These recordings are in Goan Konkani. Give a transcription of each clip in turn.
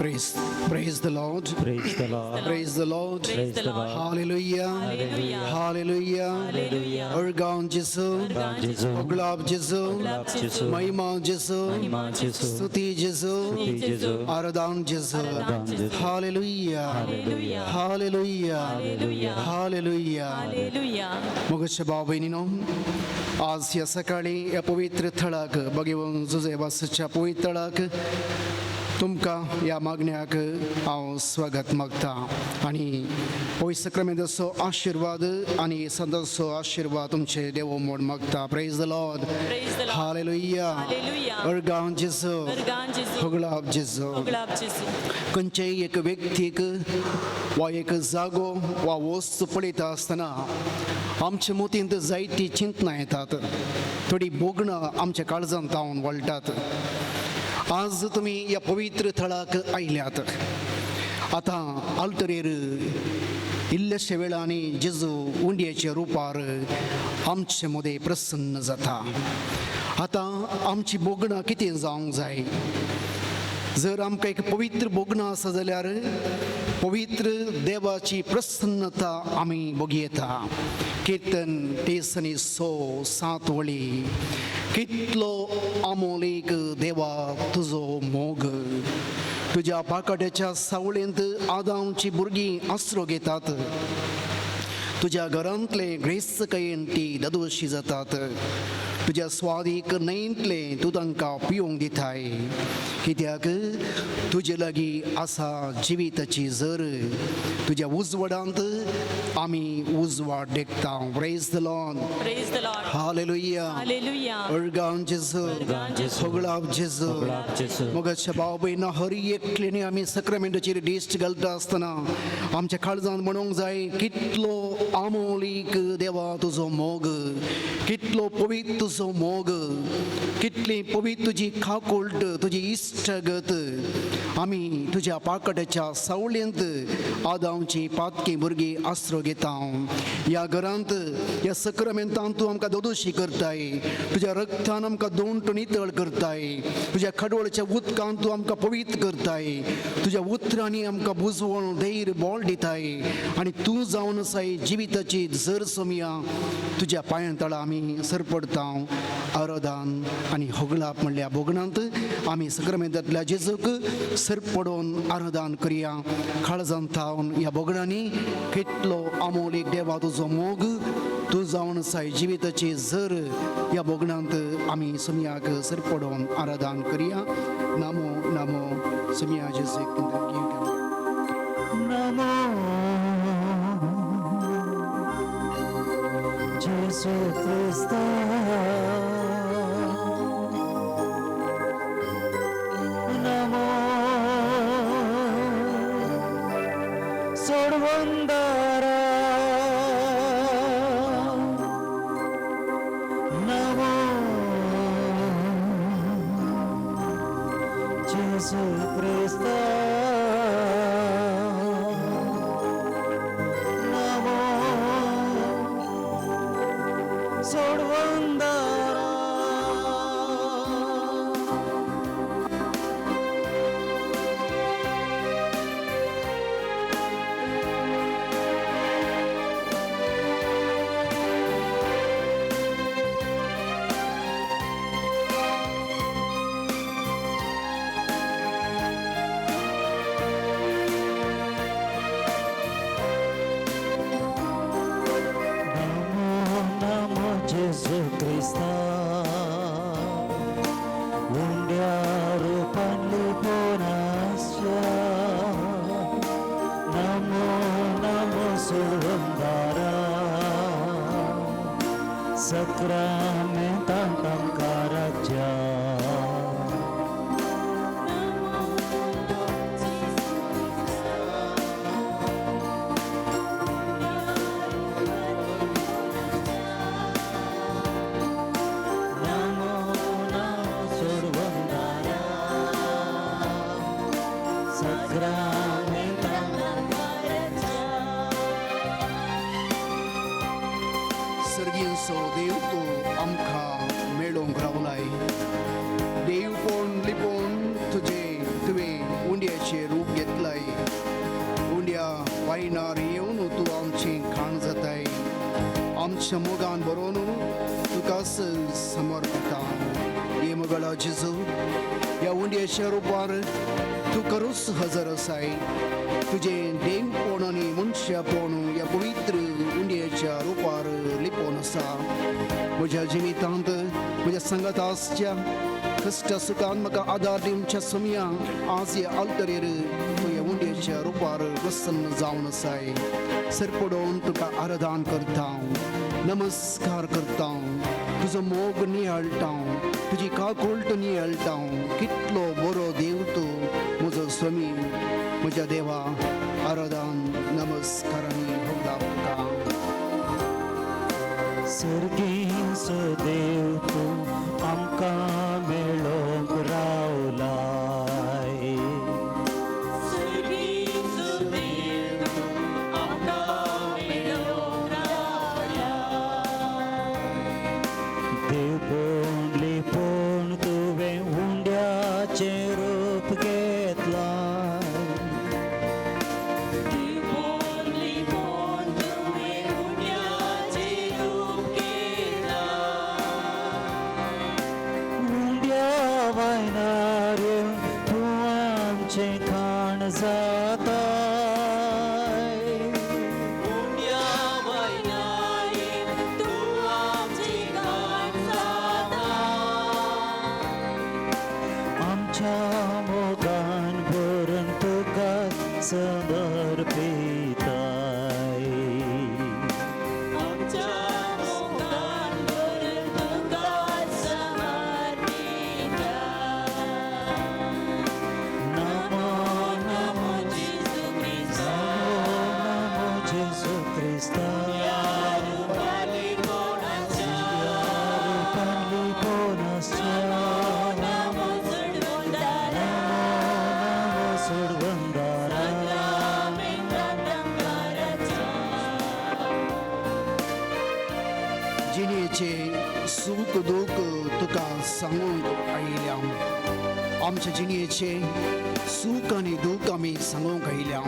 Praise, praise the Lord. Praise the Lord. Praise the Lord. Praise the Lord. Hallelujah. Hallelujah. Hallelujah. Hallelujah. Organ Jesu. Jesu. Oglab Jesu. Oglab Jesu. Mahima Jesu. Mahima Jesu. Stuti Jesu. Stuti Jesu. Aradhan Jesu. Aradhan Jesu. Hallelujah. Hallelujah. Hallelujah. Hallelujah. Hallelujah. Hallelujah. मोगचे भाव भयणीनो, आज ह्या सकाळी ह्या पवित्र थळाक बगेवन जुजे वासाच्या पवित्र थळाक तुमकां ह्या मागण्याक हांव स्वागत मागता आनी पवित्र सक्रामेंताचो आशिर्वाद आनी संताचो आशिर्वाद तुमचे देव म्हूण मागता. Praise the Lord. Praise the Lord. Hallelujah. Hallelujah. अर्गां जेजू. अर्गां जेजू. होगळाप जेजू. होगळाप जेजू. खंयचेय एक व्यक्तीक वा एक जागो वा वस्तू पळयता आसतना आमच्या मतींत जायतीं चिंतनां येतात, थोडीं भोगणां आमच्या काळजांत तावन वळटात. आज तुमी ह्या पवित्र थळाक आयल्यात. आतां आल्तरेर इल्लेशे वेळांनी जेजू उंडयेच्या रुपार आमचे मदें प्रसन्न जाता. आतां आमची भोगणां कितें जावंक जाय? जर आमकां एक पवित्र भोगणां आसा जाल्यार पवित्र देवाची प्रसन्नता आमी भोगयता. किर्तन 3 आनी 6 7 वळी. कितलो आमोलीक देवा तुजो मोग, तुज्या पाकाट्याच्या सावळेंत आदामची भुरगीं आसरो घेतात. तुज्या घरांतले ग्रेस्तकायेन ती ददोशी जातात. तुज्या स्वादीक न्हंयतले तूं तांकां पिवंक दिताय. कित्याक तुजे लागीं आसा जिविताची जर, तुज्या उजवाडांत आमी उजवाड देखता. Praise the Lord. Praise the Lord. Hallelujah. Hallelujah. अर्गां जेजू. अर्गां जेजू. होगळाप जेजू. होगळाप जेजू. मोगाच्या भाव भयणा, हर एकल्यानी आमी सक्रामेंटाचेर दिश्ट घालता आसतना आमच्या काळजांत म्हणूंक जाय, कितलो आमोलीक देवा तुजो मोग, कितलो पवित्र तुजो मोग, कितली पवित्र तुजी काकुळट, तुजी इश्टगत. आमी तुज्या पाकट्याच्या सावळेंत आदांवची पातकी भुरगीं आसरो घेता. ह्या घरांत, ह्या सक्रामेंतांत तूं आमकां दोदोशी करताय. तुज्या रक्तान आमकां दोन नितळ करताय. तुज्या खडवळच्या उदकान तूं आमकां पवित्र करताय. तुज्या उतरांनी आमकां बुजवण, धैर्य, बळ दिताय आनी तूं जावन आसाय जिविताची जर सोमया. तुज्या पांयां तळा आमी सरपडता. आराधन आनी होगळाप म्हणल्या भोगणांत आमी सक्रामेंतांतल्या जेजूक सरपडोवन आराधन करया. काळजांत थावन ह्या भोगणांनी, कितलो आमोलीक देवा तुजो मोग, तूं जावन आसाय जिविताची जर, ह्या भोगणांत आमी सोमयाक सरपडोवन आराधन करया. नामो नामो सोमया जेजूक. नमो Gesù Cristo. Namo सोडवंदारा. Namo Gesù Cristo. Namo सोडवंदारा. Namo Namo Gesù Cristo. उंड्या रूपान लिपोनास्या. नमो नमो सोडवंदारा. सक्रामेंतांत आमकां राज्या. नमो नमो सोडवंदारा. सक्रामेंतांत. सर्गींचो देव तूं आमकां मेळोवंक रावलाय. देवपण लिपोवन तुजें तुवें उंड्याच्या उंड्याचें रूप घेतलाय. उंड्या वायनार येवन तूं आमचें खाण जाताय. आमच्या मोगान बरोवन तुकाच समर्पिता. हे मोगळा जेजू, ह्या उंड्याच्या रुपार तूं खरोच हजर आसाय. तुजें देवपण आनी मनशापण ह्या पवित्र उंड्याच्या रुपार लिपोवन आसा. म्हज्या जिवितांत म्हज्या सांगात आसच्या कश्ट सुखान म्हाका आदार दिवच्या सोमया, आज ह्या आल्तरेर तूं ह्या उंड्याच्या रुपार प्रसन्न जावन आसाय. सरपडोवन तुका आराधन करता, नमस्कार करता, तुजो मोग नियाळटा, तुजी काकुळट नियाळटा. कितलो बरो देव तूं म्हजो स्वामी, म्हज्या देवा. आराधन नमस्कार आनी होगडाप तुका. सर्गीचो देव तूं आमकां मेळोंक रावलाय. सर्गीचो देव तूं आमकां मेळोंक रावलाय. देवपण लिपोवन तुवें उंड्याचें रूप घेतलां. लिपोवन लिपोवन तुवें उंड्याचें रूप घेतलां. उंड्या वायनार येवन तूं आमचें खाण जाताय. उंड्या वायनार येवन तूं आमचें खाण जाता. आमच्या मोगान भरून तुका समर्पिताय. आमच्या मोगान भरून तुका समर्पिताय. नमो नमो जेजू क्रिस्ता, नमो जेजू क्रिस्ता, रुपार लिपोवन आसच्या, रुपान लिपोवन आसच्या, नमो चडवंदारा, नमो सोडवंदारा, साक्रामेंतांतकाराच्या. जिणेचें सूख दूख तुका सांगूंक आयल्या. आमच्या जिणेचें सूख आनी दूख आमी सांगूंक आयल्या.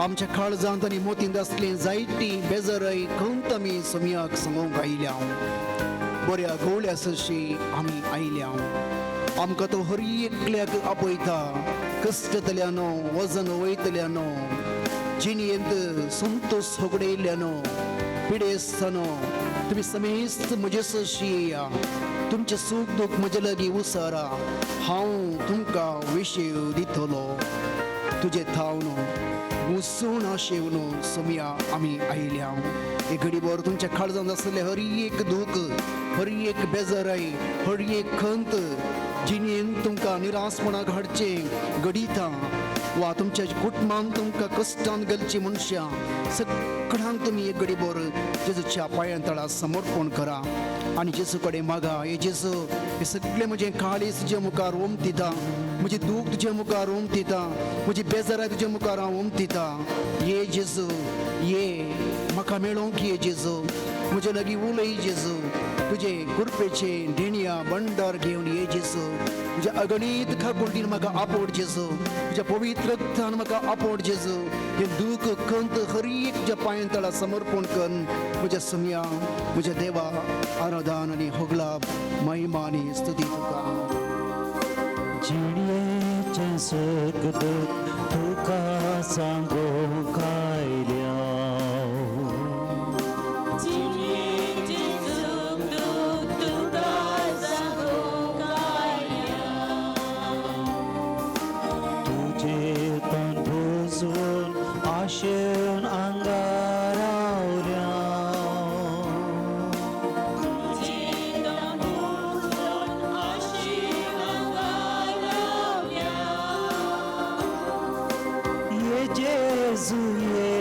आमच्या काळजांत आनी मोतींत आसलीं जायतीं बेजारय खंत आमी सोमयाक सांगूंक आयल्या. बऱ्या गवळ्या सशी आमी आयल्या. आमकां तो हर एकल्याक आपयता. कश्टतल्यानो, वजन वयतल्यानो, जिणेंत संतोश होगडयल्ल्यानो, पिडेस्तानो, तुमी समेस्त म्हजे सशी येया. तुमचें सूख दूख म्हजे लागीं उसारा. हांव तुमकां विशय दितलो. तुजे थावन मुसूण आशेवन सोमया आमी आयल्या. एक घडीभर तुमच्या काळजांत आसलें हर एक दूख, हर एक बेजाराय, हर एक खंत, जिणेन तुमकां निरासपणाक हाडचें घडितां वा तुमच्या कुटुंबान तुमकां कश्टान घालचीं मनशां, सगळ्यांक तुमी एक घडीभर जेजूच्या पांयां तळा समर्पण करा आनी जेजू कडेन मागा. हे जेजू, हे सगळें म्हजें काळीज तुज्या मुखार ओमतिता, म्हजें दूख तुज्या मुखार ओमतिता, म्हजी बेजाराय तुज्या मुखार हांव ओमतिता. ये जेजू, ये म्हाका मेळोंक ये जेजू, म्हजे लागीं उलय जेजू. तुजे कृपेचे देणया भंडार घेवन ये जेजू. तुज्या अगणीत काकुळटीन म्हाका आपोड जेजू. तुज्या पवित्र रक्तान म्हाका आपोड जेजू. हें दूख खंत हर एक तुज्या पांयां तळा समर्पण कर म्हज्या सोमया, म्हज्या देवा. आराधन आनी होगलाप, महिमा आनी स्तुती तुका. जिणेचें सूख दूख तुका सांगूंक आयल्या. जिणेचें सूख दूख तुका सांगूंक आयल्या. तुजें तन भुजवून आशेवन आंगार रावल्या. तुजें तन भुजवून आशेवन आंगार रावल्या. ये जेजू ये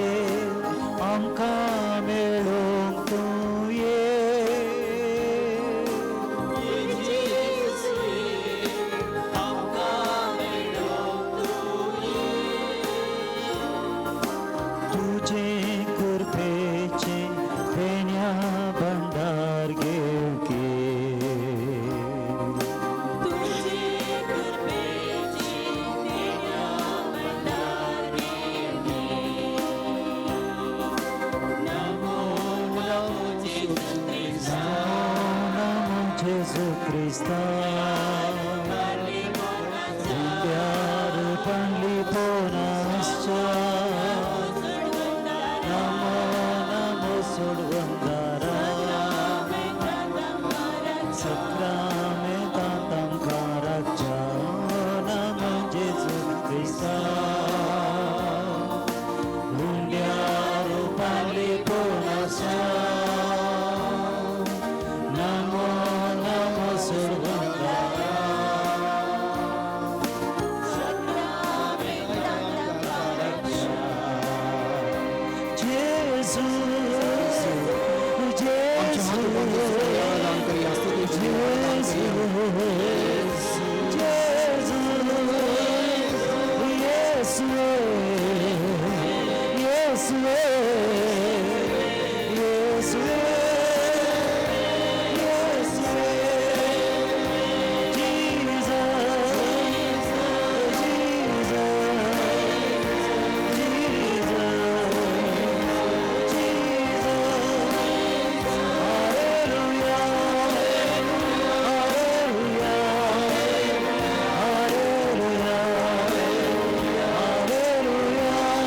येसुवे, येसुवे, येसुवे, Jesus, Jesus, Jesus, Jesus, hallelujah, hallelujah, hallelujah, hallelujah, hallelujah, hallelujah,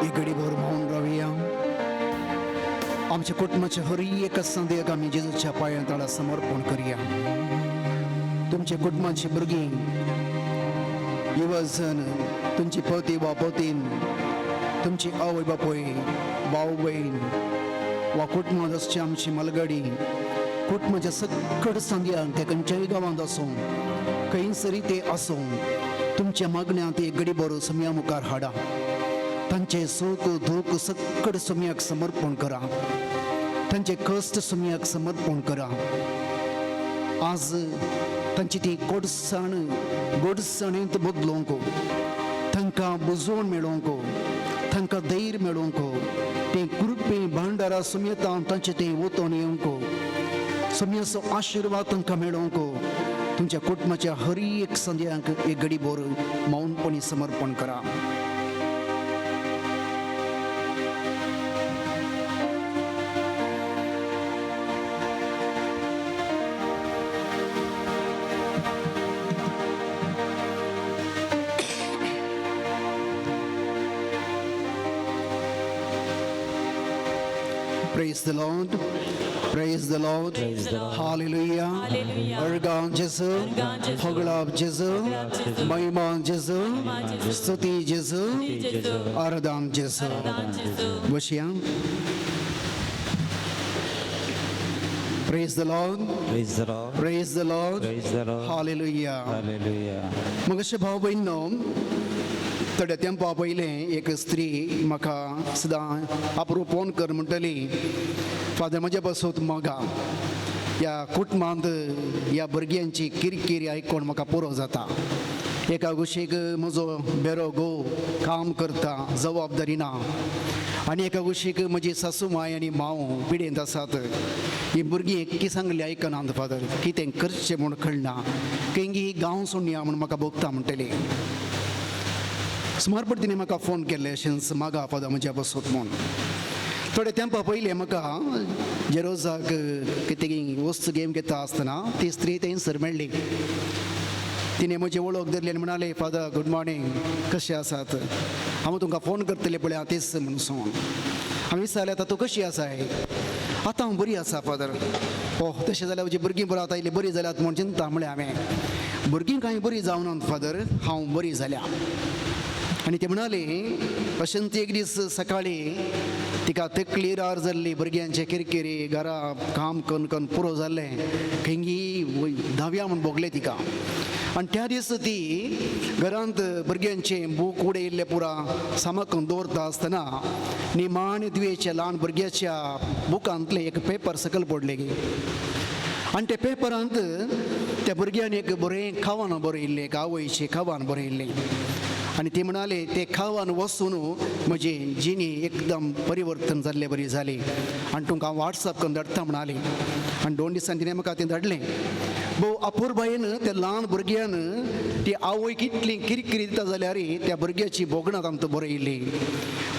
एक घडीभर मौन रावया. आमच्या कुटुंबाच्या हर एक संदेक आमी जेजूच्या पांयां तळा समर्पण करया. तुमच्या कुटुंबाची भुरगीं, युवजन, तुमची पती वा पतीन, तुमची आवय बापूय, भाव भयण वा कुटुंबांत आसची आमची मलगडी, कुटुंबाच्या सकट संद्यांक ते खंयच्याय गांवांत आसूं, खंयसरी ते आसूं, तुमच्या मागण्यांत एक घडीभर सम्या मुखार हाडा. तांचे सुख दुःख सकट सुम्याक समर्पण करा. तांचे कश्ट सुम्याक समर्पण करा. आज तांची ती गोडसाण गोडसाणेंत बदलोवंक, तांकां बुजोवन मेळोवंक, तांकां धैर्य मेळोवंक, ते कृपे भांडारा सुम्यता तांचे ते वतोन येवंक, सुम्याचो आशिर्वाद तांकां मेळोवंक, तुमच्या कुटुंबाच्या हर एक संद्यांक एक घडीभर मौनपणी समर्पण करा. Praise the Lord. Praise the Lord. Praise the Lord. Hallelujah. Hallelujah. अर्गां जेजू. अर्गां जेजू. होगळाप जेजू. होगळाप जेजू. महिमा जेजू. महिमा जेजू. स्तुती जेजू. जेजू. आराधन जेजू. आराधन जेजू. बसया. Praise the Lord. Praise the Lord. Praise the Lord. Praise the Lord. Hallelujah. Hallelujah. मग अशें भाव भयणो, थोड्या तेंपा पयलें एक स्त्री म्हाका सदां आपरो फोन कर म्हणटली, फादर म्हज्या पासत मोगा, ह्या कुटुंबांत ह्या भुरग्यांची किरकिरी आयकून म्हाका पुरो जाता. एका कुशीक म्हजो बेरो घोव काम करता, जबाबदारी ना, आनी एका कुशीक म्हजी सासू माय आनी मांव पिडेंत आसात. ही भुरगीं एककी सांगली आयकनात फादर, कितें करचें म्हूण कळना, खंयगी गांव सोडया म्हूण म्हाका भोगता म्हणटली. सुमार पड तिणें म्हाका फोन केल्ले अशेंच मागा फादर म्हज्या बसत म्हूण. थोडे तेंपा पयलें म्हाका जेरोजाक कितें वस्तू घेवन घेता आसतना ती स्त्री थंयसर मेळ्ळी. तिणें म्हजी वळख धरली आनी म्हणाले, फादर गूड मॉर्निंग, कशें आसात? हांव तुमकां फोन करतलें पळय तेच म्हणून. हांवें विचारलें, आतां तूं कशी आसाय? आतां हांव बरी आसा फादर. ओह, तशें जाल्यार म्हजी भुरगीं बरी आतां इल्ली बरी जाल्यात म्हूण चिंता म्हळें हांवें. भुरगीं कांय बरी जावनात फादर, हांव बरी जाल्या. आनी ते म्हणाले, अशेंच एक दीस सकाळीं तिका तकली रार जाल्ली, भुरग्यांचे किरकिरी, घरा काम करून करून पुरो जाल्लें, खंयगी धांवया म्हूण भोगलें तिका. आनी त्या दीस ती घरांत भुरग्यांचे बूक उडयल्ले पुरा सामक दवरता आसतना निमाणे दुयेच्या ल्हान भुरग्याच्या बुकांतलें एक पेपर सकयल पडलें. आनी त्या पेपरांत त्या भुरग्यान एक बरें खावन बरयल्लें, एक आवयचें खावन बरयल्लें. आनी ती म्हणाले, ते खावन वचून म्हजी जिणी एकदम परिवर्तन जाल्ले बरी जाली आनी तुमकां वॉट्सएप करून धाडटा म्हणाली. आनी 2 दिसांनी तिणें म्हाका तें धाडलें. भोव अपुरबायेन त्या ल्हान भुरग्यान ती आवय कितली किरकिरी दिता जाल्यार त्या भुरग्याची भोगणां तांकां बरयल्ली.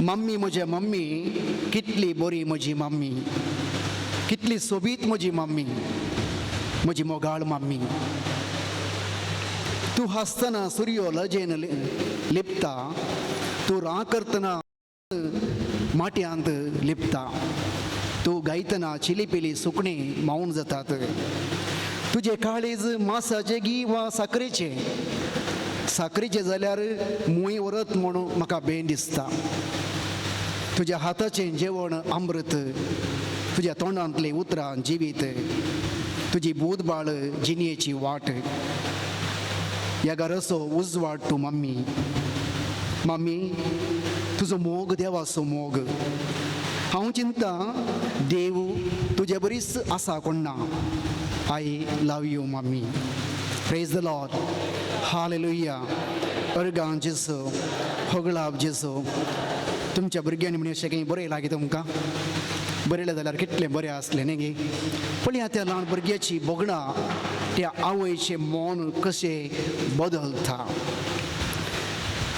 मम्मी म्हज्या मम्मी, कितली बरी म्हजी मम्मी, कितली सोबीत म्हजी मम्मी, म्हजी मोगाळ मम्मी. तूं हांसतना सुर्यो लजेन लिपता, तूं राग करतना माटयांत लिपता, तूं गायतना चिलीपिली सुकणीं मावन जातात. तुजें काळीज मासाचें गी वा साकरेचें? साकरेचें जाल्यार मूंय उरत म्हणून म्हाका बेन दिसता. तुज्या हाताचें जेवण अमृत, तुज्या तोंडांतलीं उतरां जिवीत, तुजी बूदबाळ जिणेची वाट. ह्या घराचो उजवाड तूं मम्मी. मम्मी, तुजो मोग देवाचो मोग. हांव चिंता देव तुजे बरीच आसा कोण ना. I love you mummy. Praise the Lord. Hallelujah. अर्गां जेजू, होगळाप जेजू. तुमच्या भुरग्यांनी म्हण अशें काही बरयलां की तुमकां बरयलें जाल्यार कितलें बरें आसलें न्ही गे. पळया त्या ल्हान भुरग्याची भोगणां त्या आवयचें मन कशें बदलता.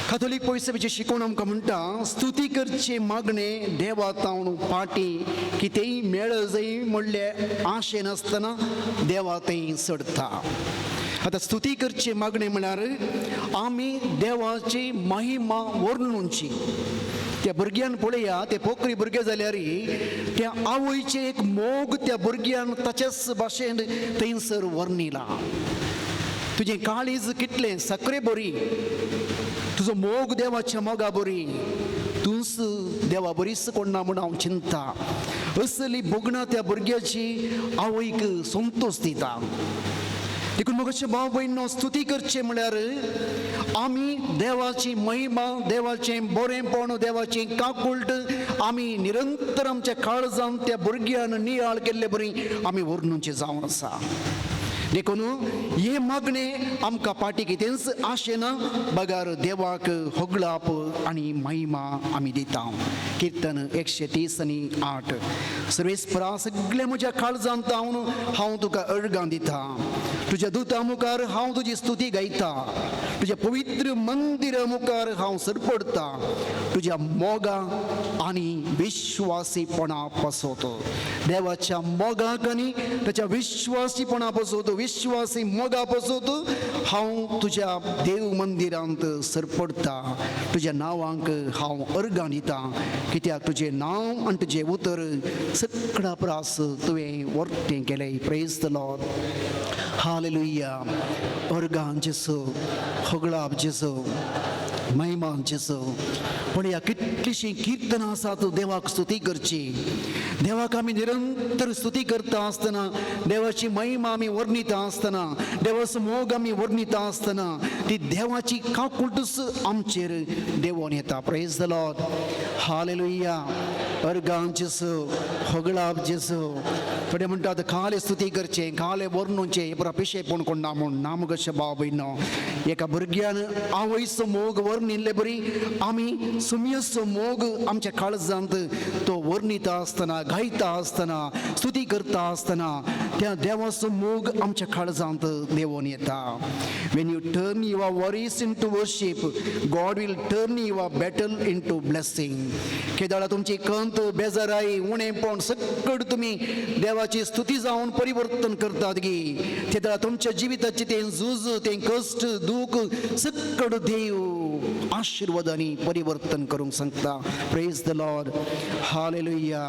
कातोलीक पयसभेची शिकवण आमकां म्हणटा, स्तुती करचे मागणे देवा तावन पाटी कितेंय मेळ जाय म्हणले आशे नासतना देवा थंय चडता. आतां स्तुती करचे मागणे म्हळ्यार आमी देवाची महिमा वर्णुची. त्या भुरग्यान पळया, ते पोकरी भुरगे जाल्यार त्या आवयचे एक मोग त्या भुरग्यान ताचेच भाशेन थंयसर वर्णिला. तुजें काळीज कितलें साकरे बरी, तुजो मोग देवाच्या मोगा बरी, तूंच देवा बरीच कोण ना म्हूण हांव चिंता. असली भोगणां त्या भुरग्याची आवयक संतोश दिता. देखून म्हजे भाव भयणो, स्तुती करचें म्हळ्यार आमी देवाची महिमा, देवाचें बरेंपण, देवाचें काकुळट आमी निरंतर आमच्या काळजान त्या भुरग्यान नियाळ केल्ले बरी आमी वर्णुचें जावन आसा. देखून हे मागणे आमकां पाटी कितेंच आशेना बगर देवाक होगळाप आनी महिमा आमी दिता. किर्तन 130 आनी 8. सर्वेस्परा, सगळें म्हज्या काळजांत हांव हांव तुका अर्गां दिता. तुज्या दुता मुखार हांव तुजी स्तुती गायता. तुज्या पवित्र मंदिरा मुखार हांव सरपडटा तुज्या मोगा आनी विश्वासीपणा पासत. देवाच्या मोगाक आनी ताच्या विश्वासीपणा पासत, विश्वासी मोगा पासत हांव तुज्या देव मंदिरांत सरपडटा. तुज्या नांवांक हांव अर्गां दिता, कित्याक तुजें नांव आनी तुजें उतर सगळ्या प्रास तुवें वर्तें केलें. Praise the Lord. Hallelujah. अर्गां जेजू, होगळाप जेजू, महिमा जेजू. पळया कितलीशीं किर्तनां आसात देवाक स्तुती करची. देवाक आमी निरंतर स्तुती करता आसतना, देवाची महिमा आमी वर्णिता आसतना, देवाचो मोग आमी वर्णिता आसतना ती देवाची काकुळटूच आमचेर देवोन येता. Praise the Lord. Hallelujah. अर्गां जेजू, होगळाप जेजू. थोडे म्हणटात खाले स्तुती करचें, खाले वर्णुचें, हें पुरा पिशेपण कोण ना म्हूण. नाम कशें भाव भयणो, एका भुरग्यान आवयचो मोग वर्णिल्ले बरी आमी सुमयचो मोग आमच्या काळजांत तो वर्णिता आसतना, गायता आसतना, स्तुती करता आसतना त्या देवाचो मोग आमच्या काळजांत देवोन येता. When you turn your worries into worship, God will turn your battle into blessing. केदाळा तुमची कंत, बेजाराई, उणेपण सगळं तुमी देवाची स्तुती जावन परिवर्तन करतात गी, तेदळा तुमच्या जिविताची तें झूज, तें कश्ट, दूख सगळं देव आशिर्वादांनी परिवर्तन करूंक सांगता. Praise the Lord. Hallelujah.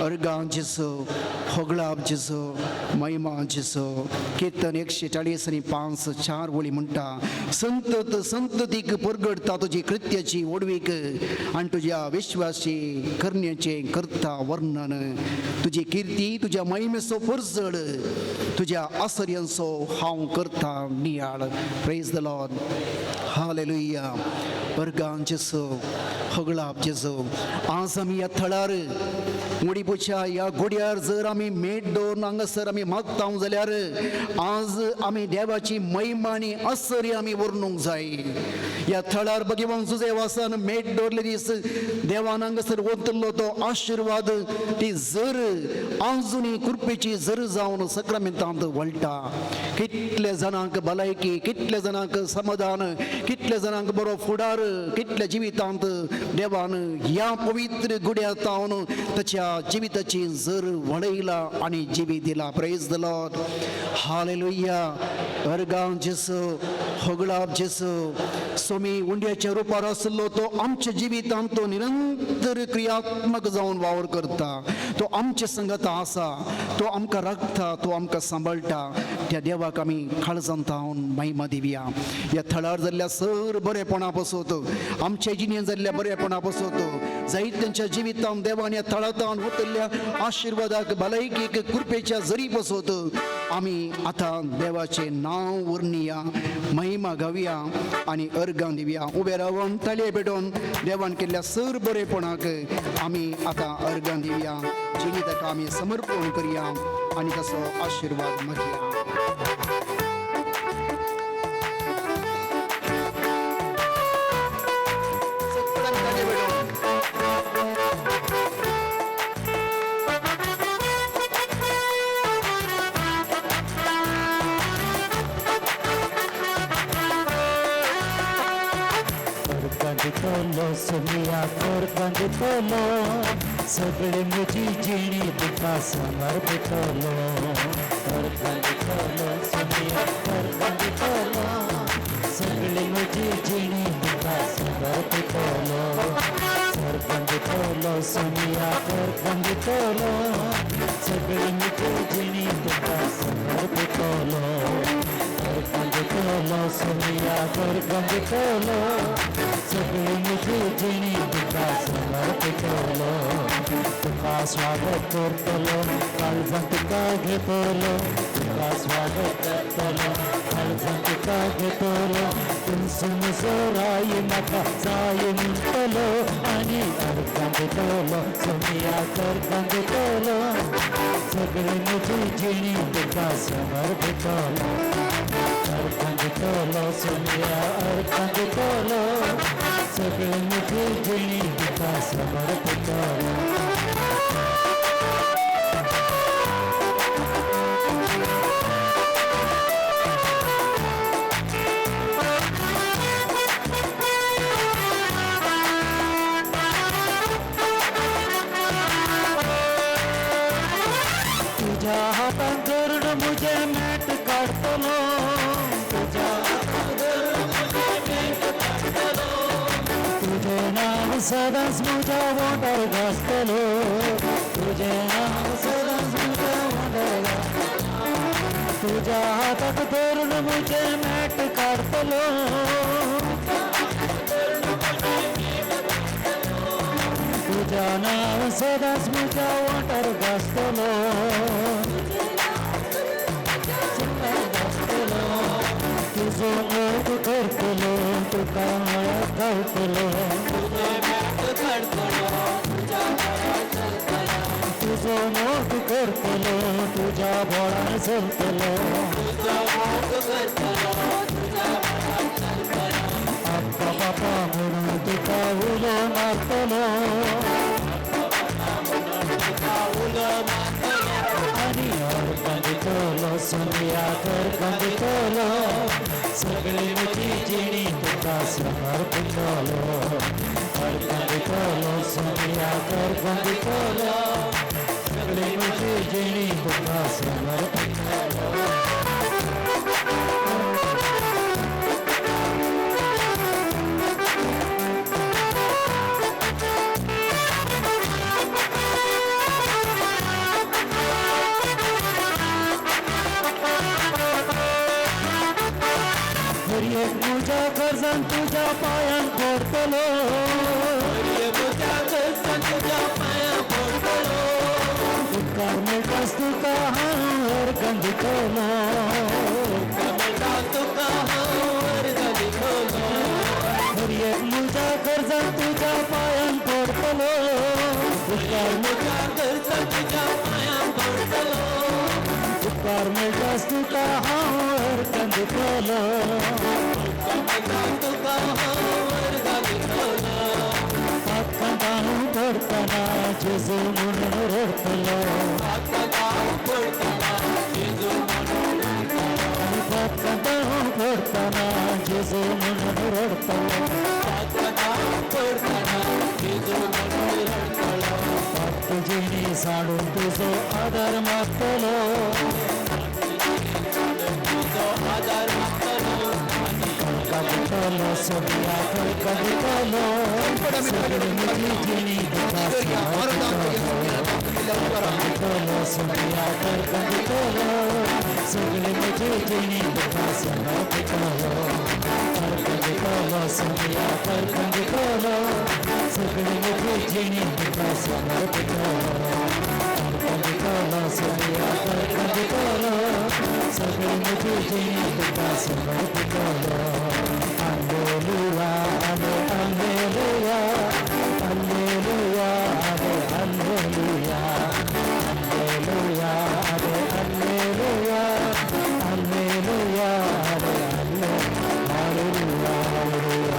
अर्गां जेजू, होगळाप जेजू, महिमा जेजू. किर्तन 140 आनी 5, चार वळी म्हणटा, संतत संततीक परगडता तुजी कृत्याची ओडवीक आनी तुज्या विश्वासी करण्याचें करता वर्णन. तुजी किर्ती, तुज्या महिमेचो परजळ, तुज्या आसर्यांचो हांव करता नियाळ. Praise the Lord. Hallelujah. अर्गां जेजू, होगळाप जेजू. आज आमी ह्या थळार मुडीपुच्या ह्या गुड्यार जर आमी मेट दवरून हांगासर आमी मागता जाल्यार आज आमी देवाची महिमा आनी आसरी आमी वर्णूंक जाय. ह्या थळार भगवान जुजे वासान मेट दवरले दीस देवान हांगासर ओतलो तो आशिर्वाद, ती जर आजुनी कृपेची जर जावन सक्रामेंतांत वळटा. कितले जाणांक भलायकी, कितले जाणांक समाधान, कितल्या जाणांक बरो फुडार, कितल्या जिवितांत देवान ह्या पवित्र गुड्या तावन ताच्या जिविताची जर वळयला आनी जिवीत दिला. Praise the Lord. Hallelujah. अर्गां जेसू, होगळाप जेसू. स्वामी उंड्याच्या रुपार आसलो तो आमच्या जिवितांत तो निरंतर क्रियात्मक जावन वावर करता. तो आमचे संगत आसा, तो आमकां राखता, तो आमकां सांबाळटा. त्या देवाक आमी काळजांत तावन महिमा दिवया. ह्या थळार जाल्ल्या सर बरेपणा पसत, आमच्या जिणेंत जाल्ल्या बरेपणा पसत, जायत तेंच्या जिवितांत देवान ह्या थळांत वतल्या आशिर्वादाक, भलायकेक, कृपेच्या जरी पसत आमी आतां देवाचें नांव वर्णिया, महिमा गावया आनी अर्गां दिवया. उबे रावन ताळये पेटोवन देवान केल्ल्या सर बरेपणाक आमी आतां अर्गां दिवया. जिणी ताका आमी समर्पण करया आनी ताचो आशिर्वाद मागया. सोमिया करपां दितलो, सगळे म्हजी जिणी तुका समर्पितलो. करपां दितलो सोमिया करपां दितलो, सगळे म्हजी जिणी तुका समर्पितलो. करपां दितलो सोमिया करपां दितलो, सगळे म्हजी जिणी तुका समर्पितलो. करपां दितलो सोमिया करपां दितलो, सगळी म्हजी जिणी तुका समर्पितलो. तुका स्वागत करतलो, काळजांत तुका घेतलो. तुका स्वागत करतलो, काळजांत तुका घेतलो. तुमचो म्हजो राय म्हाका जाय म्हणटलो आनी अर्गां दितलो सोमिया करपां दितलो, सगळी म्हजी जिणी तुका समर्पितलो. अर्गां दितलो सोमिया अर्गां दितलो, सगळी म्हजी जिणी तुका समर्पितलो. तुज्या हातान धरून म्हजें मॅट काडटलो, तुज्या हातान धरून म्हजें मॅट काडटलो. तुजें नांव सदांच म्हज्या वोंठार गाजतलो, तुजें नांव सदांच म्हज्या वोंठार गाजतलो. तुज्या हाताक धरून म्हजें मॅट काडटलो, तुज्या नांव सदांच म्हज्या वोंठार गाजतलो. तुजो मोग करतलो, तुका मळ्याक गावतलो. तुजो मोग करतलो, तुज्या बोळान चलतलो. आप्पा पापा म्हणून तुका उलो मारतलो आनी अर्गां दितलो सोमिया करपां दितलो, सगळी म्हजी जिणी तुका समर्पितलो. अर्गां दितलो सोमिया करपां दितलो, सगळी म्हजी जिणी तुका समर्पितलो. म्हज्या गरजान तुज्या पांयां पडटलो, म्हज्या गरजान तुज्या पांयां पडटलो. उपकार मेळटाच तुका हांव अर्गां दितलो, उपकार मेळटा तुका हांव अर्गां दितलो. हर एक म्हज्या गरजान तुज्या पांयां पडटलो, उपकार म्हज्या गरजान तुज्या पांयां पडटलो. उपकार मेळटाच तुका हांव अर्गां दितलो, पातकां पडटना जेजू म्हणून रडटलो, पातकां पडटना जेजू म्हणून रडटलो. आदार मागतलो कवितलो सोमिया कवितलो सगळी म्हजी जिणी तुका समर्पितलो सोमिया कवितलो सगळी म्हजी जिणी तुका समर्पितलो कवितलो सोमिया कवितलो सगळी म्हजी जिणी तुका समर्पितलो कवितलो सोमिया कवितलो सगळी म्हजी जिणी तुका समर्पितलो. Alleluia, alleluia, alleluia, alleluia, alleluia, alleluia, alleluia, alleluia.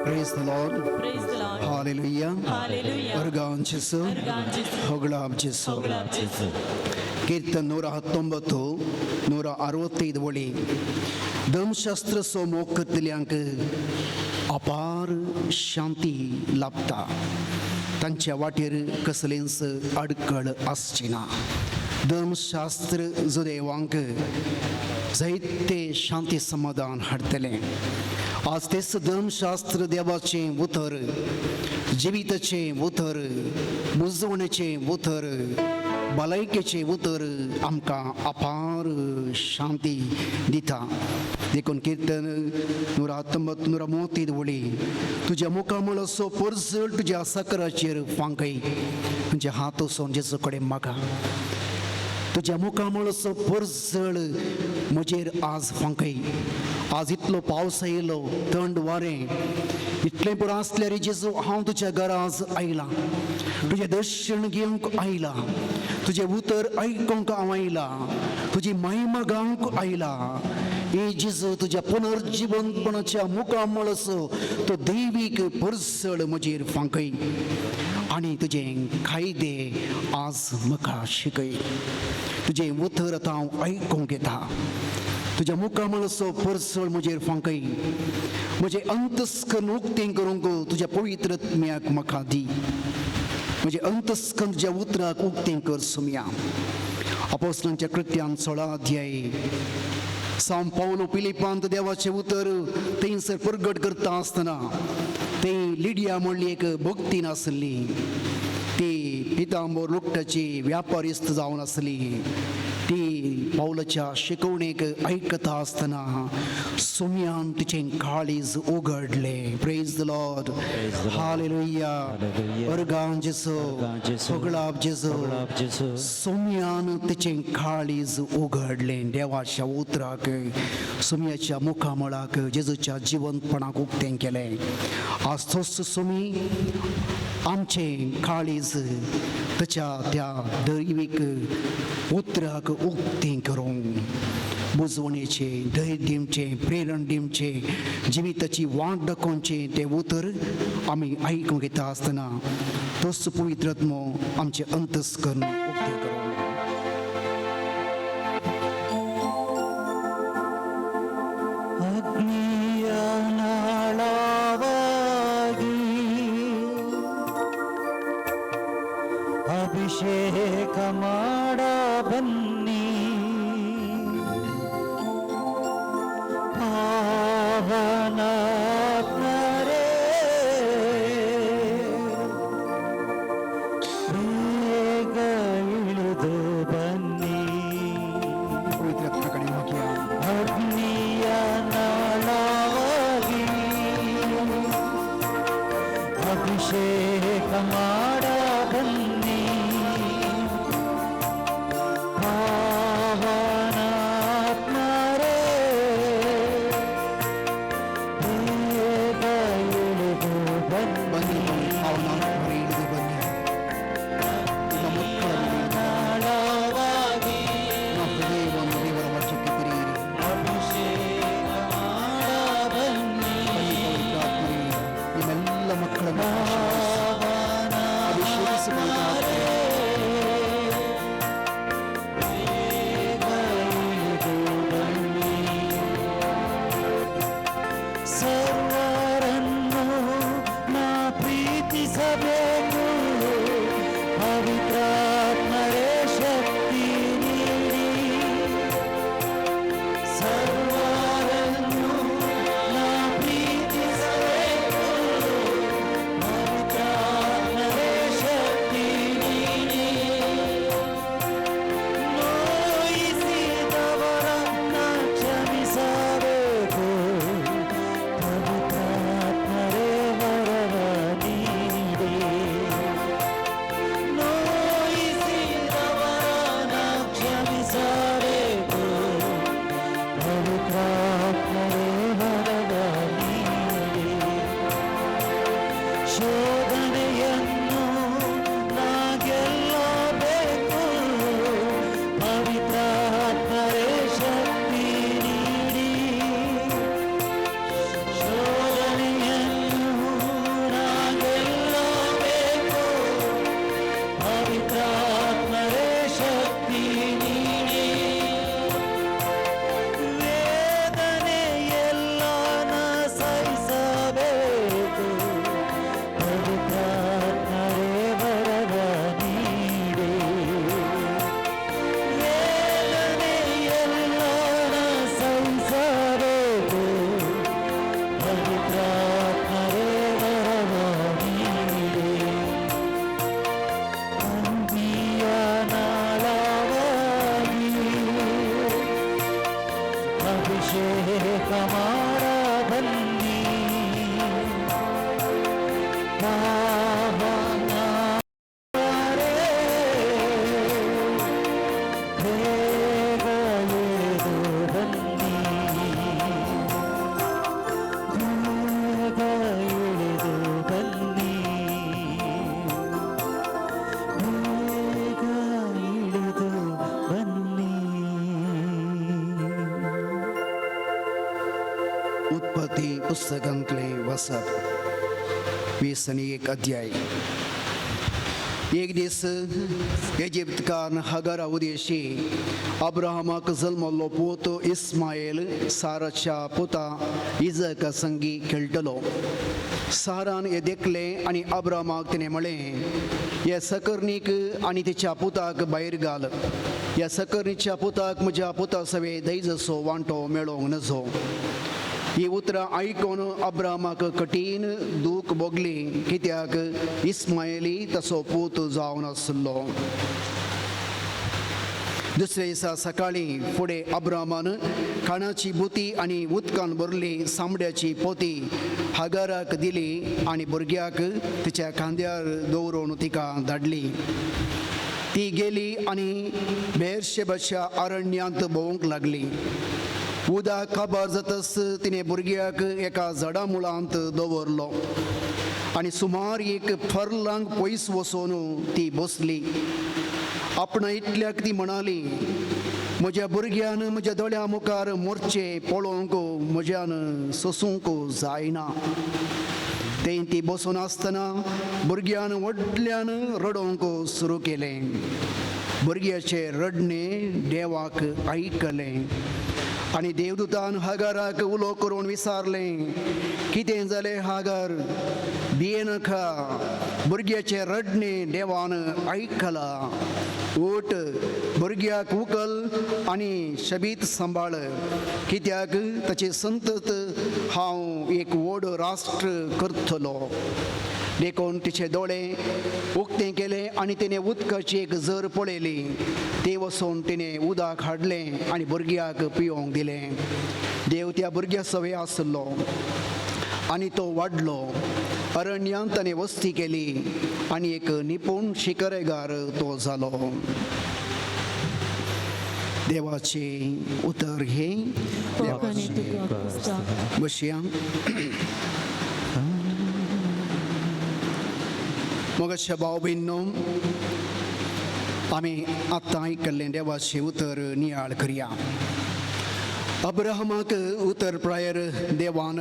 Praise the Lord. Praise the Lord. Hallelujah. Hallelujah. Argon Jesu. Argon Jesu. ಹೊಗಳಾಬ್ Jesu. ಹೊಗಳಾಬ್ Jesu. Keerthan 119 165 ಒಳಿ धर्मशास्त्र सो मोख करतल्यांक अपार शांती लाभता. तांच्या वाटेर कसलेंच अडकळ आसची ना. धर्मशास्त्र जुदेवांक जायते शांती समाधान हाडटलें. आज तेच धर्मशास्त्र देवाचें उतर, जिविताचें उतर, बुजवणेचें उतर, भलायकेचें उतर आमकां अपार शांती दिता. देखून किर्तन 119 130 वळी तुज्या मुखामळाचो परजळ तुज्या सकराचेर फांकय, तुजे हात वचून जेजू कडेन मागा. तुज्या मुखामळाचो परजळ म्हजेर आज फांकय. आज इतलो पावस आयलो, थंड वारें इतलें पुरो आसल्यार जेजू हांव तुज्या घरा आज आयलां, तुजें दर्शन घेवंक आयलां, तुजें उतर आयकूंक हांव आयलां, तुजी महिमा गावंक आयलां. हे जेजू तुज्या पुनर्जिवंतपणाच्या मुखामळाचो तो दैवीक परजळ म्हजेर फांकय आनी तुजें कायदे आज म्हाका शिकय. तुजें उतर आतां हांव आयकूंक येता. तुज्या मुखामळाचो परसळ म्हजेर फांकय. म्हजें अंतस्कर्ण उक्तें करूंक तुज्या पवित्र आत्म्याक म्हाका दी. म्हजें अंतस्कर्ण तुज्या उतराक उक्तें कर सुमया. अपोस्लांच्या कृत्यान 16 अध्याय सावन पावलो पिलिपांत देवाचें उतर थंयसर परगट करता आसतना ते लिडिया म्हणली एक भक्ती नासली, ती पितांबर लुकटाची व्यापारिस्त जावन आसली. ती पावलाच्या शिकवणेक आयकता आसतना सोम्यान तिचें काळीज उगडलें. Praise the Lord. Hallelujah. अर्गां जेजू, होगळाप जेजू. सोम्यान तिचें काळीज उगडलें देवाच्या उतराक, सोम्याच्या मुखामळाक, जेजूच्या जिवंतपणाक उक्तें केलें. आज तोच सोमी आमचें काळीज ताच्या त्या दैवीक उतराक उक्तें करूंक, बुजवणेचें, धैर्य दिवचें, प्रेरण दिवचें, जिविताची वाट दाखोवचें तें उतर आमी आयकूंक येता आसतना तोच पवित्र आत्मो आमचें अंतस्कर्ण उक्तें करूं. ಅಗ್ನಿಯ ನಾಳವಾಗಿ ಅಭಿಷೇಕ ಮಾಡ ಬನ್ನಿ, ಪಾವನಾತ್ಮರೇ ಬೇಗ ಇಳಿದು ಬನ್ನಿ. ಪವಿತ್ರ ಆತ್ಮ ಕಡೆ ಹೋಗಿಯಾ. ಅಗ್ನಿಯ ನಾಳವಾಗಿ ಅಭಿಷೇಕ ಮಾಡ ಬನ್ನಿ, ಪಾವನಾತ್ಮರೇ ಅಭಿಷೇಕ ಮಾಡ ಬನ್ನಿ ಪಾವನಾತ್ಮರೇ, ಬೇಗ ಇಳಿದು ಬನ್ನಿ, ಬೇಗ ಇಳಿದು ಬನ್ನಿ, ಬೇಗ ಇಳಿದು ಬನ್ನಿ. उत्पत्ती पुस्तकांतलें वसप 20 आनी 1 अध्याय. एक दीस इजिप्तकान हगरा उदेशी अब्राहमाक जल्मल्लो पूत इस्मायल साराच्या पुता इजका संगी खेळटलो. सारान हें देखलें आनी अब्राहमाक तिणें म्हळें, ह्या सकर्णीक आनी तिच्या पुताक भायर घाल. ह्या सकर्णीच्या पुताक म्हज्या पुता सवे दैजसो वांटो मेळोवंक नजो. ही उतरां आयकून अब्राहमाक कठीण दूख भोगली, कित्याक इस्मायली तसो पूत जावन आसलो. दुसऱ्या दिसा सकाळीं फुडें अब्राहमान खाणाची बुती आनी उदकान भरली सांबड्याची पोती हागाराक दिली आनी भुरग्याक तिच्या खांद्यार दवरून तिका धाडली. ती गेली आनी बेरशेबाच्या अरण्यांत भोंवंक लागली. उदक काबार जातच तिणें भुरग्याक एका झाडा मुळांत दवरलो आनी सुमार एक फर्लांग पयस वचून ती बसली. आपणा इतल्याक ती म्हणाली, म्हज्या भुरग्यान म्हज्या दोळ्या मुखार मोरचें पळोवंक म्हज्यान सोसूंक जायना. ते ती बसून आसतना भुरग्यान व्हडल्यान रडोवंक सुरू केलें. भुरग्याचें रडणें देवाक आयकलें आनी देवदूतान हागाराक उलो करून विचारलें, कितें जालें हागार, भियेनाका, भुरग्याचें रडणें देवान आयकलां. उठ, भुरग्याक उकल आनी शबीत सांबाळ, कित्याक ताची संतत हांव एक व्हड राष्ट्र करतलो. देखून तिचे दोळे उक्ते केले आनी तिणें उदकाची एक झर पळयली. ती वचून तिणें उदक हाडलें आनी भुरग्याक पिवोंक दिलें. देव त्या भुरग्या सवे आसलो आनी तो वाडलो. अरण्यांत ताणें वस्ती केली आनी एक निपूण शिकरेगार तो जालो. देवाचें उतर हें. पावकाने तुका क्रिस्ता. बसया. मोगाच्या भाव भयणींनो, आमी आतां आयकल्लें देवाचें उतर नियाळ करया. अब्राहमाक उतर प्रायर देवान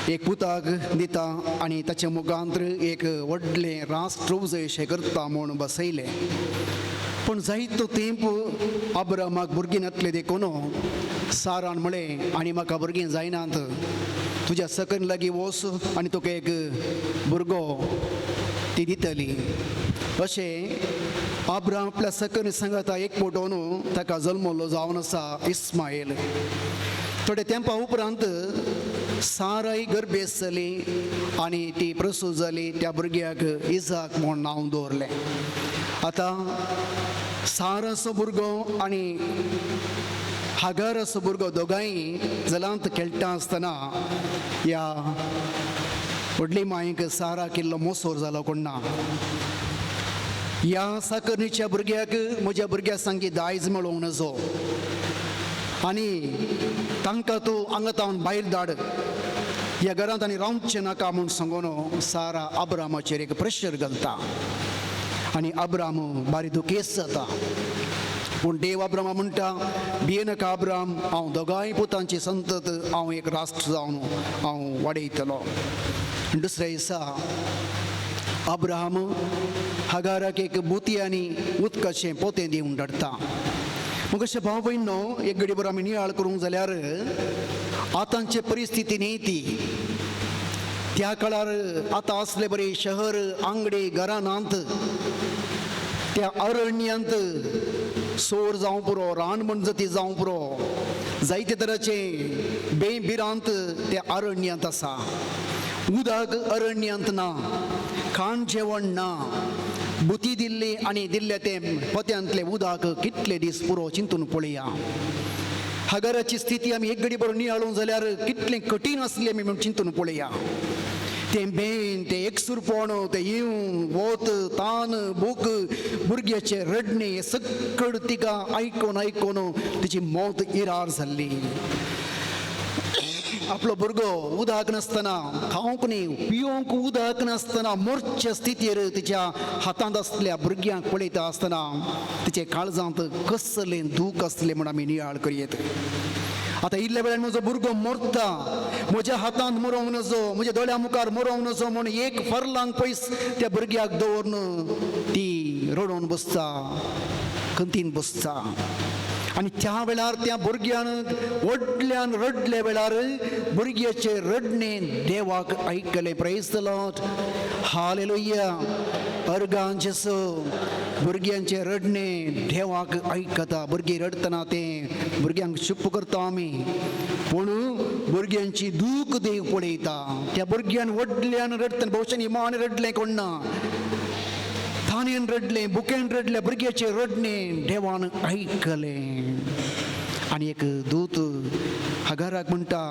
एक पुताक दिता आनी ताच्या मुखांत्र एक व्हडलें राष्ट्र उजयशें करता म्हूण बसयलें. पूण जायतो तेंप अब्राहमाक भुरगीं नातलें देखून सारान म्हळें, आनी म्हाका भुरगीं जायनात, तुज्या सकन लागीं वच आनी तुका एक भुरगो ती दितली. अशें अब्राहम आपल्या सकन सांगाता एक पोटोवन ताका जल्मल्लो जावन आसा इस्मायल. थोडे तेंपा उपरांत साराय गर्भेस्त जाली आनी ती प्रसूत जाली. त्या भुरग्याक इजाक म्हूण नांव दवरलें. आतां साराचो भुरगो आनी हागाराचो भुरगो दोगांय जलांत खेळटा आसतना ह्या व्हडली मायेक सारा केल्लो मोसोर जालो कोण ना. ह्या साकरणीच्या भुरग्याक म्हज्या भुरग्या सांगी दायज मेळोवंक नजो आनी तांकां तूं हांगा तावन भायर धाड, ह्या घरांत आनी रावचें नाका म्हूण सांगून सारा अब्रामाचेर एक प्रेशर घालता आनी अब्राम बारी दुखेस्त जाता. पूण देव अब्रामा म्हणटा, भियेनाका अब्राम, हांव दोगांय पुतांची संतत हांव एक राष्ट्र जावन हांव वाडयतलो. दुसऱ्या दिसा अब्राहम हागाराक एक बुती आनी उदकाचें पोतें दिवन धाडटा. मग अशें भाव भयणो, एक घडी बरो आमी नियाळ करूंक जाल्यार आतांचे परिस्थिती न्ही ती. त्या काळार आतां आसले बरी शहर आंगडी घरां नात. त्या अरण्यांत सोर जावं पुरो, रान मनजती जावं पुरो, जायते तराचे बेभिरांत त्या अरण्यांत आसा. उदक अरण्यांत ना, खाण जेवण ना. बुती दिल्ली आनी दिल्ले तें पोत्यांतलें उदक कितले दीस पुरो चिंतून पळया. हागाराची स्थिती आमी एक घडी बरोबर नियाळूंक जाल्यार कितलें कठीण आसलें आमी म्हूण चिंतून पळया. तें बेन, तें एकसूरपण, तें येवं वत, तान, भूक, भुरग्याचें रडणें, हें सक्कड तिका आयकून आयकून तिची मौत इरार जाल्ली. आपलो भुरगो उदक नासतना, खावंक न्ही पिवंक उदक नासतना मोरचे स्थितीर तिच्या हातांत आसल्या भुरग्यांक पळयता आसतना तिचे काळजांत कसलें दूख आसलें म्हूण आमी नियाळ करयेत. आतां इल्ल्या वेळान म्हजो भुरगो मरता, म्हज्या हातांत मरोंक नजो, म्हज्या दोळ्या मुखार मरोंक नजो म्हूण एक फरलांग पयस त्या भुरग्याक दवरून ती रडोवन बसता, खंतीन बसता. आनी त्या वेळार त्या भुरग्यान व्हडल्यान रडल्या वेळार भुरग्याचें रडणें देवाक आयकलें. प्रेज the Lord, hallelujah. अर्गां जेसो भुरग्यांचें रडणें देवाक आयकता. भुरगीं रडटना तें भुरग्यांक चुप करता आमी, पूण भुरग्यांची दूख देव पळयता. त्या भुरग्यान व्हडल्यान रडटना भोवशेन इमान रडलें कोण ना, ताणेन रडलें, बुकेन रडलें, भुरग्याचें रडणें देवान आयकलें. आनी एक दूत हागाराक म्हणटा,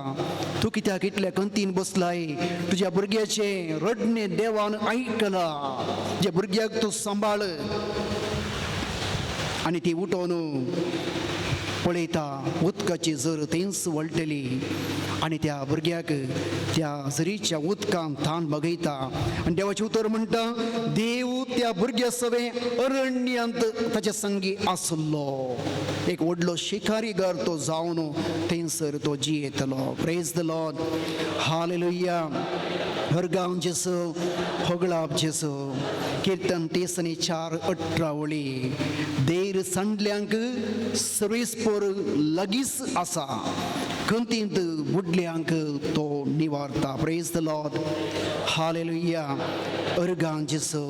तूं कित्याक इतल्या कंतीन बसलाय? तुज्या भुरग्याचें रडणें देवान आयकलां, तुज्या भुरग्याक तूं सांबाळ. आनी ती उठोवन पळयता, उदकाची झर थंयच वळटली आनी त्या भुरग्याक त्या झरीच्या उदकान ताण बगयता. आनी देवाचें उतर म्हणटा, देव त्या भुरग्या सवें अरण्यांत ताच्या संगी आसलो. एक व्हडलो शिकारीगर तो जावन थंयसर तो जियेतलो. प्रेज the Lord, hallelujah. हरगांव जेसो, होगळाप जेसो. किर्तन 3:4-18 वळी. देर सांडल्यांक सर्वेस्पोर लगीच आसा, खंतींत बुडल्यांक तो निवारता. प्रेज the Lord, hallelujah. अर्गां जेसो.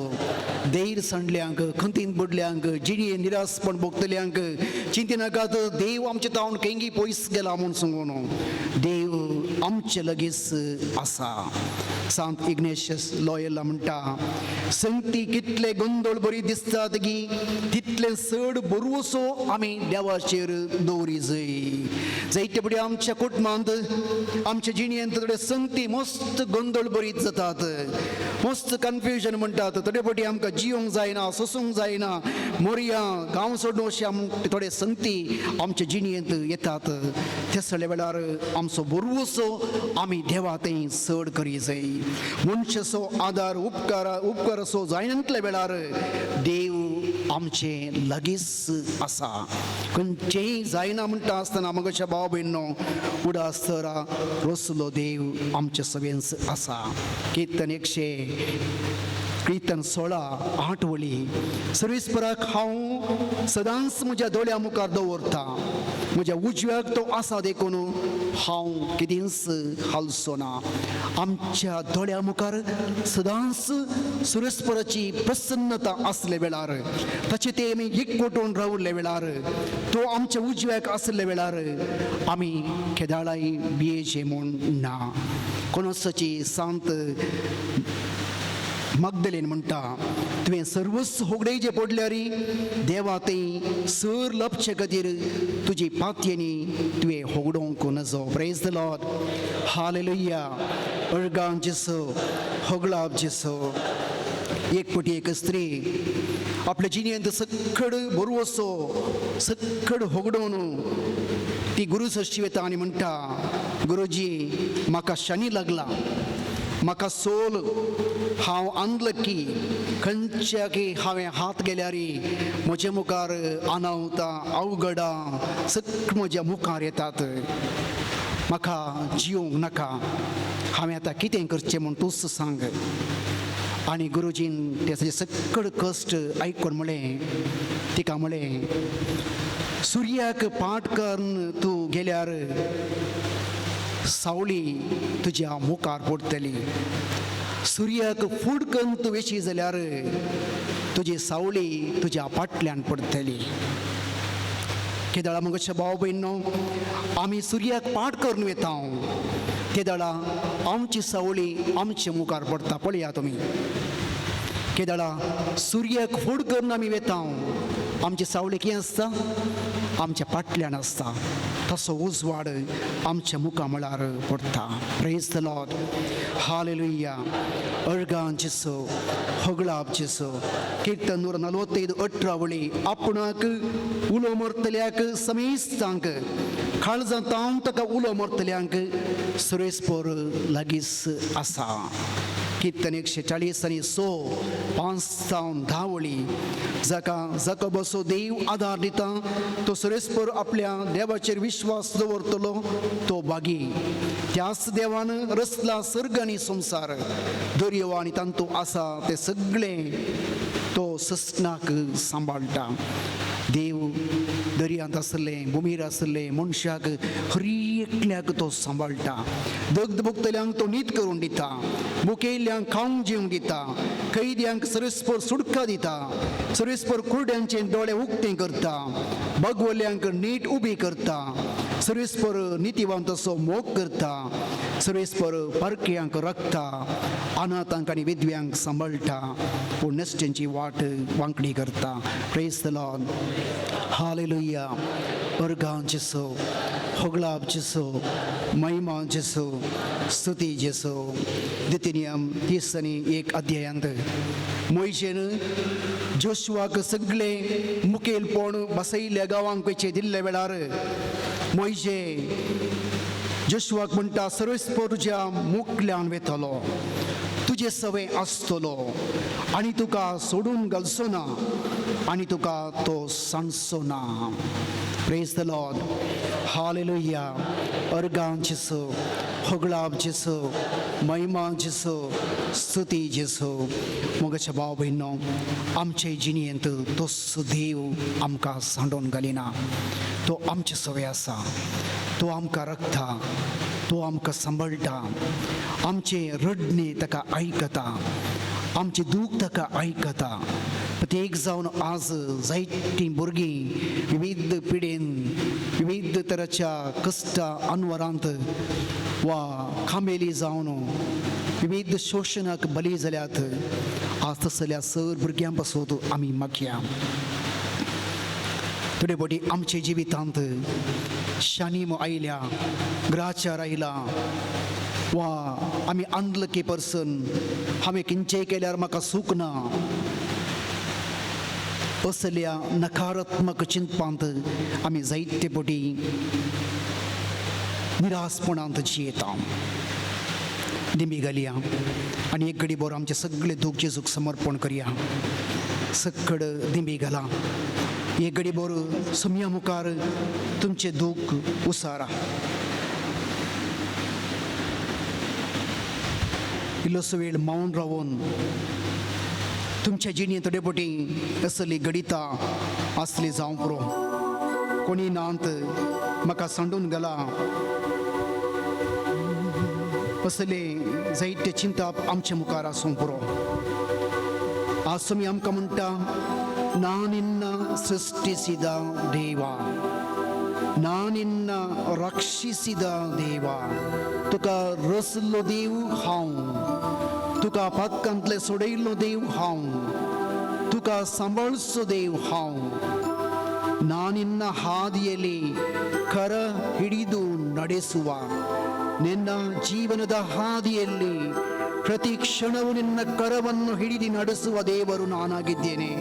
देर सांडल्यांक, खंतींत बुडल्यांक, जिणये निरासपण भोगतल्यांक चिंतिनाकात, देव आमचे तावन केंगी पयस गेला म्हूण सांगून देव आमचे लगीच आसा. सांत इग्नेशियस लॉयला म्हणटा, संगती कितले गोंदळ बरी दिसतात की तितले चड बरवसो आमी देवाचेर दवरी जय. जायते फुडें आमच्या कुटुंबांत, आमच्या जिणेंत थोडे संगती मस्त गोंदळ बरीत जातात, मस्त कन्फ्युजन म्हणटात. थोडे फावटी आमकां जियोंक जायना, सोसूंक जायना, मोरया गांव सोडून अशें आम थोडे संगती आमच्या जिणेंत येतात. ते सगळे वेळार आमचो बरवसो आमी देवा थंय चड करी जाय. मनशाचो आदार उपकार उपकार असो जायनातल्या वेळार देव आमचे लागींच आसा. खंयचेंय जायना म्हणटा आसतना मगच्या भाव भयणो उडास तर रोसलो देव आमचे सगळेंच आसा. किर्तन 100 कीर्तन 16:8 वळी. सर्वेस्पराक हांव सदांच म्हज्या दोळ्या मुखार दवरता, म्हज्या उजव्याक तो आसा देखून हांव कितेंच हालचो ना. आमच्या दोळ्या मुखार सदांच सर्वेस्पराची प्रसन्नता आसले वेळार, ताचे ते आमी एकवटून रावल्ले वेळार, तो आमच्या उजव्याक आसले वेळार आमी केदाळाय भियेचे म्हूण ना. कोणसाची सांत मगदलेन म्हणटा, तुवें सर्वस्व होगडेचे पडल्यारी देवा थंय सर लपचे खातीर तुजी पातयेनी तुवें होगडोवंक नजो. प्रेज the Lord, hallelujah. अळगां जेसो, होगळाप जेसो. एक फावटी एक स्त्री आपल्या जिणेंत सक्कड बरवसो सक्कड होगडोवन ती गुरू सरशी वता आनी म्हणटा, गुरुजी म्हाका शनी लागला, म्हाका सोल, हांव अनलकी, खंयच्याकी हांवें हात गेल्यारी म्हजे मुखार अनावतां अवघडां सगळीं म्हज्या मुखार येतात, म्हाका जियोंक नाका, हांवें आतां कितें करचें म्हूण तूंच सांग. आनी गुरुजीन तेजे सक्कड कश्ट आयकून म्हणलें, तिका म्हणलें, सुर्याक पाट करून तूं गेल्यार सावळी तुज्या मुखार पडटली, सुर्याक फूड करून तूं वेशी जाल्यार तुजी सावळी तुज्या फाटल्यान पडटली. केदळा मगो भाव भयणो आमी सुर्याक पाट करून वता तेदळा आमची सावळी आमचे मुखार पडटा. पळया तुमी, केदळा सुर्याक फूड करून आमी वता, आमची सावळी कितें आसता? आमच्या फाटल्यान आसता. तसो उजवाड आमच्या मुखामळार पडटा. प्रेज the Lord, hallelujah. अर्गां जेसो, होगळाप जेसो. कीर्तन 145:18 वळी. आपणाक उलो मरतल्याक समेस्तांक, काळजां तावन ताका उलो मरतल्यांक सुरेसपोर लागींच आसा. कीर्तन 140 आनी 6, 5 जावन 10 वळी. जाका जाका बसो देव आदार दिता तो सुरेसपोर आपल्या देवाचेर विश्वास दवरतलो तो बागी. त्याच देवान रचला सर्ग आनी संवसार, दर्यो आनी तांतू आसा ते सगळे तो सस्नाक सांबाळटा. देव दर्यांत आसले, भुमीर आसले मनशाक हर एकल्याक तो सांबाळटा. दग्ध भोगतल्यांक तो नीत करून दिता, मुखेल्यांक खावंक जेवंक दिता, कैद्यांक सरस्पर सुटका दिता, सरस्पर कुरड्यांचे दोळे उक्ते करता, बगवल्यांक नीट उबी करता, सरस्पर नितीवंत असो मोग करता, सरस्पर परक्यांक रखता, अनाथांक आनी विधव्यांक सांबाळटा, पूण नश्ट्यांची वाट वांकडी करता. प्रेज the Lord, hallelujah. अर्गां जेसो, होगळाप जेसो, महिमा जेसो, स्तुती जेसो. दितिनियम 30 आनी 1 अध्यायांत मोयशेन जोशुआक सगळे मुखेलपण बसयल्ल्या गांवांक वयचे दिल्ल्या वेळार मोयशे जोशुआक म्हणटा, सर्वेस्पर तुज्या मुखल्यान वेतलो, तुजे सवे आसतलो आनी तुका सोडून घालचो ना आनी तुका तो सांडचो ना. प्रेज the Lord, hallelujah. अर्गां जेसो, होगळाप जेसो, महिमा जेसो, स्तुती जेसो. मोगाच्या भाव भयणो, आमचे जिणेंत तोच देव आमकां सांडोवन घालिना. तो आमचे सवे आसा, तो आमकां रखता, तो आमकां सांबाळटा. आमचें रडणें ताका आयकता, आमचें दूख ताका आयकता. प्रत्येक जावन आज जायतीं भुरगीं विविध पिडेन, विविध तराच्या कश्टा अनवरांत वा खामेली जावन विविध शोशणाक बली जाल्यात. आज तसल्या सर भुरग्यां पासत आमी मागया. थोडे फावटी आमच्या जिवितांत शानीम आयल्या, ग्राचार आयला वा आमी अनलकी पर्सन, हांवें किंचेय केल्यार म्हाका सूख ना, असल्या नकारात्मक चिंतपांत आमी जायते फावटी निरासपणांत जियेता. दिमी घालया आनी एक घडी बरो आमचें सगळें दूख जेजूक समर्पण करया. सक्कड दिंबी घाला, एक घडी बरो समया मुखार तुमचें दूख उसारा. इल्लोसो वेळ मौन रावून तुमच्या जिणेंत थोडे फावटी असली घडितां आसली जावं पुरो, कोणी नांत म्हाका सांडून गेला, असले जायते चिंताप आमच्या मुखार आसूंक पुरो. आज तुमी आमकां म्हणटा, नानिन्न सृष्टिसिद देवा, नानिन्न रक्षिसिद देवा, तुका रसलो देव हांव, तुका पातकांतले सोडयल्लो देव हांव, तुका सांबाळचो देव हांव. ನಾನಿನ್ನ ಹಾದಿಯಲ್ಲಿ ಕರ ಹಿಡಿದು ನಡೆಸುವ, ನಿನ್ನ ಜೀವನದ ಹಾದಿಯಲ್ಲಿ ಪ್ರತಿ ಕ್ಷಣವೂ ನಿನ್ನ ಕರವನ್ನು ಹಿಡಿದು ನಡೆಸುವ ದೇವರು ನಾನಾಗಿದ್ದೇನೆ.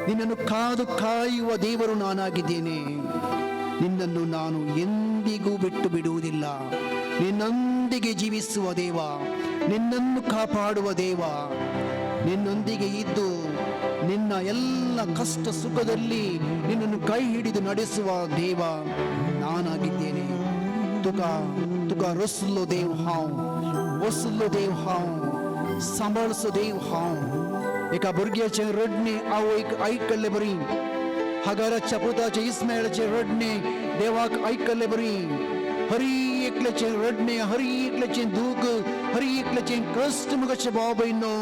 ನಿನ್ನನ್ನು ಕಾದು ಕಾಯುವ ದೇವರು ನಾನಾಗಿದ್ದೇನೆ. ನಿನ್ನನ್ನು ನಾನು ಎಂದಿಗೂ ಬಿಟ್ಟು ಬಿಡುವುದಿಲ್ಲ. ನಿನ್ನೊಂದಿಗೆ ಜೀವಿಸುವ ದೇವ, ನಿನ್ನನ್ನು ಕಾಪಾಡುವ ದೇವ, ನಿನ್ನೊಂದಿಗೆ ಇದ್ದು ನಿನ್ನ ಎಲ್ಲ ಕಷ್ಟ ಸುಖದಲ್ಲಿ ನಿನ್ನನ್ನು ಕೈ ಹಿಡಿದು ನಡೆಸುವ ದೇವ ನಾನಾಗಿದ್ದೇನೆ. तुका तुका रसलो देव हांव, वसलो देव हांव, सांबाळचो देव हांव. एका भुरग्याचें रडणें आवयक आयकल्ले बरी, हगाराच्या पुताचें इस्मायलाचें रडणें देवाक आयकल्ले बरी, हरी एकल्याचें रडणें, हरी एकल्याचें दूख, हरी एकल्याचें कश्ट मुगाचे भाव भयणो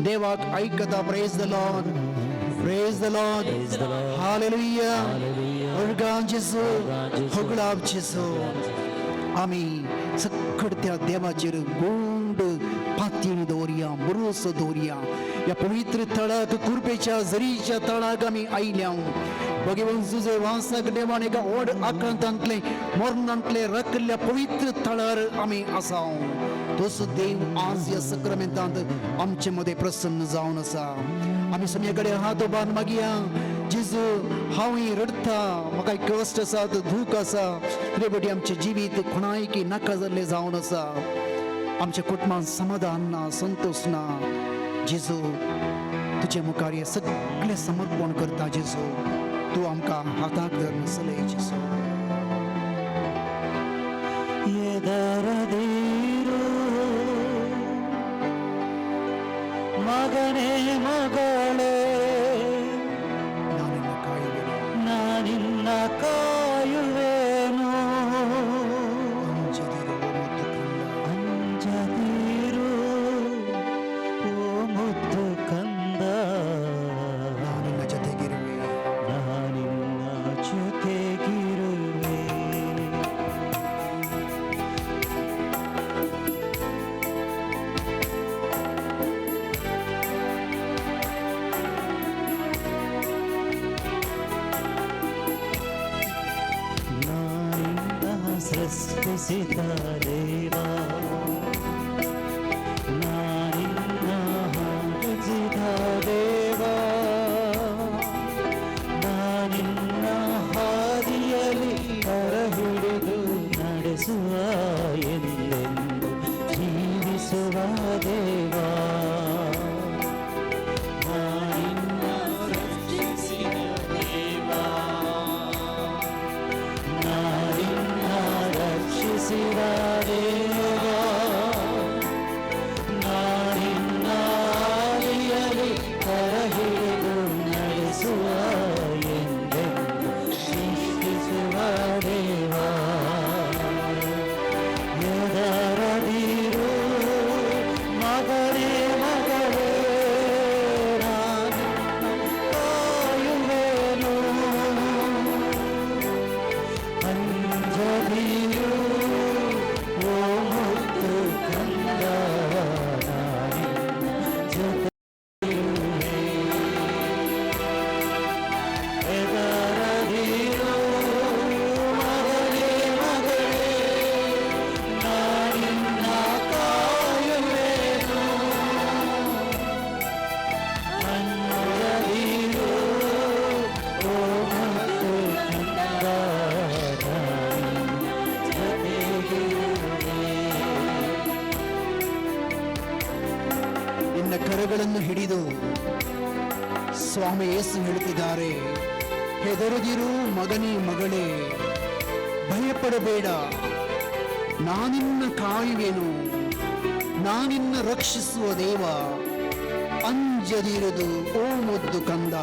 देवाक आयकता. Praise the Lord, praise the Lord, Praise the Lord. Hallelujah. Hallelujah. अर्गां जेजू, होगळाप जेजू. आमी सक्कड त्या देवाचेर गोंड पातयेन दवरया, भरोसो दवरया. ह्या पवित्र थळाक, कुर्बेच्या झरीच्या तळाक आमी आयल्या. भगवान जुजे वासाक देवान एका व्हड आकांतांतले मरणांतले रकल्ल्या पवित्र थळार आमी आसा. तोच देव आज ह्या सक्रामेंतांत आमचे मदें प्रसन्न जावन आसा. आमी स्वामया कडेन हात उबारून मागया, जेजू हांवूय रडटा, म्हाका कश्ट आसा, दूख आसा, तरी पटी आमचें जिवीत कोणायकी नाका जाल्लें जावन आसा. आमच्या कुटुंबान समाधान ना, संतोश ना. जेजू तुजे मुखार हें सगळें समर्पण करता. जेजू तूं आमकां हाताक धरून चलय जेजू. ಎದರದಿರು ಮಗನೇ ಮಗಳೇ, ನಾನಿನ್ನ ಕಾಯುವೆನು, ನಾನಿನ್ನ ಕಾಯುವೆನು. ಅಂಜದಿರು ಓ ಮುದ್ದು ಕಂದ, ಅಂಜದಿರು ಓ ಮುದ್ದು ಕಂದ, ನಾನಿನ್ನ ಜೊತೆಗಿರುವೆ, ನಾನಿನ್ನ ಜೊತೆಗಿರುವೆ. ನಾನಿನ್ನ ಸೃಷ್ಟಿಸಿದ ದೇವ, ನಾನಿನ್ನ ಹಾಕಿಸಿದ ದೇವ, ನಾನಿನ್ನ ಹಾದಿಯಲ್ಲಿ ಕರ ಹಿಡಿದು ನಡೆಸುವ ಎಂದೆಂದು ಜೀವಿಸುವ ದೇವ. ನಾನಿನ್ನ ಸೃಷ್ಟಿಸಿದ ದೇವ, ನಾನಿನ್ನ ರಕ್ಷಿಸಿದ ದೇವ, ನಾನಿನ್ನ ಹಾದಿಯಲ್ಲಿ ಕರ ಹಿಡಿದು ನಡೆಸುವ ಎಂದೆಂದು ಸೃಷ್ಟಿಸುವ ದೇವ. ಎದರದಿರು ಮಗನೇ ಮಗಳೇ, ನಾನಿನ್ನ ಕಾಯುವೆನು. ಅಂಜದಿರು ಓ ಮುದ್ದು ಕಂದ, ನಾನಿನ್ನ ಜೊತೆಗಿರುವೆ. ಎದರದಿರು ಮಗನೇ ಮಗಳೇ, ನಾನಿನ್ನ ಕಾಯುವೆನು. ಅಂಜದಿರು ಓ ಮುದ್ದು ಕಂದ, ನಾನಿನ್ನ ಜೊತೆಗಿರುವೆ. ನಿನ್ನ ಕರಗಳನ್ನು ಹಿಡಿದು ಸ್ವಾಮಿ ಯೇಸು ಹೇಳುತ್ತಿದ್ದಾರೆ, ಹೆದರದಿರು ಮಗನೇ ಮಗಳೇ, ಭಯಪಡಬೇಡ, ನಾನಿನ್ನ ಕಾಯುವೆನು, ನಾನಿನ್ನ ರಕ್ಷಿಸುವ ದೇವ. ಅಂಜದಿರುದು ಓ ಮುದ್ದು ಕಂದ,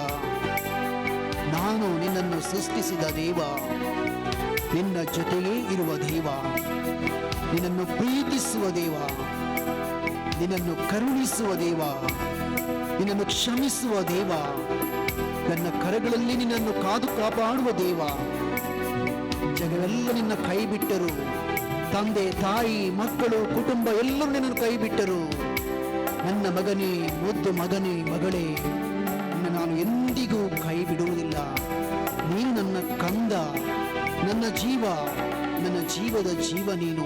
ನಾನು ನಿನ್ನನ್ನು ಸೃಷ್ಟಿಸಿದ ದೇವ, ನಿನ್ನ ಜೊತೆಯೇ ಇರುವ ದೇವ, ನಿನ್ನನ್ನು ಪ್ರೀತಿಸುವ ದೇವ, ನಿನ್ನನ್ನು ಕರುಣಿಸುವ ದೇವ, ನಿನ್ನನ್ನು ಕ್ಷಮಿಸುವ ದೇವ, ನನ್ನ ಕರಗಳಲ್ಲಿ ನಿನ್ನನ್ನು ಕಾದು ಕಾಪಾಡುವ ದೇವ. ಜಗವೆಲ್ಲ ನಿನ್ನ ಕೈ ಬಿಟ್ಟರು, ತಂದೆ ತಾಯಿ ಮಕ್ಕಳು ಕುಟುಂಬ ಎಲ್ಲರೂ ನಿನ್ನನ್ನು ಕೈ ಬಿಟ್ಟರು, ನನ್ನ ಮಗನೇ, ಮುದ್ದು ಮಗನೇ ಮಗಳೇ, ನಿನ್ನ ನಾನು ಎಂದಿಗೂ ಕೈ ಬಿಡುವುದಿಲ್ಲ. ನೀನು ನನ್ನ ಕಂದ, ನನ್ನ ಜೀವ, ನನ್ನ ಜೀವದ ಜೀವ ನೀನು.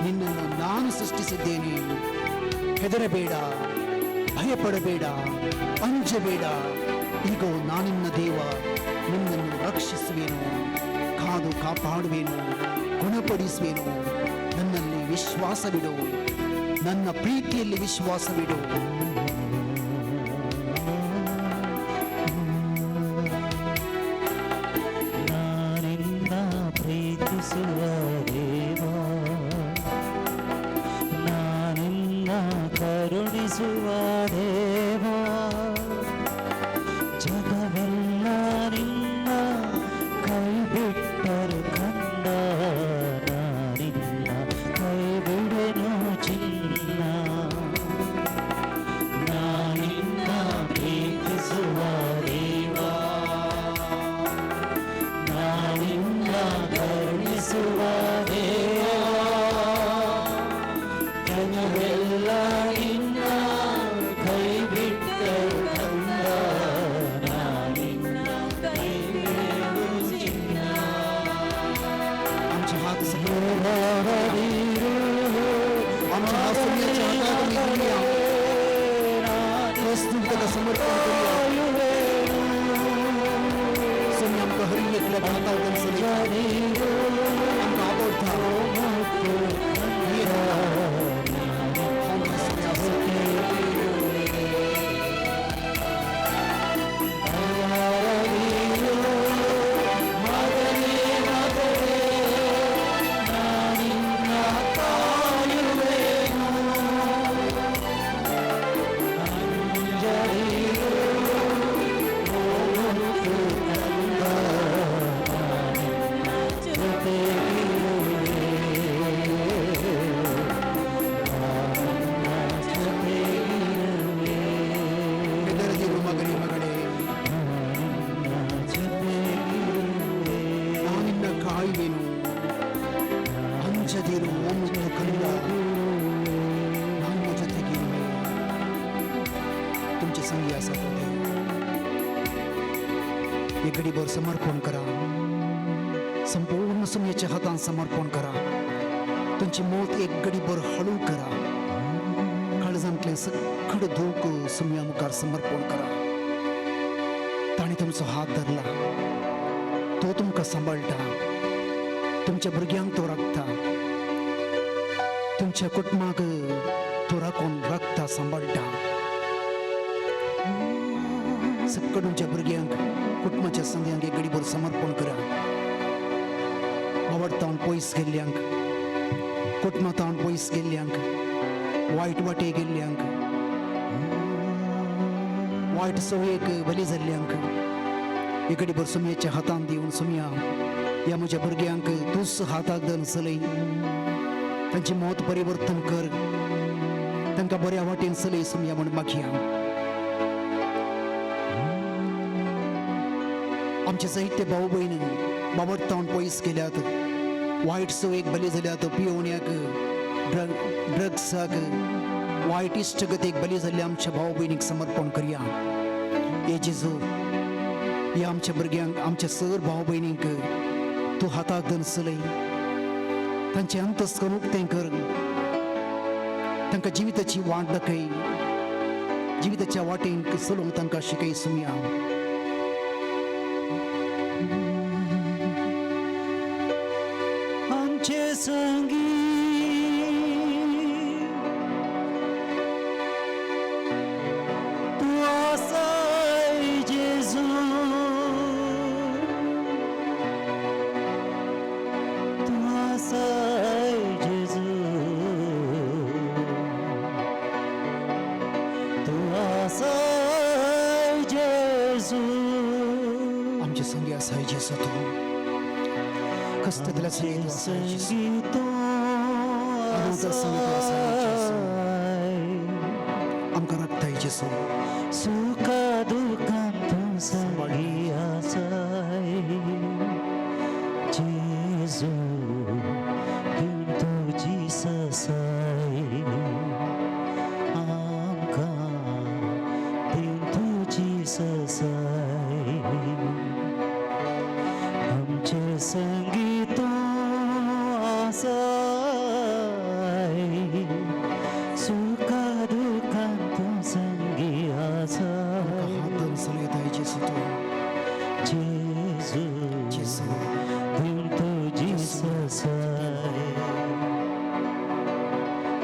ನಿನ್ನನ್ನು ನಾನು ಸೃಷ್ಟಿಸಿದ್ದೇನೆ. ಹೆದರಬೇಡ, ಭಯಪಡಬೇಡ, ಅಂಜಬೇಡ. ಇಗೋ ನಾನಿನ್ನ ದೇವ, ನಿನ್ನನ್ನು ರಕ್ಷಿಸುವೆನು, ಕಾದು ಕಾಪಾಡುವೆನು, ಗುಣಪಡಿಸುವೆನು. ನನ್ನಲ್ಲಿ ವಿಶ್ವಾಸವಿಡು, ನನ್ನ ಪ್ರೀತಿಯಲ್ಲಿ ವಿಶ್ವಾಸವಿಡು. ನಾನಿನ್ನ ಪ್ರೀತಿಸುವ ದೇವ, ನಾನಿನ್ನ ಕರುಣಿಸುವ ದೇವ, ಜಗವೆಲ್ಲ ನಿನ್ನ ಕೈ ಬಿಟ್ಟರು ಕಂದ, ನಾನಿನ್ನ ಕೈ ಬಿಡೆನು ಚಿನ್ನ. ನಾನಿನ್ನ ಪ್ರೀತಿಸುವ ದೇವ, ನಾನಿನ್ನ ಕರುಣಿಸುವ ದೇವ, ಜನವೆಲ್ಲ ನಿನ್ನ आमच्या हात सुमयाच्या हातात आमी दिवया. वस्तू ताका समर्पण करूया. सुमी आमकां हरी एकल्याक हाताक चलयता, आमकां आवडटा. ಮಗನೇ ಮಗಳೇ, ನಾನಿನ್ನ ಕಾಯುವೆನು, ಅಂಜದಿರು ಮುತ್ತು ಕಂದ, ನಾನು ಜೊತೆಗಿರುವೆ. तुमचे संगी आसा तो देव. एक घडीभर समर्पण करा, संपूर्ण सुमयेच्या हातान समर्पण करा. तुमची मौत एक घडीभर हळू करा. काळजांतलें सगळं दुःख सुमया मुखार समर्पण करा. ताणें तुमचो हात धरला, तो तुमकां सांबाळटा. तुमच्या भुरग्यांक तो राखता, तुमच्या कुटुंबाक तो राखून राखता, सांबाळटा. सगळं तुमच्या भुरग्यांक, कुटुंबाच्या संग्यांक एक घडीभर समर्पण करा. आवडतावन पयस गेल्ल्यांक, कुटुंबातावन पयस गेल्ल्यांक, वायट वाटे गेल्ल्यांक, वायट संवयेक बली जाल्ल्यांक एक घडीभर सुमयेच्या हातान दिवन, सुमया, ह्या म्हज्या भुरग्यांक तूंच हाताक धरून चलय, तांची मौत परिवर्तन कर, तांकां बऱ्या वाटेन चलय सुमया म्हूण मागया. आमचे जायते भाव भयण बाबडतावन पयस गेल्यात, वायट संवयेक बली जाल्यात, पियोवण्याक, ड्रग्साक, वायट इश्टगतीक बली जाल्ल्या आमच्या भाव भयणीक समर्पण करया. हे जेजू, ह्या आमच्या भुरग्यांक, आमच्या सर भाव भयणींक तूं हाताक धरून चलय. तांचें अंतस्करण उक्तें कर, तांकां जिविताची वाट दाखय, जिविताच्या वाटेन चलोवंक तांकां शिकय सुमया. आमचे संगी तूं आसाय जेजू, तूं आसाय जेजू, तूं आसाय जेजू. आमचे संगी आसाय जेजू तूं, कष्टांतल्या संगी तूं आसाय जेजू. संगी तूं अनंत संगी तूं आसाय जेजू. आसाय. आमकां राखताय जेजू. सुखा दुःखान तूं संगी आसाय जेजू, दिवन तुजी ससाय आमकां, दिवन तुजी ससाय. आमचे संगी तूं आसाय, सुखा दुःखान तूं संगी आमकां आसाय हात धरून चलयताय जेजू तूं. जेजू, जेजू, दिवन तुजी ससाय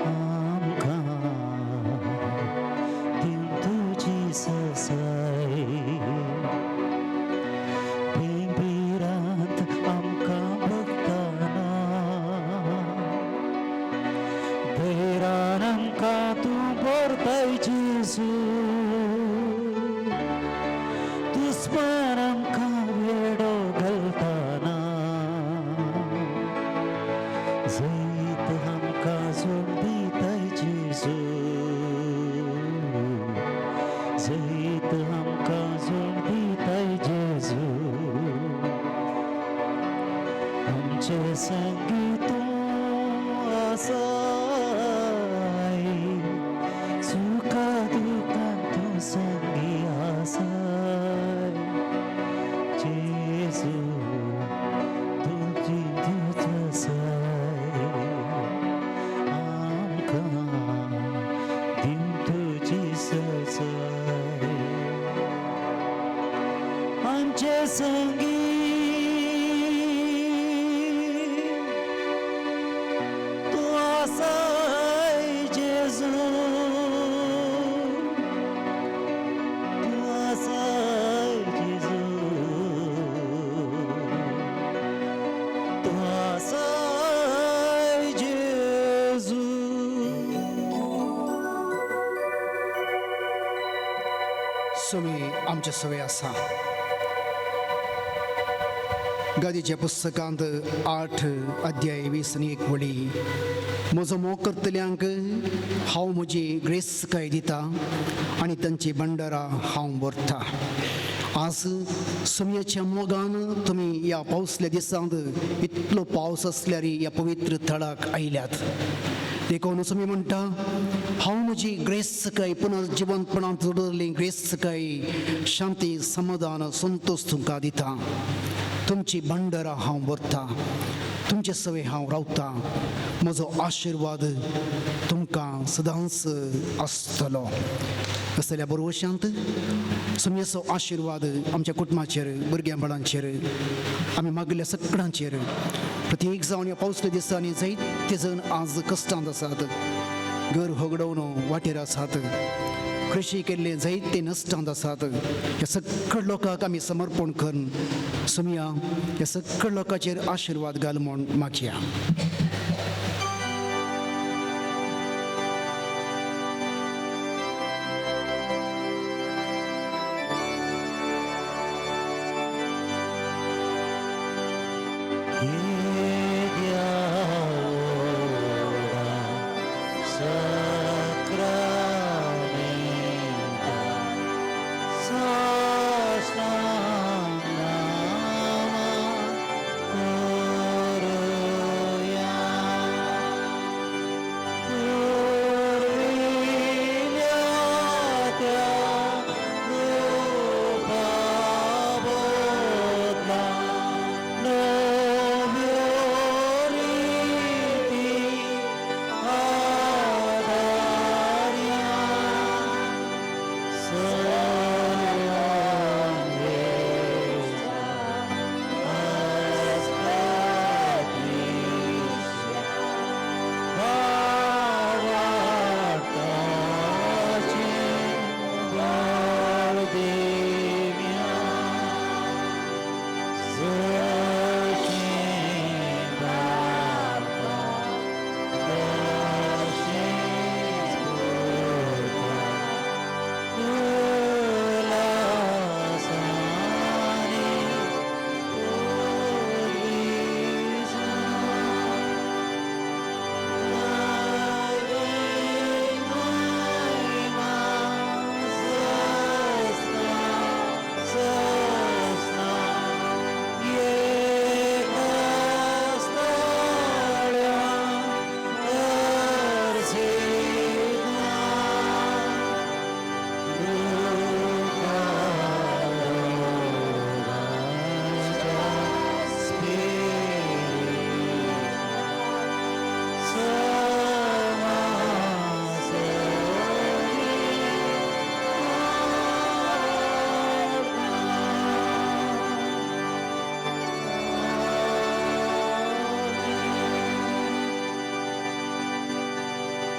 आमकां, दिवन तुजी ससाय. भिरांत आमकां भोगतना धैर्यान आमकां तूं भरताय जेजू. दुस्मान आमकां वेडो घालतना जैत आमकां जोड दिताय जेजू, जैत आमकां जोड दिताय जेजू. आमचे संगी तूं आसाय, सुखा दुःखान तूं संगी आसाय जेजू, तुजी तुजसाय. सुमी आमचे सवय आसा. गादीच्या पुस्तकांत 8 अध्याय 20 आनी 1 वळी, म्हजो मोग करतल्यांक हांव म्हजी ग्रेस्तकाय दिता आनी तांची भंडारां हांव व्हरता. आज सुमयाच्या मोगान तुमी ह्या पावसल्या दिसांत इतलो पावस आसल्यार ह्या पवित्र थळाक आयल्यात. देखून सुमी म्हणटा, हांव म्हजी ग्रेस्तकाय पुनर्जिवंतपणांत जोडलेली ग्रेस्तकाय शांती समाधान संतोश तुमकां दिता. तुमची भंडारां हांव व्हरता, तुमचे सवय हांव रावता, म्हजो आशिर्वाद तुमकां सदांच आसतलो. असल्या बरोवशांत सुमयेचो आशिर्वाद आमच्या कुटुंबाचेर, भुरग्यां बाळांचेर, आमी मागिल्ल्या सगळ्यांचेर, प्रत्येक जावन ह्या पावसल्या दिसांनी जायते जण आज कश्टांत आसात, घर होगडोवन वाटेर आसात, कृशी केल्ले जायते नश्टांत आसात. ह्या सगळ्या लोकांक आमी समर्पण करून सुमया ह्या सगळ्या लोकांचेर आशिर्वाद घाल म्हूण मागया.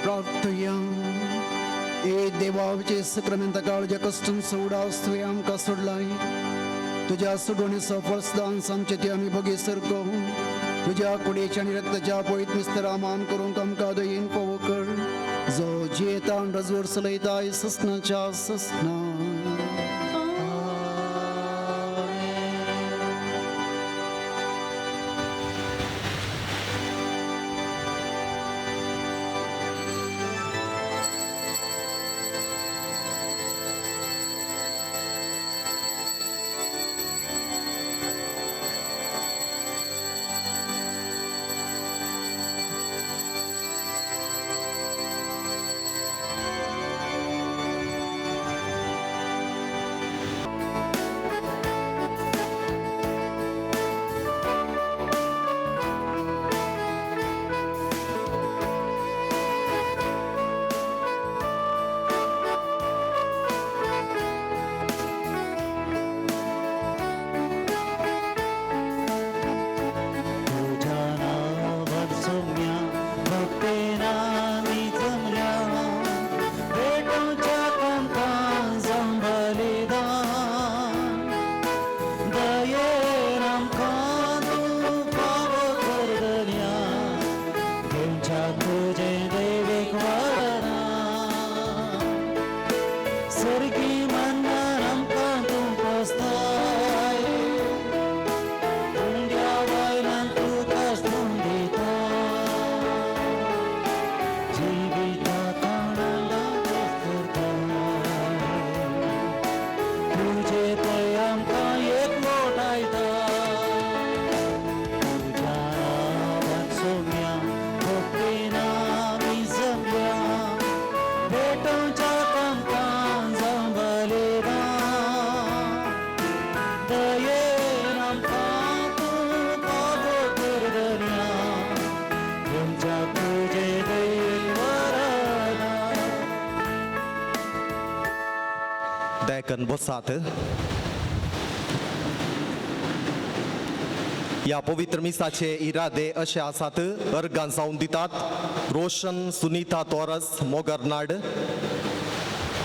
प्रार्थया. ए देवाचे सक्रमेंता काळज्या कश्टान सोडास तुवें आमकां सोडलाय. तुज्या सुडवणेचो फळसदान आमचे ते आमी भोगी सरको. तुज्या कुडीच्या आनी रक्ताच्या पयत मिस्तरा मान करूंक आमकां दयेन फावो कर, जो जियेता आनी रजवड चलयता ससनाच्या ससना. दयाकन बसात. ह्या पवित्र मिसाचे इरादे अशे आसात. अर्गां जावन दितात रोशन सुनीता तोरस मोगरनाड,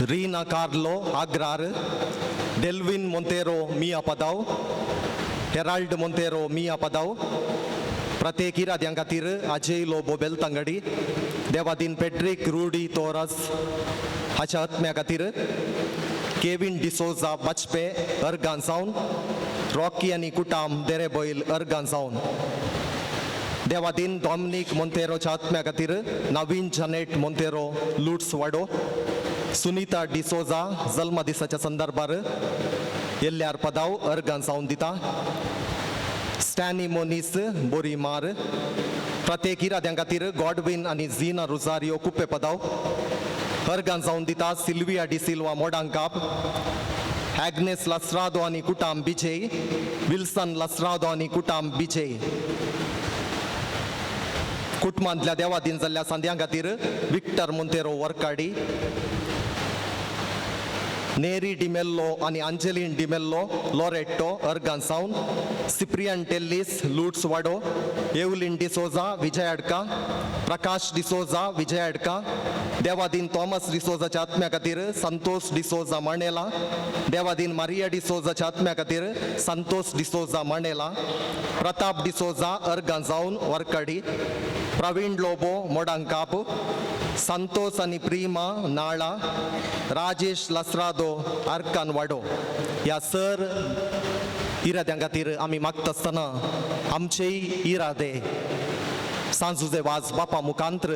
रीना कार्लो आग्रार, डेल्विन मोंतेरो मिया पदाव, हेराल्ड मोंतेरो मिया पदाव. प्रत्येक इराद्यां खातीर अजय लोबो बेलतंगडी, देवादीन पेट्रीक रुडी तोरस हाच्या आत्म्या खातीर, केविन डिसोजा वाजपे अर्गां जावन, रॉकी आनी कुटाम देरेबैल अर्गां जावन, देवादीन डॉमनीक मोंतेरोच्या आत्म्या खातीर नवीन जनेट मोंतेरो लुट्स वाडो, सुनीता डिसोजा जल्मदिसाच्या संदर्भार येल्ल्यार पदाव अर्गां जावन दिता, स्टॅनी मोनीस बोरी मार. प्रत्येक इराद्यां खातीर गॉडविन आनी झिना रोजारियो कुप्पे पदाव अर्गां जावन दिता, सिल्विया डिसिल्वा मोडांकाप, ॲग्नेस लस्रादो आनी कुटाम बिजय, विल्सन लस्रादो आनी कुटाम बिजय. कुटुंबांतल्या देवादीन जाल्ल्या सांद्यां खातीर विक्टर मोंतेरो वर्काडी, नेरी डिमेल्लो आनी अंजलीन डिमेल्लो लोरेट्टो अर्गां सावन, सिप्रियन टेल्लीस लूट्स वाडो, एवलिन डिसोजा विजय अडका, प्रकाश डिसोजा विजय अडका. देवादीन थॉमस डिसोजाच्या आत्म्या खातीर संतोष डिसोजा मांडेला, देवादीन मारिया डिसोजाच्या आत्म्या खातीर संतोष डिसोजा मांडेला, प्रताप डिसोजा अर्गां जावन वर्कडी, प्रवीण लोबो मोडांकाप, संतोष आनी प्रिमा नाळा, राजेश लसरादो आर्कान वाडो. ह्या सर इराद्यां खातीर आमी मागता आसतना आमचेय इरादे सांजुजे वाज बापा मुखांत्र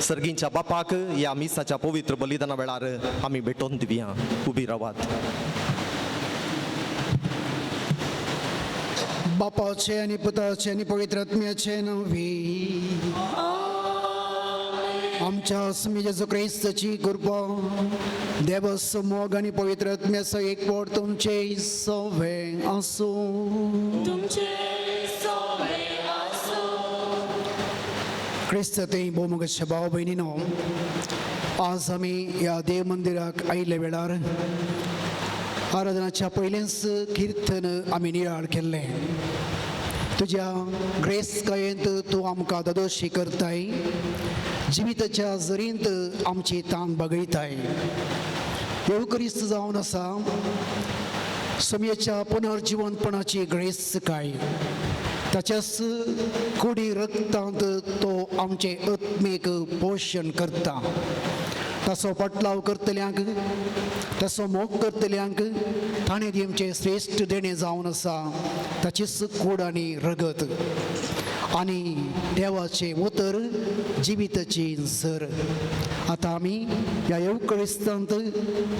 सर्गींच्या बापाक ह्या मिसाच्या पवित्र बलिदाना वेळार आमी भेटोवन दिवया. उबी रावात. बापाचे आनी पुताचे आनी पवित्र आत्म्याचे नांवी आमच्या स्वामी जेजू क्रिस्ताची कृपा, देवाचो मोग आनी पवित्र आत्म्याचो एकवट तुमचे सवे आसूं. तुमचे सोवे आसूं. क्रिस्त ते भोवमोगाचे भाव भयणीनो, आज आमी ह्या देव मंदिराक आयिल्ल्या वेळार आराधनाच्या पयलेंच किर्तन आमी नियाळ केल्लें. तुज्या ग्रेसकायेंत तूं आमकां दादोशी करताय, जिविताच्या जरींत आमची तान बगयताय. देव क्रिस्त जावन आसा सोमयेच्या पुनर्जिवनपणाची ग्रेसकाय, ताच्याच कुडी रक्तांत तो आमचे आत्मीक पोशण करता. ताचो पटलाव करतल्यांक, ताचो मोग करतल्यांक ताणें दिवचें श्रेश्ठ देणें जावन आसा ताचीच कूड आनी रगत आनी देवाचें उतर जिविताची सर. आतां आमी ह्या येवकळिस्तांत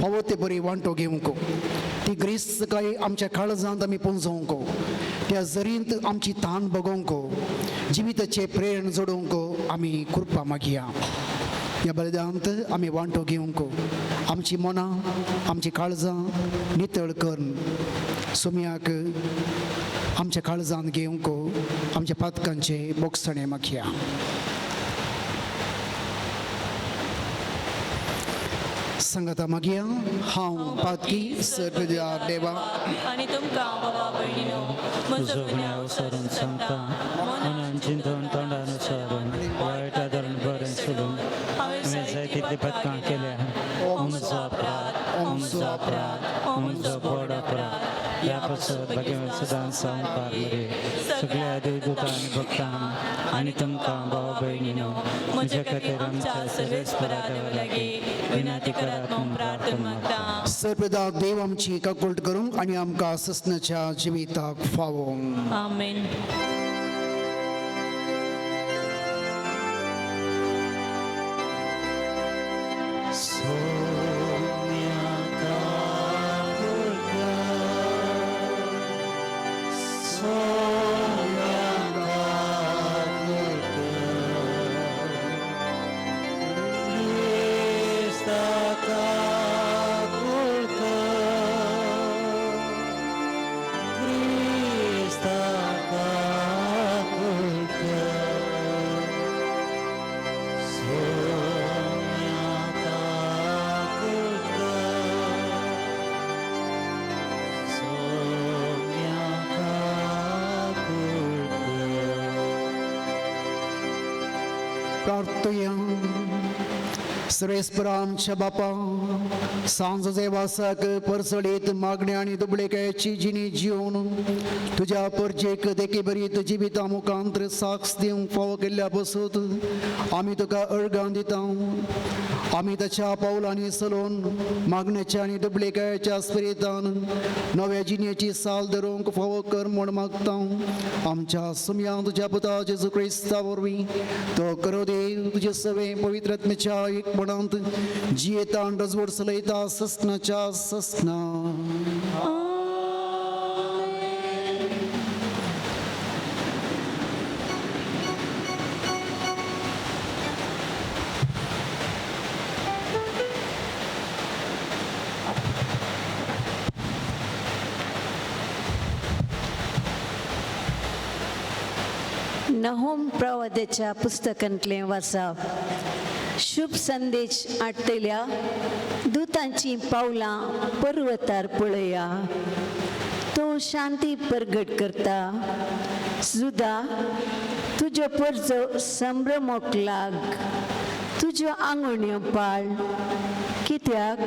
फावो ते बरी वांटो घेवंक, ती ग्रेस्तकाय आमच्या काळजांत आमी पुंजोवंक, त्या जरींत आमची तान बगोवंक, जिविताचें प्रेरण जोडोवंक आमी कृपा मागया. ह्या बलिदानांत आमी वांटो घेवंक आमची मनां आमची काळजां नितळ करून सोमयाक आमच्या काळजांत घेवंक आमच्या पातकांचे बोगसणे मागया. संगता मागया. हांव पातकी सर्व देवा आनी तुमकां बाबा भयणीनो म्हजो तुजो गुन्यांव गुन्यांव सरून सांगता, मनान चिंतून तोंडान उच्चारून वायट आदरण बरें सोडून हांवें जाय तितलीं पदकां केल्या. ओ म्हजो अपराध, ओ म्हजो अपराध, ओ म्हजो व्हड अपराध. ह्या पासत भाग्यवंत सदां सावन मरे सगळ्या देवदूतां आनी भक्तांक आनी तुमकां भाव भयणीनो म्हज्या खातीर आमच्या सर्वेस्परा देवा लागीं विनंती करात म्हूण प्रार्थना मागता. सर्वदा देव आमची काकुळट करूंक आनी आमकां ससनाच्या जिविताक फावो. आमेन. Krista. प्रार्थया. सर्वेस्पर आमच्या बापा, सांज देवासाक परसळीत मागण्या आनी दुबळेकायेची जिणी जिवन तुज्या परजेक देखी बरीत जिविता मुखांत साक्ष दिवंक फावो केल्ल्या बसूत आमी तुका अर्गां दिता. आमी ताच्या पावलांनी चलोवन मागण्याच्या आनी दुबळेकायेच्या स्पिरितान नव्या जिणेची साल धरूंक फावो कर म्हूण मागता. आमच्या सुमया तुज्या पुता जेजू क्रिस्ता वरवीं तो करो देव तुजे सवे पवित्र आत्म्याच्या एकपणांत जियेता आनी रजवड चलयता ससनाच्या ससना. नहोम प्रवाद्याच्या पुस्तकांतलें वाचप. शुभ संदेश हाडटल्या दुतांचीं पावलां पर्वतार पळया. तो शांती परगट करता. जुदा तुज्यो परजो संभ्रमोक लाग, तुज्यो आंगोण्यो पाळ, कित्याक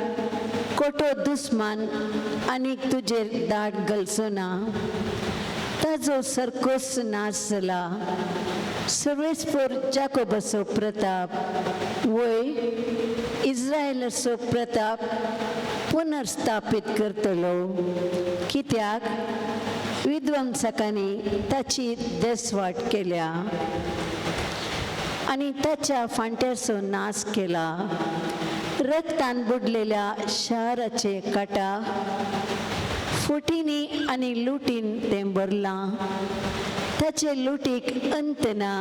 कोटो दुस्मान आनीक तुजेर दाट घालचो ना. ताजो सरकोस नाश जाला. सर्वेस्पर जाकोबाचो प्रताप वय इस्रायलाचो प्रताप पुनर्स्थापीत करतलो, कित्याक विध्वंसकांनी ताची देसवाट केल्या आनी ताच्या फांट्याचो नाश केला. रक्तान बुडलेल्या शाराचे काटा फटींनी आनी लुटीन तें भरलां. ताचे लुटीक अंत ना.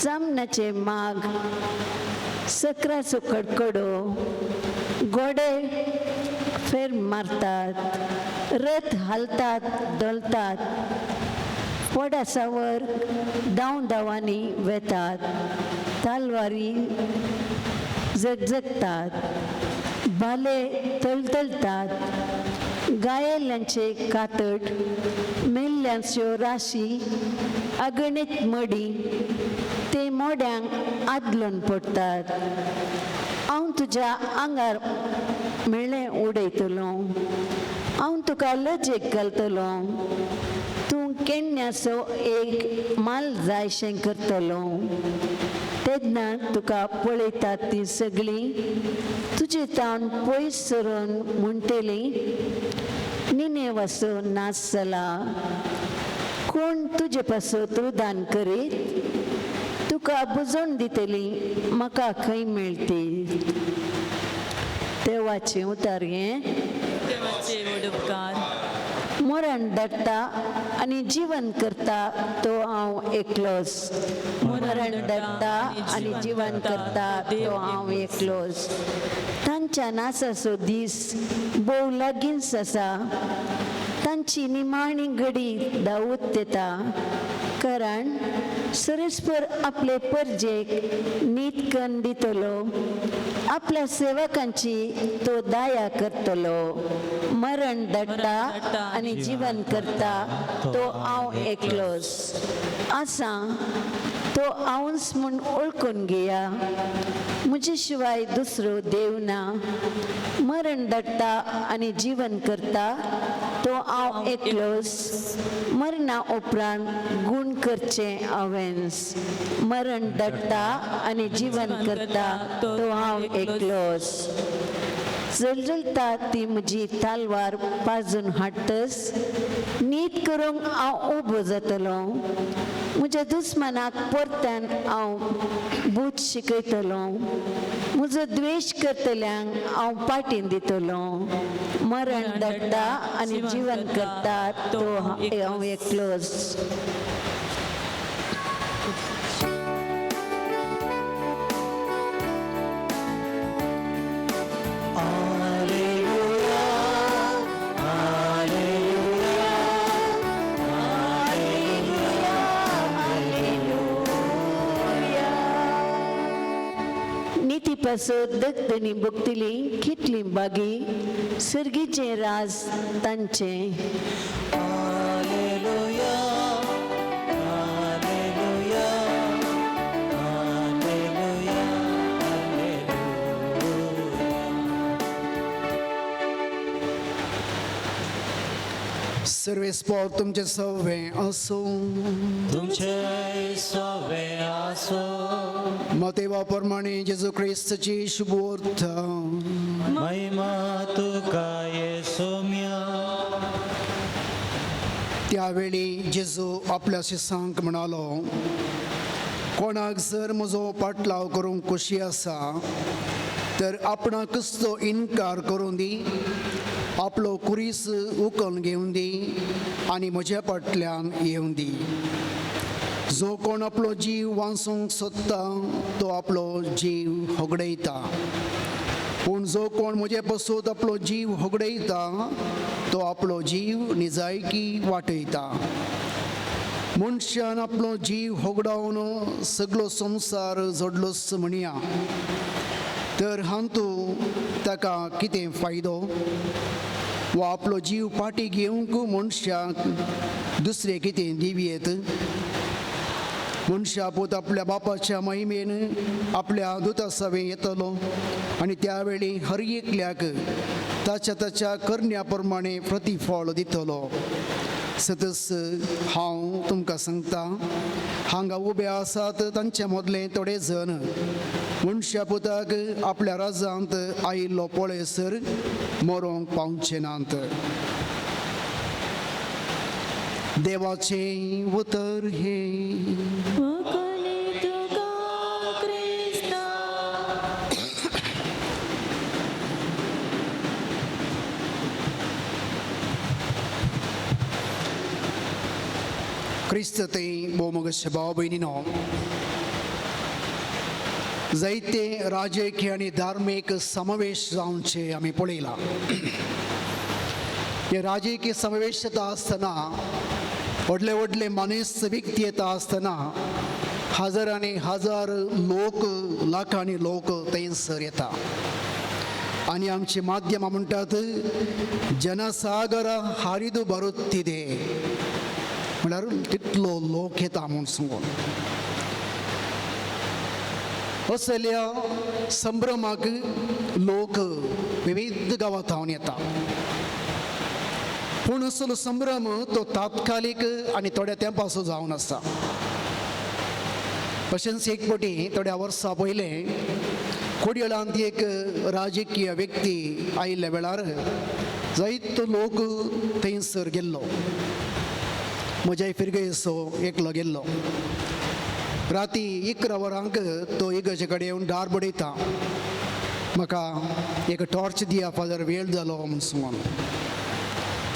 जामनाचे माग, सकराचो कडकडो, गोडे फेर मारतात, रथ हालतात धोलतात, पोडासावर धांव धांवांनी वेतात, तालवारी झगझगतात, भाले तळतळतात, गायेल्यांचे कातट, मेल्ल्यांच्यो राशी, अगणीत मडी ते मोड्यांक आदलोन पडटात. हांव तुज्या आंगार मेळ्ळें उडयतलो, हांव तुका लजेक घालतलो, तूं केन्नासो एक माल जायशें करतलो. तेन्ना तुका पळयतात ती सगळीं तुजे तावन पयस सरून म्हणटली, निनेवाचो नाश जाला. कोण तुजे पासत रुदान करीत तुका बुजोवन दितली, म्हाका खंय मेळटी. देवाचें उतार हें. देवाचे व्हड उपकार. मरण धाडटा आनी जिवन करता तो हांव एकलोच. मरण धाडटा आनी जिवन करता तो हांव एकलोच. तांच्या नासाचो दीस भोव लागींच आसा. तांची निमाणी घडी दावत येता. कारण सरस्पर आपले परजेक नीत कन्न दितलो, आपल्या सेवकांची तो दया करतलो. मरण धाडटा आनी जिवन करता तो हांव एकलोच आसा. तो हांवच म्हूण वळखून घेया, म्हजे शिवाय दुसरो देव ना. मरण धाडटा आनी जिवन करता तो हांव एकलोच. मरणा उपरांत गूण करचें हांवेंच. मरण धाडटा आनी जिवन करता तो हांव एकलोच. जळजळटा ती म्हजी तालवार पाजून हाडटस नीत करूंक हांव उबो जातलो. म्हज्या दुस्मानाक परत्यान हांव बूद शिकयतलो. म्हजो द्वेश करतल्यांक हांव पाटीन दितलो. मरण धाडटा आनी जिवन करता तो हांव एकलोच. निती पासत दगदनी भोगतली कितली बागी, सर्गीचें राज तांचें. Hallelujah, hallelujah, सर्वेस्पोर तुमचे सवे आसूं. तुमचे सवे आसो. मतेवा प्रमाणे जेजू क्रिस्तची शुभोर्थ. महिमा तुका येसुम्या. त्यावेळी जेजू आपल्या शिसांक म्हणालो, कोणाक जर म्हजो पाटलाव करूंक खोशी आसा तर आपणाकच तो इनकार करूं दी, आपलो कुरीस उखल घेवन दी आनी म्हज्या फाटल्यान येवन दी. जो कोण आपलो जीव वाचूंक सोदता तो आपलो जीव होगडयता, पूण जो कोण म्हजे पसून आपलो जीव होगडयता तो आपलो जीव निजायकी वाटयता. मनशान आपलो जीव होगडावन सगलो संवसार जोडलोच म्हणया, तर हांतू ताका कितें फायदो? वा आपलो जीव फाटी घेवंक मनशाक दुसरें कितें दिवयेत? मनशा पूत आपल्या बापाच्या महिमेन आपल्या दुता सवें येतलो आनी त्या वेळी हर एकल्याक ताच्या ताच्या करण्या प्रमाणे प्रतिफळ दितलो. सतस हांव तुमकां सांगता, हांगा उबे आसात तांचे मदले थोडे जण मनशा पुताक आपल्या राजांत आयिल्लो पळयसर मरोंक पावचे नात. देवाचें उतर हें. मुकुली तुका क्रिस्ता. क्रिस्त ते भोवमोगेश्या भाव भयणीनो, जायते राजकीय आनी धार्मीक समावेश जावचे आमी पळयला. हे राजकीय समावेश जाता आसतना, व्हडले व्हडले मानेस्त व्यक्ती येता आसतना हजारांनी हजार लोक, लाखांनी लोक थंयसर येता आनी आमची माध्यमां म्हणटात जनसागर हारिदू बरुत्तिदे, म्हळ्यार तितलो लोक येता म्हूण सांगून. असल्या संभ्रमाक लोक विविध गांवांत थावन येता, पूण असलो संभ्रम तो तात्कालीक आनी थोड्या तेंपाचो जावन आसा. तशेंच एक फावटी थोड्या वर्सां पयलें कोडयेळांत एक राजकीय व्यक्ती आयिल्ल्या वेळार जायतो लोक थंयसर गेल्लो. म्हज्या फिरगेसो एकलो गेल्लो. राती 11 वरांक तो इगर्जे कडेन येवन दार बडयता, म्हाका एक टॉर्च दिया फादर, वेळ जालो म्हूण सांगून.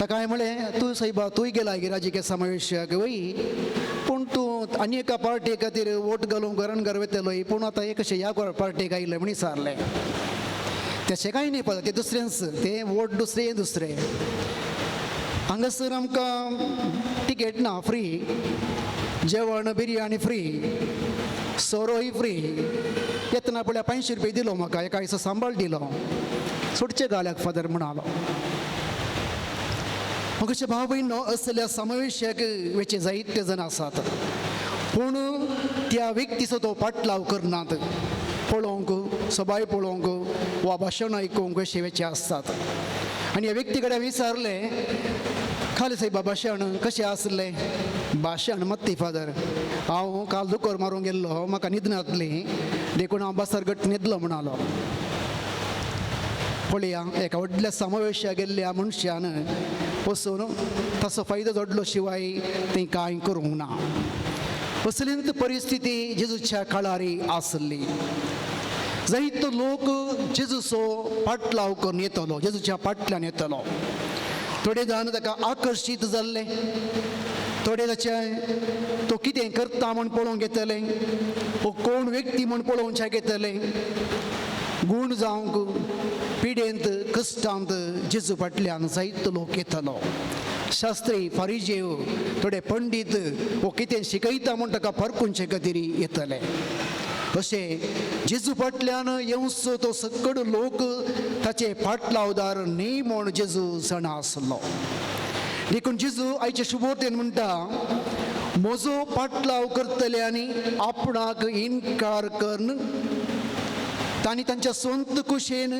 ताका हांवें म्हळें, तूं सायबा तूंय गेला राजकीय समावेशाक वय, पूण तूं आनी एका पार्टी खातीर वोट घालूंक घरान घर वयतलोय, पूण आतां एक कशें ह्या पार्टीक आयलें म्हूण विचारलें. तशें कांय न्ही फादर, तें दुसरेंच, तें वोट दुसरें दुसरें. हांगासर आमकां टिकेट ना, फ्री जेवण, बिरयानी फ्री, सोरोय फ्री. येतना पळया 500 रुपया दिलो म्हाका, एका दिसा सांबाळ दिलो, सोडचे गाल्याक फादर म्हणालो. मग भाव भयण, असल्या समावेशक वेचे जायते जाण आसात, पूण त्या व्यक्तीचो तो पाटलाव करनात. पळोवंक, सबाय पळोवंक वा भाशण आयकूंक अशे वेचे आसतात. आनी ह्या व्यक्ती कडेन विचारलें, खाली सायबा भाशण कशें आसलें? भाशण मत्ती फादर, हांव काल दुकोर मारूंक गेल्लो, म्हाका न्हीद नातली देखून हांव बसर घट न्हिदलो म्हणालो. पळया, एका व्हडल्या समावेशा गेल्ल्या मनशान वचून ताचो फायदो जोडलो शिवाय थंय कांय करूंक ना. असलींत परिस्थिती जेजूच्या काळारी आसली. जायतो लोक जेजूचो पाटलाव करून येतलो, जेजूच्या फाटल्यान येतलो. थोडे जाण ताका आकर्शीत जाल्ले, थोडे ताचे तो कितें करता म्हूण पळोवंक येतले, वो कोण व्यक्ती म्हूण पळोवंक येतले. गूण जावंक पिडेंत कश्टांत जेजू फाटल्यान जायतो लोक येतलो. शास्त्री, फारिजेव, थोडे पंडीत वो कितें शिकयता म्हूण ताका परकुंचे खातीर येतले. अशें जेजू फाटल्यान येवचो तो सकड लोक ताचे फाटलावदार न्ही म्हूण जेजू जाणा आसलो. देखून जेजू आयचे शुभोर्तेन म्हणटा, म्हजो पाटलाव करतले आनी आपणाक इनकार करून तांणी तांच्या स्वंत कुशेन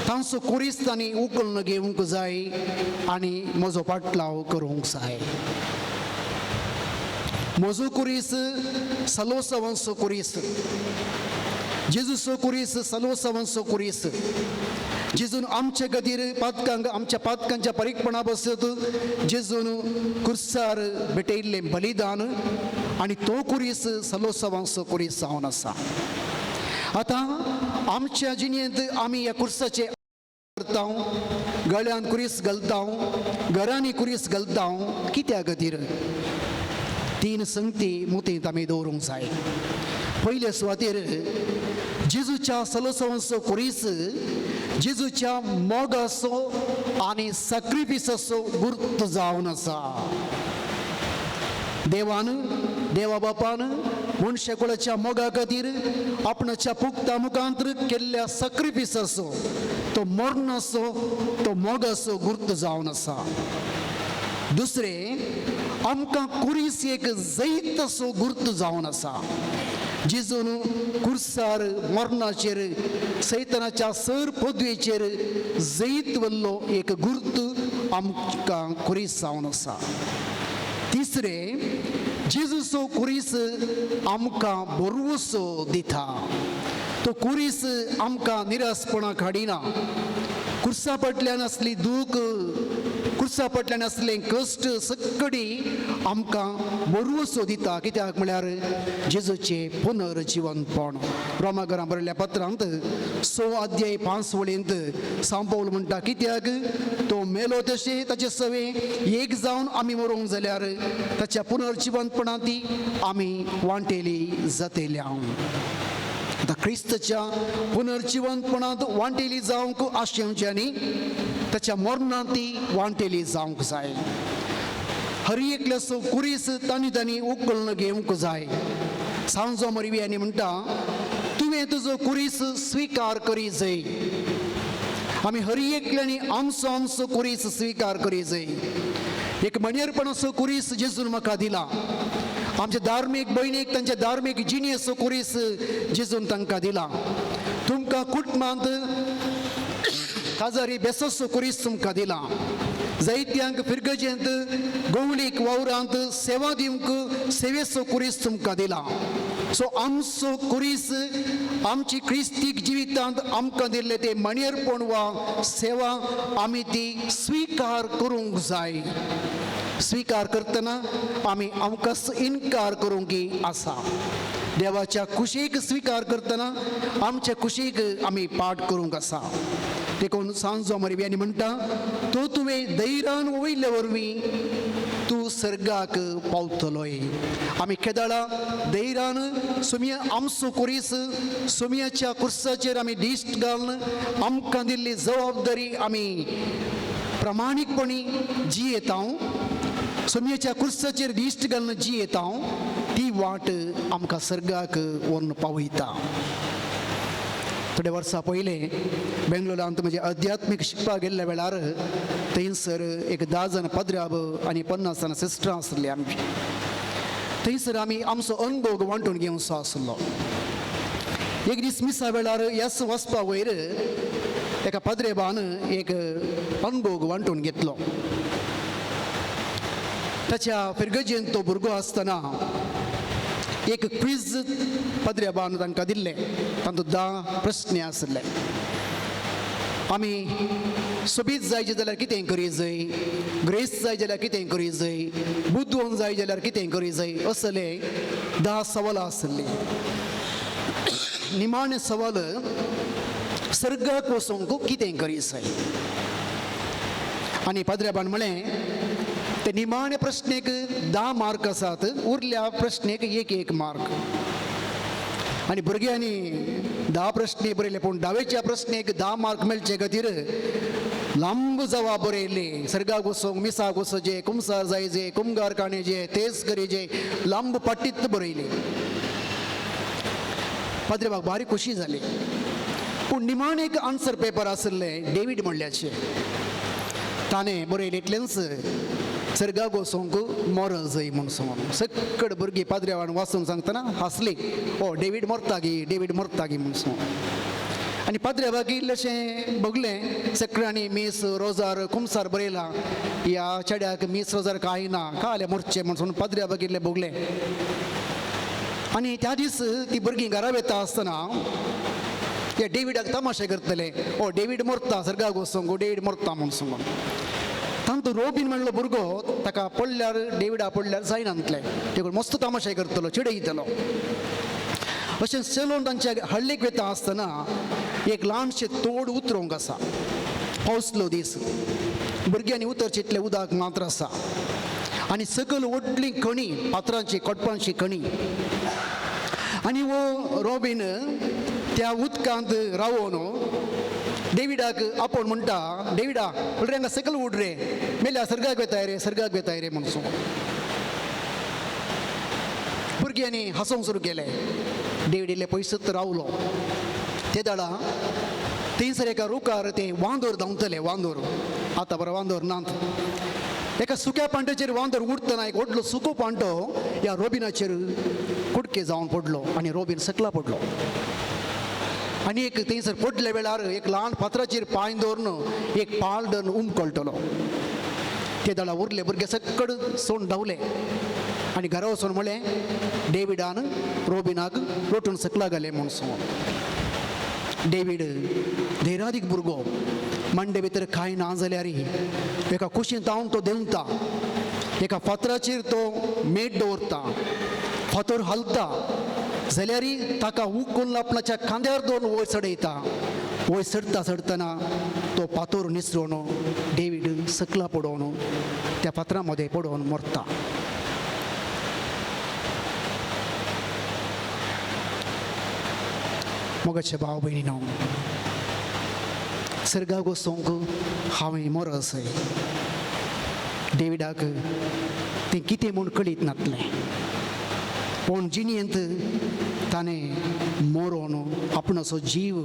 तांचो कुरीस तांणी उखलून घेवंक जाय आनी म्हजो पाटलाव करूंक जाय. म्हजो कुरीस सलोसवांचो कुरीस, जेजूचो कुरीस सलोसवांचो कुरीस. जेजून आमचे खातीर पातकांक, आमच्या पातकांच्या परीकपणा बसत जेजून कुर्सार भेटयल्लें बलिदान आनी तो कुरीस सलोसवांचो कुरीस जावन आसा. आतां आमच्या जिणेंत आमी ह्या कुर्साचे करता, गळ्यान कुरीस घालता, घरांनी कुरीस घालता, कित्या खातीर? तीन संगती मुतींत आमी दवरूंक जाय. पयले सुवातेर जेजूच्या सलोसवांचो कुरीस जेजूच्या मोगाचो आनी साक्रिफिसाचो गुर्त जावन आसा. देवान, देवा बापान मनशाकुळाच्या मोगा खातीर आपणाच्या पुक्ता मुखांत केल्ल्या साक्रिफिसाचो, तो मरणाचो, तो मोगाचो गुर्त जावन आसा. दुसरें, आमकां कुरीस एक जैत असो गुर्त जावन आसा. जेजून कुर्सार मरणाचेर सैतनाच्या सर पदवेचेर जैत वल्लो एक गुर्त आमकां कुरीस जावन आसा. तिसरें, जेजूचो कुरीस आमकां भरवंसो दिता. तो कुरीस आमकां निरासपणाक हाडिना. कुर्सा फाटल्यान आसली दूख, कुर्सा फाटल्यान आसलें कश्ट सक्कडी आमकां भरवंसो दिता. कित्याक म्हळ्यार जेजूचें पुनर्जिवनपण. रोमाघरां बरयल्ल्या पत्रांत 6 अध्याय 5 वळींत सांपवल म्हणटा, कित्याक तो मेलो तशें ताचे सवे एक जावन आमी मरोंक जाल्यार ताच्या पुनर्जिवनपणांत ती आमी वांटेली जातल्या. आतां क्रिस्तच्या पुनर्जिवनपणांत वांटेली जावंक आशेवच्यांनी ताच्या मरणांत ती वांटेली जावंक जाय. हर एकल्याचो कुरीस तांणी तांणी उखलून घेवंक जाय. सांजो मरवी आनी म्हणटा, तुवें तुजो कुरीस स्विकार करी जाय. आमी हर एकल्यांनी आमचो आमचो कुरीस स्विकार करी जाय. एक मणेरपणाचो कुरीस जेजून म्हाका दिला. आमच्या धार्मीक भयणीक तांच्या धार्मीक जिणेचो कुरीस जेजून तांकां दिला. तुमकां कुटुंबांत काजारी बेसोचो कुरीस तुमकां दिला. जायत्यांक फिरगजेंत गवळीक वावरांत सेवा दिवंक सेवेचो कुरीस तुमकां दिला. सो आमचो कुरीस आमची क्रिस्तीक जिवितांत आमकां दिल्लें तें मणेरपण वा सेवा आमी ती स्विकार करूंक जाय. स्विकार करतना आमी आमकांच इनकार करूंक आसा. देवाच्या कुशीक स्विकार करतना आमच्या कुशीक आमी पाठ करूंक आसा. देखून सांजो मरवी आनी म्हणटा, तो तुवें धैर्यान वयले वरवीं तूं सर्गाक पावतलोय. आमी केदाळा धैर्यान सुमया आमचो कुरीस सुमयाच्या कुर्साचेर आमी दिश्ट घालून आमकां दिल्ली जबाबदारी आमी प्रामाणीकपणी जियेता. सुमयाच्या कुर्साचेर दिश्ट घालून जियेता, ती वाट आमकां सर्गाक व्हरून पावयता. थोडे वर्सां पयलें बेंगलोरांत म्हजें अध्यात्मीक शिकपाक गेल्ल्या वेळार थंयसर एक 10 जाण पद्राब आनी 50 जाणां सिस्टरां आसली आमची. थंयसर आमी आमचो अनुभव वांटून घेवचो आसलो. एक दीस मिसा वेळार येस वचपा वयर एका पद्रेबान एक अनुभव वांटून घेतलो. ताच्या फिरगजेन तो भुरगो आसतना एक क्विज पद्रेबान तांकां दिल्लें. तातूंत 10 प्रस्न आसले. आमी सोबीत जायचे जाल्यार कितें करी जाय, ग्रेस जाय जाल्यार कितें करी जाय, बुदवंत जाय जाल्यार कितें करी जाय, असले 10 सवालां आसलीं. निमाणें सवाल, सर्गाक वचूंक कितें करी जाय. आनी पाद्रेबान म्हळें, ते निमाणे प्रश्नेक 10 मार्क आसात, उरल्या प्रश्नेक 1 1 मार्क. आनी भुरग्यांनी 10 प्रश्न बरयले, पूण 10वेच्या प्रश्नेक 10 मार्क मेळचे खातीर लांब जवाब बरयले. सर्गाक वचूंक मिसाक वचचे, कुमसार जायचे, कुमगार काणयेचे, तेज करीचे, लांब पाटीत बरयले. पाद्रेबाक भारी खोशी जाली. पूण निमाणे एक आन्सर पेपर आशिल्लें डेवीड म्हणल्याचे, ताणें बरयलें इतलेंच, सर्गाक वचूंक मोरल जाय म्हूण सांगून. सकड भुरगीं पाद्रेवान वाचून सांगतना हांसली, ओ डेवीड मरता गी, डेवीड मरता गी म्हूण सांगून. आनी पाद्र्याबाक इल्लेशें बगलें सगळ्यांनी मीस रोजार कुमसार बरयलां ह्या चेड्याक मीस रोजार कांय ना काले मोरचें म्हणून पाद्र्याबाक इल्लें बगलें. आनी त्या दीस ती भुरगीं घरा वता आसतना ते डेविडाक तमाशे करतले, ओ डेवीड मोरता सर्गाक वचूंक, डेवीड मोरता म्हूण सांगून. तांतू रोबीन म्हणलो भुरगो ताका पडल्यार डेविडा पडल्यार जायना म्हटलें, देखून मस्त तमाशे करतलो चिडयतलो. अशें चलोवन तांच्या हळ्ळीक वता आसतना एक ल्हानशें तोड उतरोवंक आसा. पावसलो दीस, भुरग्यांनी उतरचें इतलें उदक मात्र आसा आनी सकयल व्हडली खणी, फातरांची कोटपांची खणी. आनी हो रोबीन त्या उदकांत रावोन डेविडाक आपोवन म्हणटा, डेविडा रे हांगा सकयल उड रे, मेल्या सर्गाक वेताय रे, सर्गाक वेताय रे म्हणून. भुरग्यांनी हांसोवंक सुरू केलें. डेवीड इल्ले पयसत रावलो. ते दाडा थंयसर एका रुखार ते वांदोर धांवतले, वांदोर आतां बरो वांदोर नात. एका सुक्या पांट्याचेर वांदोर उडटना एक व्हडलो सुको पांटो ह्या रोबिनाचेर कुडके जावन पडलो आनी रोबीन सकला पडलो. आनी एक थंयसर पडले वेळार एक ल्हान फातराचेर पांय दवरून एक पाल धरून उमकळटलो. ते दळा उरले भुरगे सकड सोण धांवले आनी घरा वचून म्हणलें डेविडान रोबिनाक लोटून सकला घालें म्हूण सांगून. डेवीड धैर्यादीक भुरगो, मांडे भितर कांय ना जाल्यार एका कुशीन धांवन तो देंवता, एका फातराचेर तो मेट दवरता, फातर हालता जाल्यार ताका उखलून आपणाच्या खांद्यार दवरून वयर चडयता. वयर चडता चडटना तो फातर निसरोवन डेवीड सकला पडोवन त्या फातरा मदें पडोवन मरता. मोगाचे भाव भयणीनो, सर्गाक वचोंक हांवें मरसय डेविडाक तें कितें म्हूण कळीत नासलें, पूण जिणेंत ताणें मरोन आपणाचो जीव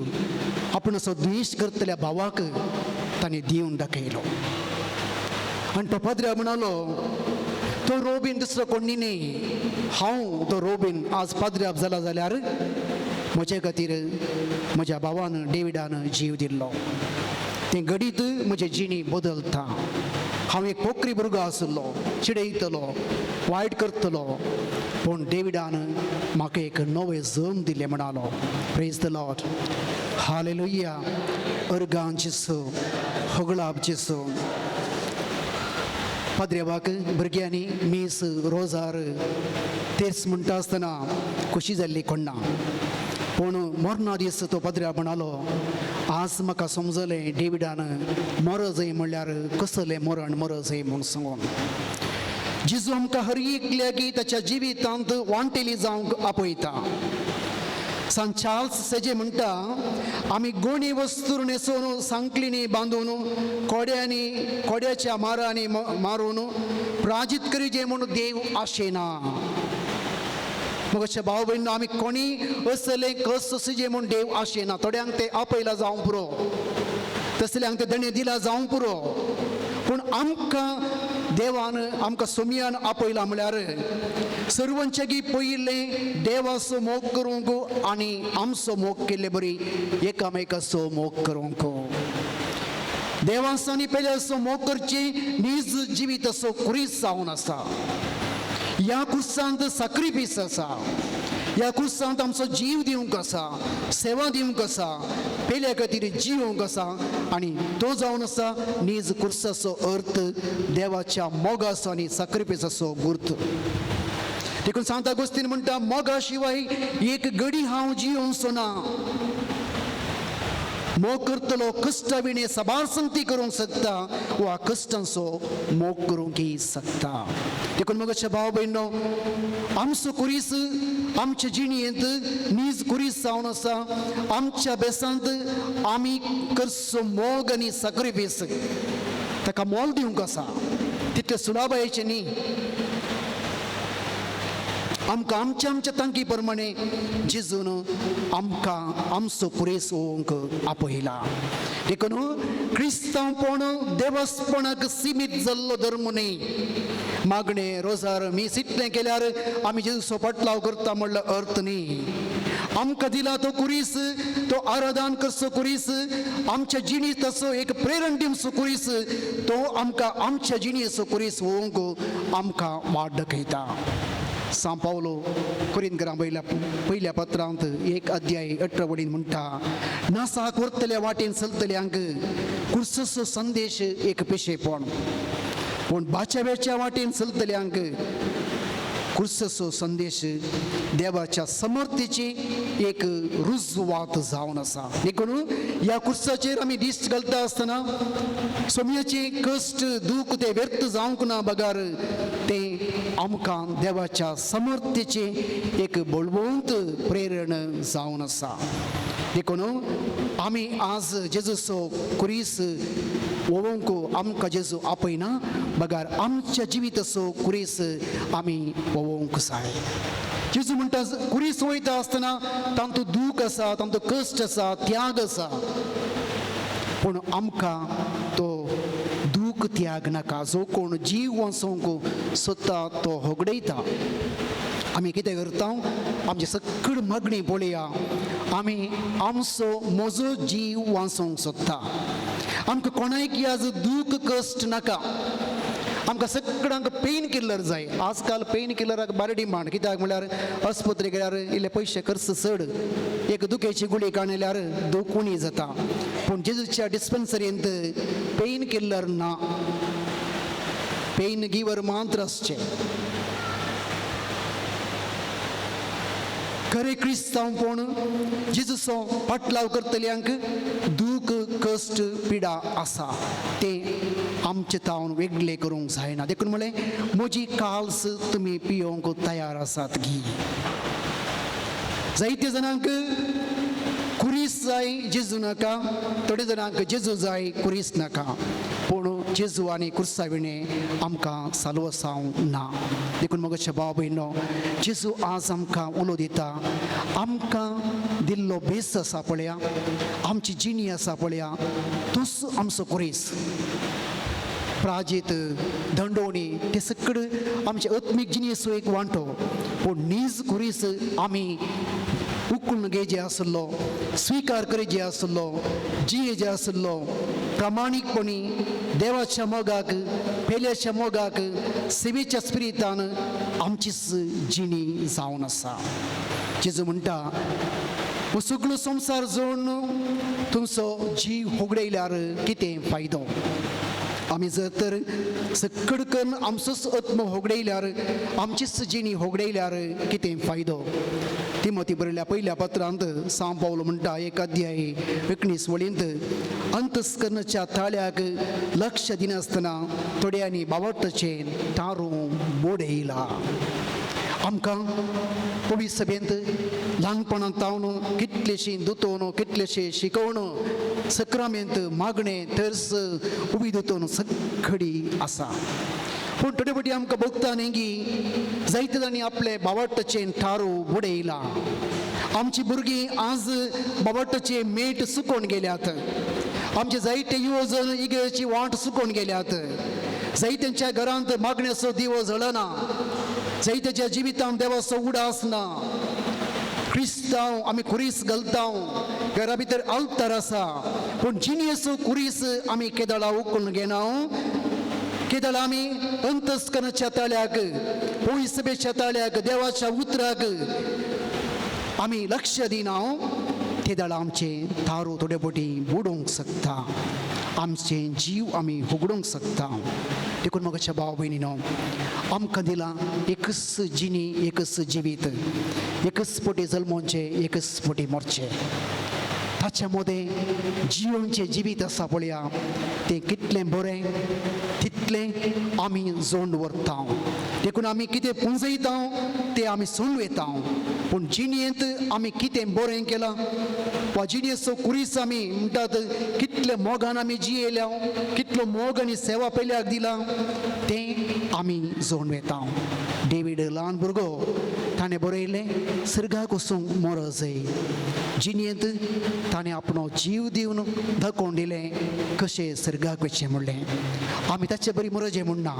आपणाचो द्वेश करतल्या भावाक ताणें दिवन दाखयलो. आनी तो पाद्र्या म्हणालो, तो रोबीन दुसरो कोण न्ही, हांव तो रोबीन आज पाद्र्याब जाला जाल्यार म्हजे खातीर म्हज्या भावान डेविडान जीव दिल्लो. तें घडीत म्हजें जिणी बदलता. हांव एक पोकरी भुरगो आशिल्लो, चिडयतलो, वायट करतलो, पूण डेविडान म्हाका एक नवें जम दिलें म्हणालो. प्रेज the Lord, hallelujah. अर्गां जेसू, होगळाप जेसू. पाद्रेवाक भुरग्यांनी मीस रोजार तेर्स म्हणटा आसतना खोशी जाल्ली कोण्णा, पूण मरणा दीस तो पाद्र्या म्हणालो, आज म्हाका समजलें डेविडान मरजय म्हणल्यार कसलें मरण मरजय म्हूण सांगून. जेजू आमकां हर एकल्याक ताच्या जिवितांत वांटेली जावंक आपयता. सांत चार्ल्स सेजे म्हणटा, आमी गोणी वस्तूर न्हेसोवन सांकलिनी बांदून कोड्यांनी कोड्याच्या मारांनी मारून प्राजीत करीजे म्हूण देव आशेना. मग अशें भाव भयण आमी कोणी असलें कस सोंसचे म्हूण देव आशेना. थोड्यांक ते आपयला जावंक पुरो, तसल्यांक ते दणे दिला जावंक पुरो, पूण आमकां देवान आमकां सोमयान आपयला म्हळ्यार सर्वांच्यागी पयलें देवाचो मोग करूंक आनी आमचो मोग केल्ले बरी एकामेकाचो मोग करूंक. देवाचो आनी पेल्याचो मोग करची नीज जिवीताचो कुरीस जावन आसा. ह्या कुर्सांत साक्रिफीस आसा, ह्या कुर्सांत आमचो जीव दिवंक आसा, सेवा दिवंक आसा, पेल्या खातीर जिवंक आसा. आनी तो जावन आसा नीज कुर्साचो अर्थ देवाच्या मोगाचो आनी साक्रिफिसाचो गुर्त. देखून सांत आगोस्तीन म्हणटा, मोगा शिवाय एक घडी हांव जियोवचो ना. मोग करतलो कश्टा विणे साबार संगती करूंक शकता वा कश्टांचो मोग करूंकय शकता. देखून मग भाव भयणो, आमचो कुरीस आमचे जिणेंत नीज कुरीस जावन आसा. आमच्या बेसांत आमी करचो मोग आनी साक्रिफीस ताका मोल दिवंक आसा, तितले सुलाबायेचें न्ही. आमकां आमच्या आमच्या तांकी प्रमाणे जेजून आमकां आमचो पुरेस ओंक आपयला. देखून क्रिस्तांवपण देवस्पणाक सिमीत जाल्लो धर्म न्ही. मागणें रोजार मीस इतलें केल्यार आमी जेजूचो पटलाव करता म्हणलो अर्थ न्ही. आमकां दिला तो कुरीस, तो आराधन करचो कुरीस, आमच्या जिणेंत तसो एक प्रेरण दिवचो कुरीस, तो आमकां आमच्या जिणेचो कुरीस वोवंक आमकां वाट दाखयता. सां पावलो कुरिंदकरां पयल्या पत्रांत 1 अध्याय 18 वडीन म्हणटा, नासाक व्हरतल्या वाटेन चलतल्यांक कुर्सचो संदेश एक पेशेपण, पूण बाच्यावेच्या वाटेन चलतल्यांक कुर्सचो संदेश देवाच्या समर्थेची एक रुजवात जावन आसा. देखून ह्या कुर्साचेर आमी दिश्ट घालता आसतना सोमयाचे कश्ट दूख ते व्यर्थ जावंक ना, बगर ते आमकां देवाच्या समर्थेचे एक बळवंत प्रेरण जावन आसा. देखून आमी आज जेजूचो कुरीस वोवंक आमकां जेजू आपयना, बगर आमच्या जिविताचो कुरीस आमी वोवंक जाय. जेजू म्हणटा कुरीस वयता आसतना तांचो दूख आसा, तांचो कश्ट आसा, त्याग आसा, पूण आमकां तो दूख त्याग नाका. जो कोण जीव वाचोवंक सोदता तो होगडयता. आमी कितें करता, आमची सगळी मागणी पळया, आमी आमचो म्हजो जीव वाचोवंक सोदता. आमकां कोणायक आज दूख कश्ट नाका, आमकां सगळ्यांक पेन किलर जाय. आजकाल पेन किलराक बारी डिमांड, कित्याक म्हणल्यार आस्पत्रे गेल्यार इल्ले पयशे खर्च चड, एक दुखेची गुळी काडल्यार दूख उणी जाता. पूण जेजूच्या डिस्पेन्सरींत पेन किलर ना, पेन गिवर मात्र आसचें. खरें क्रिस्तांवपण जेजूचो फाटलाव करतल्यांक दूख कश्ट पिडा आसा, तें आमचे तावन वेगळें करूंक जायना. देखून म्हणलें म्हजी काल्स तुमी पियोवंक तयार आसात गी. जायते जाणांक कुरीस जाय जेजू नाका, थोडे जाणांक जेजू जाय कुरीस नाका, पूण जेजू आनी कुर्सा विणें आमकां सालवसांव ना. देखून म्हज्या भाव भयणो, जेजू आज आमकां उलो दिता, आमकां दिल्लो भेस आसा पळया, आमची जिणी आसा पळया, तोच आमचो कुरीस. प्राजीत दंडोणी ते सगळें आमचे आत्मीक जिणेचो एक वांटो, पूण नीज कुरीस आमी उकळून घेजे आसलो, स्विकार करीजे आसलो, जियेजे आसलो, प्रामाणीकपणी देवाच्या मोगाक, पेल्याच्या मोगाक, सेवेच्या स्पिरितान आमचीच जिणी जावन आसा. जेजू म्हणटा, हो सगळो संवसार जोडून तुमचो जीव होगडयल्यार कितें फायदो? आमी जर तर सकड करून आमचोच आत्मो होगडयल्यार, आमचीच जिणी होगडयल्यार कितें फायदो? तिमोती बरयल्या पयल्या पत्रांत सां पावलो म्हणटा 1 अध्याय 19 वळींत, अंतस्कर्णाच्या ताळ्याक लक्ष दिनासतना थोड्यांनी बावटाचें तारूं बोडयला. आमकां पवी सभेंत ल्हानपणांत तावन कितलेशीं दुतोवन, कितलेशें शिकोवन, सक्रामेंत मागणें थर्स उबी दुतोवन सगळी आसा. पूण थोडे फावटी आमकां भोगता न्ही की जायते जाणांनी आपले बावटाचें थारो बुडयला. आमची भुरगीं आज बावटाचे मेट सुकोवन गेल्यात, आमचे जायते युवजण इगर्जेची वाट सुकोवन गेल्यात, जायत्यांच्या घरांत मागण्याचो दिवो जळना, जायत्याच्या जिवितांत देवाचो उडास ना. क्रिस्तांव आमी कुरीस घालता, घरा भितर आल्तार आसा, पूण जिणेचो कुरीस आमी केदळा उखलून घेना. केदळा आमी अंतस्करणाच्या ताळ्याक, पयसभेच्या ताळ्याक, देवाच्या उतराक आमी लक्ष दिना, तेदळा आमचें तारो थोडे फावटी बुडोवंक शकता, आमचें जीव आमी होगडोवंक शकता. देखून म्हज्या भाव भयणीनो, आमकां दिलां एकच जिणी, एकच जिवीत, एकच पटी जल्मोवचें, एकच पटी मरचें. ताच्या मदें जियोवचें जिवीत आसा पळया, तें कितलें बरें तितलें आमी जोंड व्हरता. देखून आमी कितें पुंजयता तें आमी सोडून वयता, पूण जिणेंत आमी कितें बरें केलां वा जिणेचो कुरीस आमी म्हणटात कितले मोगान आमी जियेल्या, कितलो मोग आनी सेवा पेल्याक दिला तें आमी जोडून वयता. डेवीड ल्हान भुरगो, ताणें बरयलें, सर्गाक वचूंक मोरजय. जिणेंत ताणें आपलो जीव दिवन दाखोवन दिलें कशें सर्गाक वचचें म्हणलें. आमी ताचे बरी मरजय म्हणना,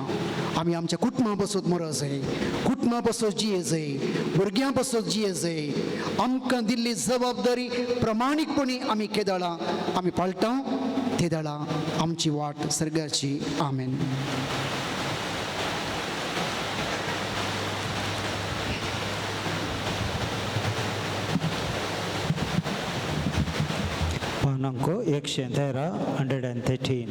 आमी आमच्या कुटुंबा पासून मरजय, कुटुंबा पासून जियेजय, भुरग्यां पासून जियेजय, आमकां दिल्ली जबाबदारी प्रामाणीकपणी आमी केदळां आमी पाळटा तेदळां आमची वाट सर्गाची. आमेन. पानांक 113, 113.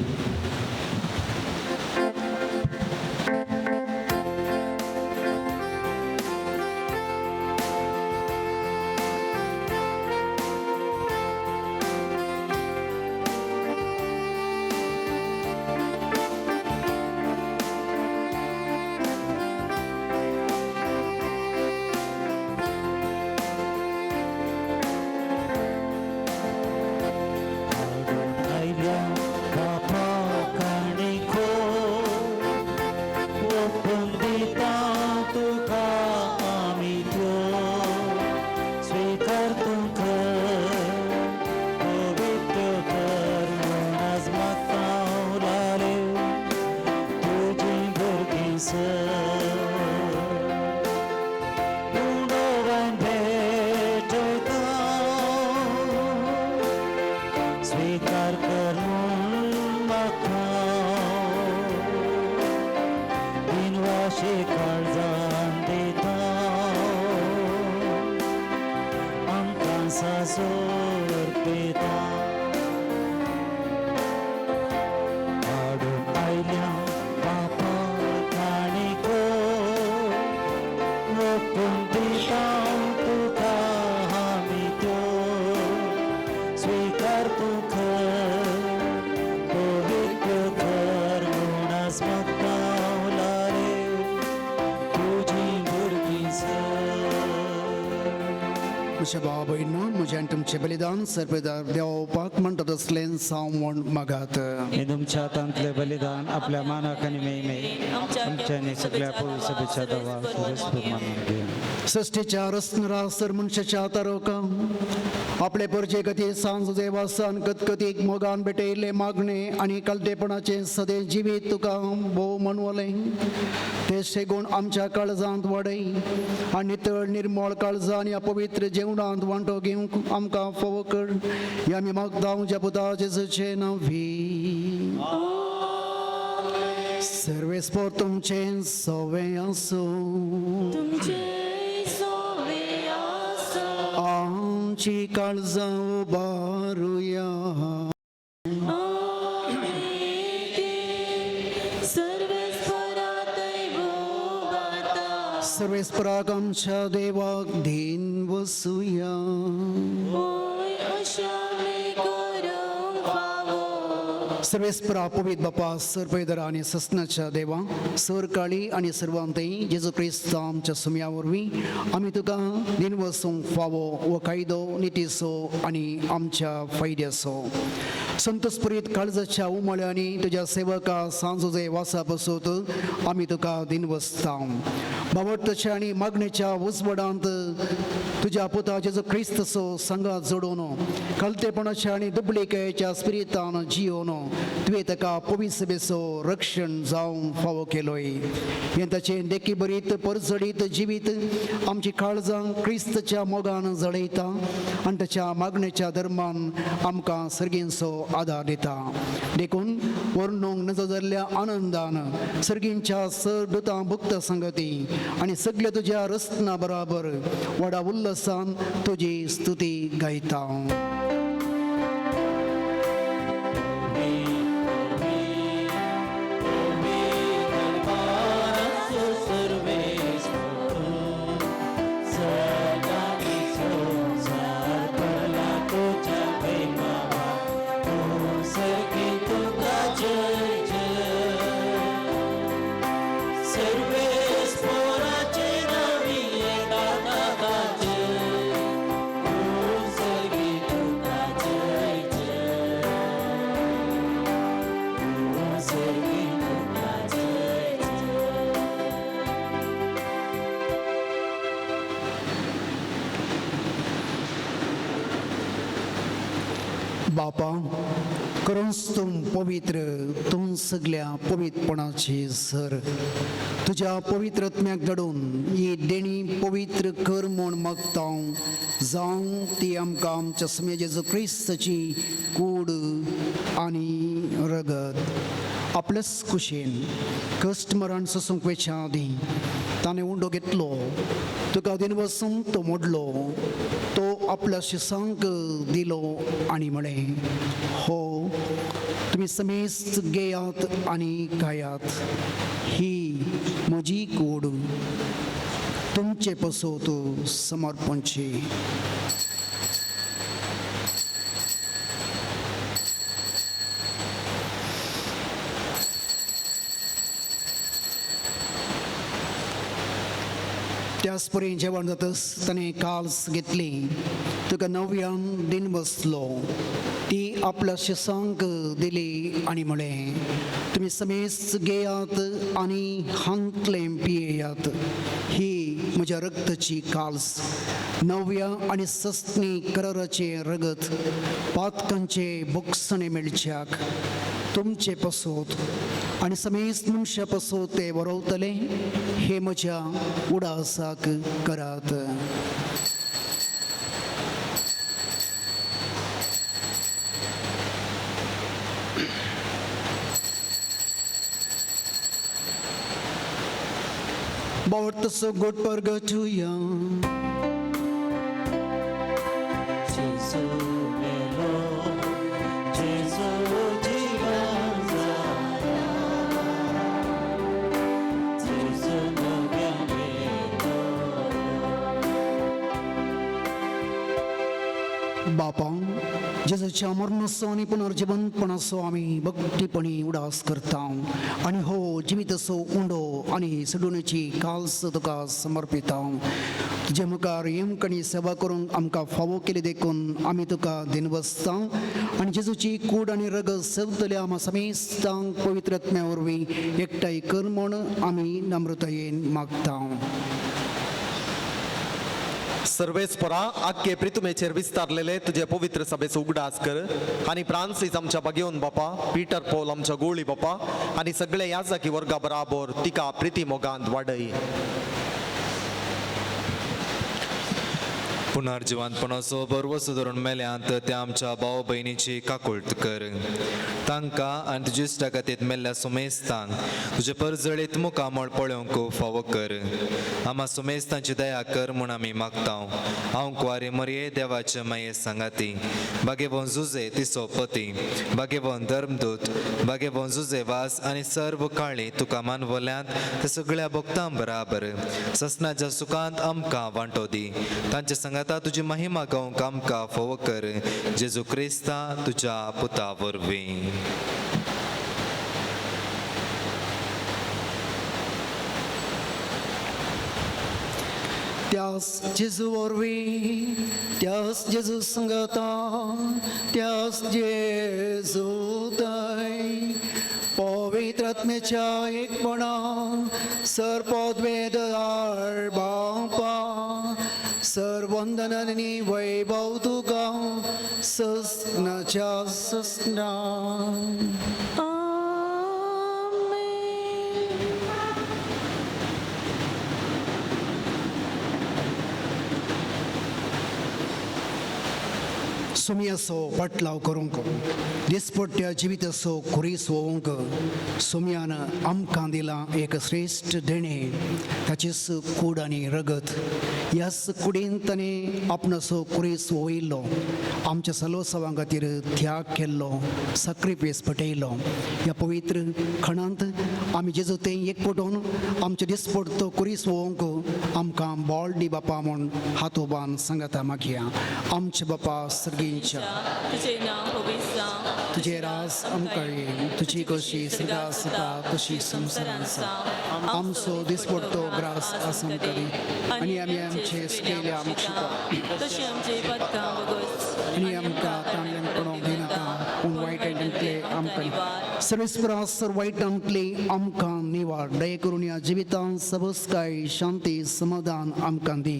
स्वीकार करून म्हाका दिनवाशी काळजान दिता आमकां सासोर पिता हाडून आयल्या बापा काणीको ओपून दिता तुका आमी त्यो स्वीकार तूं कर पवित्र कर म्हूण आसमतावला रे तुजी भुरगीं सर. म्हज्या भाव भयणो, म्हजें आनी तुमचें बलिदान सर्वेदार देवपाक म्हणटात असलें साव म्हूण मागात. हे तुमच्या हातांतले बलिदान आपल्या मानाक आनी मेहिमे आमच्या आनी सगळ्या पवित्र सभेच्या दवा मानून घेवन. सृष्टीच्या रचनरा सर मनशाच्या तारोका आपले परजे गती सांज देवासान कतकतीक मोगान भेटयल्ले मागणे आनी कलतेपणाचे सदें जिवीत तुका भोव मनवलें ते शेगूण आमच्या काळजांत वाडय आनी नितळ निर्मळ काळजां आनी अपवित्र जेवणांत वांटो घेवंक आमकां फावो कर. ह्या आमी मागता ज्या पुता जेजूचें नांव भी. सर्वेस्पोर तुमचें सवें आसूं. तुमचे सोवे आसूं. आमची काळजां उबारुया. सर्वेस्पराक आमच्या देवाक धीन वसुया. सर्वेस्परा पवित्र बापा, सर्पयदर आनी ससनाच्या देवा, सर काळी आनी सर्वांतय जेजू क्रिस्त आमच्या सुम्या वरवीं आमी तुका दिन वसूंक फावो हो कायदो नितीचो आनी आमच्या फायद्याचो. संतोषपुरीत काळजाच्या उमाळ्यांनी तुज्या सेवका सांजोजे वासा बसोत आमी तुका दिन वसता. बावडतच्या आनी मागणेच्या उजवडांत तुज्या पुता जेजू क्रिस्तचो संगात जोडून कलतेपणाच्या आनी दुबळीकायेच्या स्पिरितान जियोन तुवें ताका पवित्र रक्षण जावंक फावो केलोय. हें ताचें देखी बरीत परजडीत जिवीत आमची काळजां क्रिस्तच्या मोगान जळयता आनी ताच्या मागणेच्या धर्मान आमकां सर्गींचो आदार दिता. देखून वर्णूंक नजो जाल्ल्या आनंदान सर्गींच्या सर दुतां भुक्त संगती आनी सगल्या तुज्या रचना बराबर व्हडा उल्हासान तुजी स्तुती गायता. बापा, करूंच तूं पवित्र, तूं सगल्या पवित्रपणाची सर. तुज्या पवित्र आत्म्याक धाडून ही देणी पवित्र कर म्हूण मागता, जावं ती आमकां आमच्या समे जेजू क्रिस्ताची कूड आनी रगत. आपल्याच कुशेन कश्ट मरण सोसूंक वेच्या आदीं ताणें उंडो घेतलो, तुका दिनवसून तो मोडलो, तो आपल्या शिसांक दिलो आनी म्हळें, हो तुमी समेस्त घेयात आनी खायात, ही म्हजी कूड तुमचे पसोत समर्पणची. त्याच परी जेवण जातच ताणें काल्स घेतली, तुका नव्यान दिन बसलो, ती आपल्या शिसांक दिली आनी म्हळें, तुमी समेस्त घेयात आनी हांतलें पियेयात, ही म्हज्या रक्ताची काल्स, नव्या आनी सस्नी कराराचें रगत, पातकांचे बोगसणे मेळच्याक तुमचे पसोत आनी समेस्त मनशा पसोत ते बरोवतले, हे म्हज्या उडासाक करात. बावडतसो गोड परगटुया. जेजू मेलो, जेजू जिवन जाला, जेजू नव्यान येतलो. बापा, जेजूच्या मरणाचो आनी पुनर्जिवंतपणाचो आमी भक्तीपणी उडास करता आनी हो जिवीत असो उंडो आनी सडुणेची काल्स तुका समर्पिता. तुजे मुखार येमकणी सेवा करूंक आमकां फावो केली देखून आमी तुका दिनवसता आनी जेजूची कूड आनी रगत सेवतल्या आमा समेस्तांक पवित्र आत्म्या वरवीं एकठांय कर म्हूण आमी नम्रतायेन मागता. सर्वेस्परा, आख्खे प्रितुमेचेर विस्तारलेले तुजे पवित्र सभेचो उगडास कर आनी फ्रांसीस आमच्या बागेवन बापा, पीटर पॉल आमच्या गोळी बापा आनी सगळे याजाकी वर्गा बराबर तिका प्रिती मोगांत वाडय. पुनर्जिवंतपणाचो बरवसो धरून मेल्यांत त्या आमच्या भाव भयणीची काकुळट कर. तांकां आनी तुजी इश्टागतींत मेल्ल्या सुमेस्तांक तुजे परजळीत मुखामळ पळोवंक फावो कर. आमा सुमेस्तांची दया कर म्हूण आमी मागता. हांव कुवारी मरये देवाचे माये सांगाती, बागेवन जुजे तिसो पती, बागेवन धर्मदूत, बागेवन जुजे वास आनी सर्व काळी तुका मानवल्यांत ते सगळ्या भक्तां बराबर ससनाच्या सुखांत आमकां वांटो दी. तांच्या सांगाता तुजी महिमा गावंक आमकां फावो कर. जेजू क्रिस्ता तुज्या पुता वरवीं. त्यास जेजू वरवीं, त्यास जेजू संगता, त्यास जेजू थंय पवित्र आत्म्याच्या एकपणा सर्पद्वेदार बापा, सर्वंदनानी वैभव तुका ससनाच्या ससना. सोमयाचो पाटलाव करूंक, दिसपट्ट्या जिविताचो खुरीस वोवंक सोमयान आमकां दिलां एक श्रेश्ठ देणें, ताचीच कूड आनी रगत. ह्याच कुडीन ताणें आपणाचो खुरीस वयल्लो, आमच्या सलोत्सवां खातीर त्याग केल्लो, साक्रिफायस पटयलो. ह्या पवित्र खणांत आमी जेजू तें एक पटोवन आमचे दिसपट्टो खुरीस वोवंक आमकां बोल दी बापा म्हूण हात उबान सांगता मागया. आमचे बापा सर्गींच्या, तुझे नाव पवित्र जावं, तुझे रास आमकां येवं, तुजी कशी स्वर्गांत आसता तशी संवसारांत आसा. आमचो दिसपट्टो ग्रास आज आमकां दी आनी आमी आमचे सुकेल्या आमकां तशी आमचे पदकां बगस आनी आमकां ताणल्यान पडोवंक दिनाका, पूण वायटांतले आमकां. सर्वेस्परा सर वायटांतली आमकां निवार दये करून ह्या जिवितांत सबस्काय शांती समाधान आमकां दी.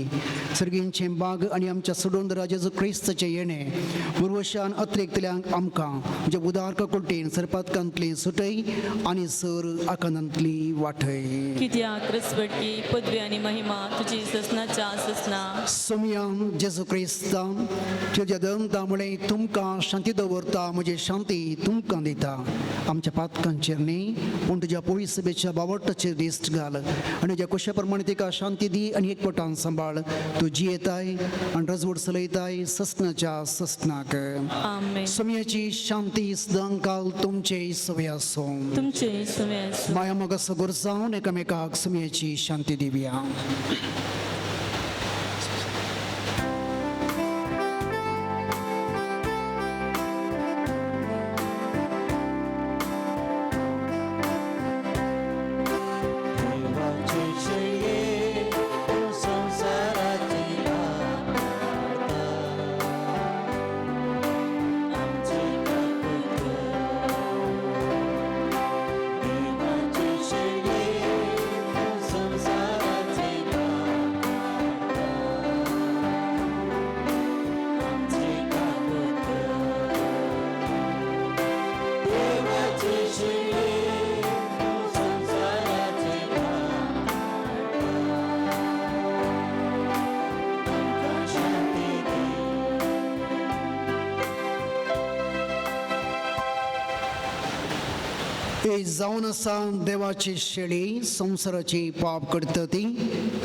सर्गींचें बाग आनी आमच्या सोडून जेजू क्रिस्ताचें येणें पुर्वशान अत्रेकतल्यांक आमकां म्हणजे उदार ककुलटेन सरपातकांतली सुटय आनी सर आकांतांतली वाटय. कित्याक क्रिस्पटकी पदवी आनी महिमा तुजी ससनाच्या ससना. सोमयान जेजू क्रिस्ता तुज्या दंता मुळे तुमकां शांती दवरता, म्हजी शांती तुमकां दिता. आमच्या पातकांचेर न्ही पूण तुज्या पोळी सभेच्या बावटाचेर दिश्ट घाल आनी तुज्या कुशा प्रमाणे तिका शांती दी आनी एकवटान सांबाळ. तूं जियेताय आनी रजवड चलयताय ससनाच्या ससनाक. आमेन. सोमयाची शांती सदांकाल तुमचे सवय आसूं. तुमचे सुमे आसूं. माया मोगा सगोर जावन एकामेकाक सोमयाची शांती दिवया. देवाचे शेळये तूं संवसाराची पाप आमची काकूत कर. देवाचे शेळये तूं संवसाराची पाप आमची काकूत कर. देवाचे शेळये तूं संवसाराचे पाप आमकां शांती दी. ए जावन आसा देवाची शेळी संवसाराची पाप करता ती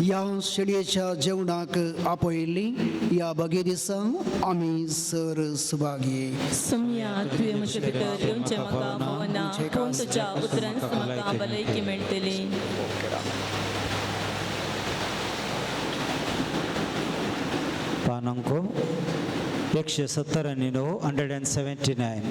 ह्या शेळयेच्या जेवणाक आपयल्ली ह्या बगे दिसा आमी सर सुभागी. सुमया तुवें म्हजे भितर येवचें म्हाका फावना, पूण तुज्या उतरान म्हाका भलायकी मेळटली. पान अंक 179, 179.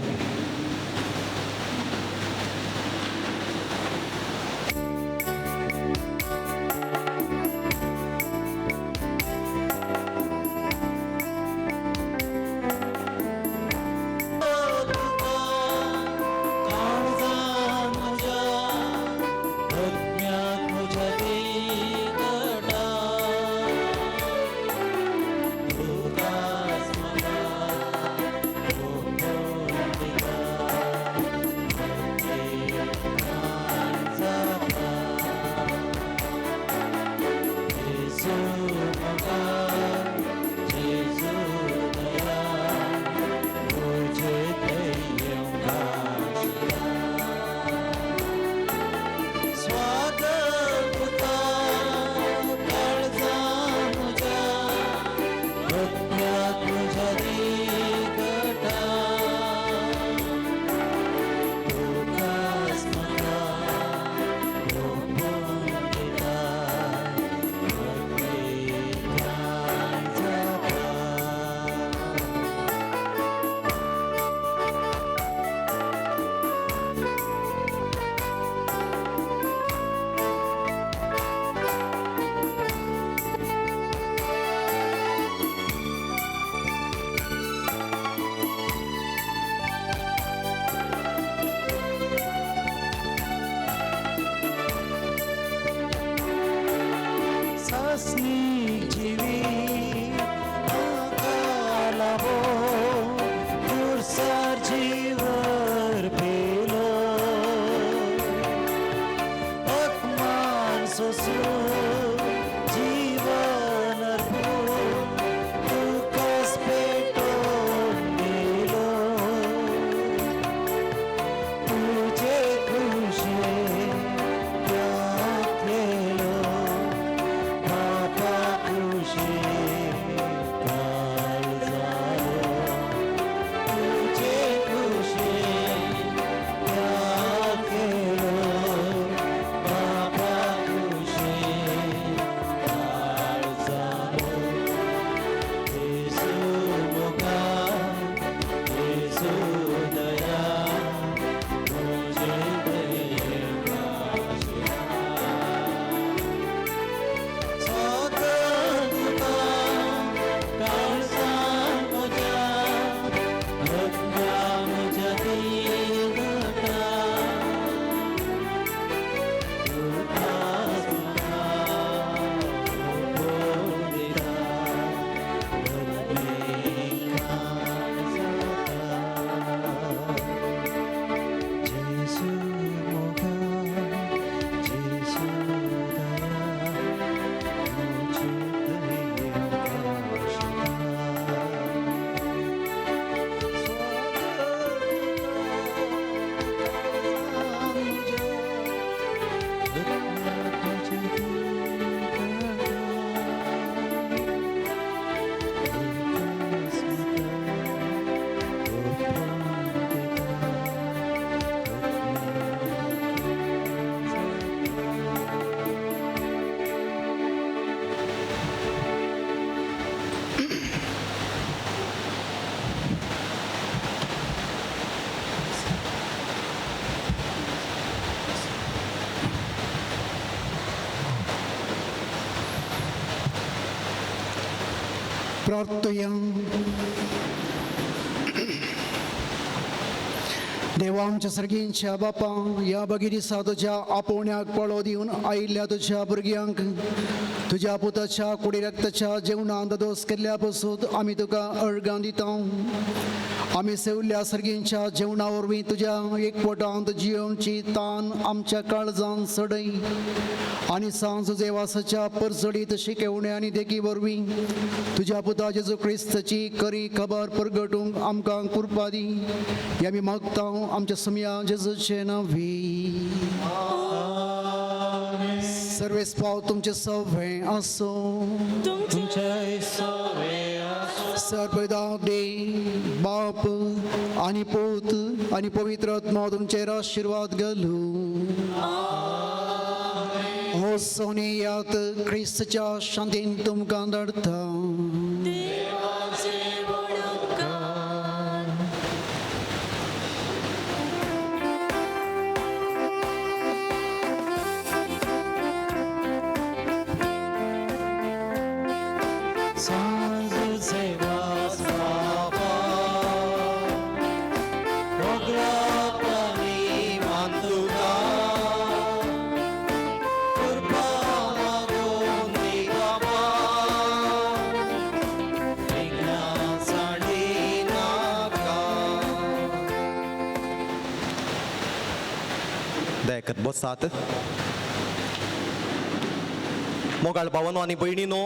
प्रार्थया. देवा आमच्या सर्गींच्या बापा, ह्या बगी दिसा तुज्या आपोवण्याक पळो दिवन आयिल्ल्या तुज्या भुरग्यांक तुज्या पुताच्या कुडी रक्ताच्या जेवणांत दोस केल्ल्या पसून आमी तुका अर्गां दिता. आमी सेवल्ल्या सर्गींच्या जेवणा वरवीं तुज्या एकवटांत जियोवची तान आमच्या काळजान सडय आनी सांज देवासाच्या परजडीत शिकेवण्या आनी देखी वरवीं तुज्या पुता जेजू क्रिस्ताची करी खबर परगटूंक आमकां कृपा दी. हे आमी मागता आमच्या समया जेजूचे नांवी. सर्वेस पाव तुमचे सवे आसूं. तुमचे सवे आसूं. सर्वदा बाप आनी पूत आनी पवित्र आत्मा तुमचेर आशिर्वाद घालू. हो सोनियात क्रिस्तच्या शांतीन तुमकां धाडटा. दयाकत बसात. मोगाळ भावानो आनी भयणीनो,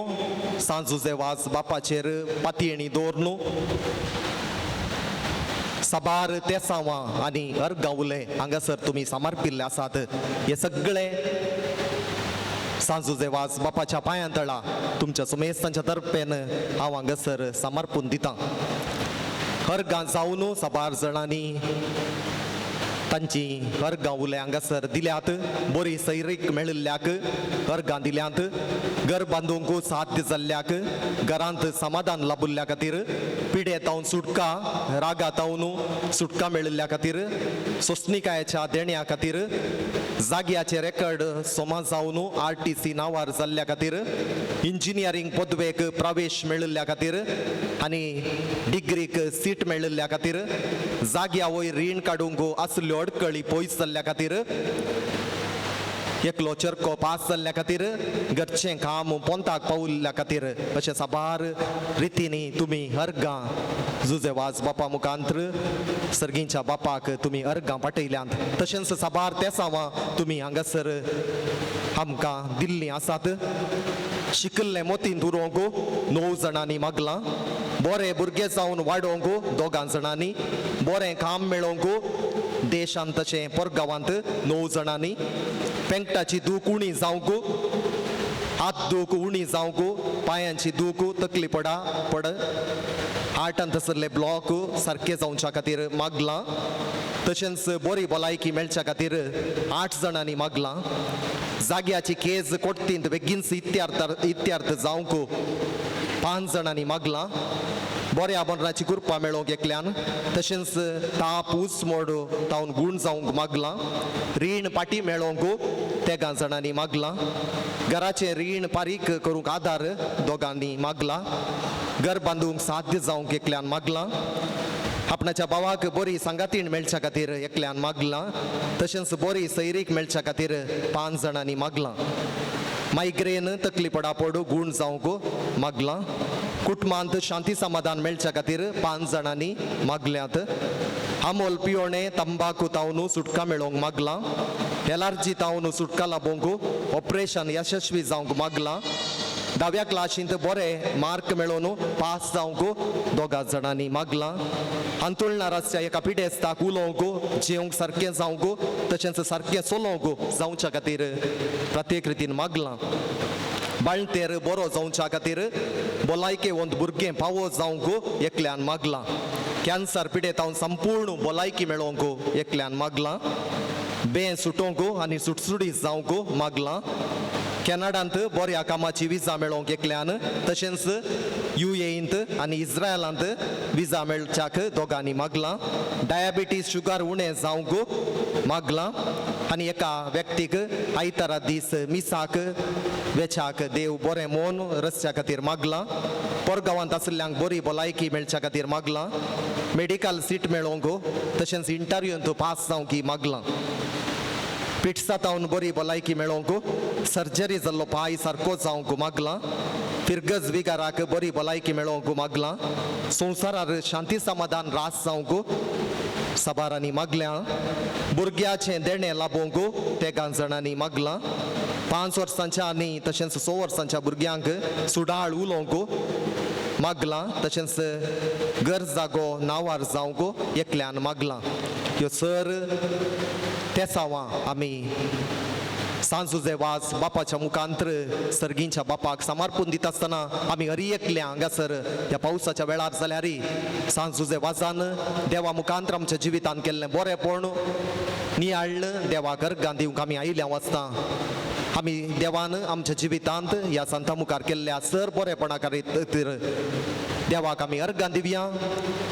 सांजुजे वाज बापाचेर पातयेणी दवर साबार तेसांवां आनी अर्गां उले हांगासर तुमी समर्पिल्ले आसात. हे सगळे सांजुजे वाज बापाच्या पांयां तळा तुमच्या सुमेस्तांच्या तर्फेन हांव हांगासर समर्पून दितां. अर्गां जावन साबार जाणांनी तांची अर्गां उले हांगासर दिल्यात. बरी सैरीक मेळिल्ल्याक अर्गां दिल्यांत. घर बांदूंक साध्य जाल्ल्याक, घरांत समाधान लाबिल्ल्या खातीर, पिडे तावन सुटका, रागा तावन सुटका मेळिल्ल्या खातीर, सोंसणिकायेच्या देण्या खातीर, जाग्याचे रेकॉर्ड सोमा जावन आरटीसी नांवार जाल्ल्या खातीर, इंजिनियरींग पदवेक प्रवेश मेळिल्ल्या खातीर आनी डिग्रीक सीट मेळिल्ल्या खातीर, जाग्या वयर रीण काडूंक आसल्यो अडकळी पयस जाल्ल्या खातीर, एकलो चरको पास जाल्ल्या खातीर, घरचें काम पोंताक पावल्ल्या खातीर, अशें साबार रितींनी तुमी अर्गां जुजे वाज बापा मुखांत्र सर्गींच्या बापाक तुमी अर्गां पाटयल्यांत. तशेंच साबार तेसांवां तुमी हांगासर आमकां दिल्लीं आसात. शिकल्लें मोतीन उरोवंक 9 जाणांनी मागलां. बरें भुरगे जावन वाडोवंक 2 जाणांनी, बरें काम मेळोवंक देशांत तशें परगांवांत 9 जाणांनी, पेंकटाची दूख उणी जावंक, हात दूख उणी जावंक, पांयांची दूख, तकली पडा पड, हार्टांत आसले ब्लॉक सारके जावच्या खातीर मागलां. तशेंच बरी भलायकी मेळच्या खातीर 8 जाणांनी मागलां. जाग्याची केज कोर्तींत बेगीनच इत्यार्थ जावंक 5 जाणांनी मागलां. बऱ्या मरणाची कृपा मेळोवंक एकल्यान, तशेंच ताप उजमोड तावन गूण जावंक मागलां. रीण पाटी मेळोवंक 3 जाणांनी मागलां. घराचें रीण पारीक करूंक आदार 2 मागलां. घर बांदूंक साध्य जावंक एकल्यान मागलां. आपणाच्या भावाक बरी सांगातीण मेळच्या खातीर एकल्यान मागलां. तशेंच बरी सैरीक मेळच्या खातीर 5 जाणांनी मागलां. मायग्रेन तकली पडा पडू गूण जावंक मागलां. कुटुंबांत शांती समाधान मेळच्या खातीर 5 जाणांनी मागल्यात. आमोल पियोणे तंबाकू तावन सुटका मेळोवंक मागलां. एलर्जी तावन सुटका लाबोवंक ऑपरेशन यशस्वी जावंक मागलां. 10व्या क्लासींत बरे मार्क मेळोवन पास जावंक 2 जाणांनी मागलां. अंतुळणार आसच्या एका पिडेस्ताक उलोवंक, जेवंक सारकें जावंक, तशेंच सारकें चलोवंक जावच्या खातीर प्रत्येक रितीन मागलां. बाळंतेर बरो जावच्या खातीर भलायकेवंत भुरगें पावो जावंक एकल्यान मागलां. कॅन्सर पिडेतावन संपूर्ण भलायकी मेळोवंक एकल्यान मागलां. बें सुटोवंक आनी सुटसुटीत जावंक मागलां. कॅनडांत बऱ्या कामाची विजा मेळोवंक एकल्यान, तशेंच युएईंत आनी इस्रायलांत विजा मेळच्याक 2 मागलां. डायबिटीज शुगर उणें जावंक मागलां. आनी एका व्यक्तीक आयतारा दीस मिसाक वेच्याक देव बरें मोन रस्त्या खातीर मागलां. परगांवांत आशिल्ल्यांक बरी भलायकी मेळच्या खातीर मागलां. मेडिकल सीट मेळोवंक तशेंच इंटरव्यूंत पास जावंक मागलां. पिटसातावन बरी भलायकी मेळोवंक, सर्जरी जाल्लो पांय सारको जावंक मागलां. फिरगज विगाराक बरी भलायकी मेळोवंक मागलां. संवसारार शांती समाधान रास जावंक साबारांनी मागल्या. भुरग्याचें देणें लाबोवंक तेगां जाणांनी मागलां. 5 वर्सांच्या आनी तशेंच 6 वर्सांच्या भुरग्यांक सुडाळ उलोवंक मागलां. तशेंच घर जागो नांवार जावंक एकल्यान मागलां. ह्यो सर तेसांवां आमी सांजुजे वाज बापाच्या मुखांत्र सर्गींच्या बापाक समर्पून दिता आसतना आमी हरी एकल्या हांगासर ह्या पावसाच्या वेळार जाल्यार सांजुजे वाजान देवा मुखांत्र आमच्या जिवितान केल्लें बरेंपण नियाळ्ळ देवाक अर्गां दिवंक आमी आयिल्ल्या वाचता. आमी देवान आमच्या जिवितांत ह्या संता मुखार केल्ल्या सर बरेपणा खातीर देवाक आमी अर्गां दिवया.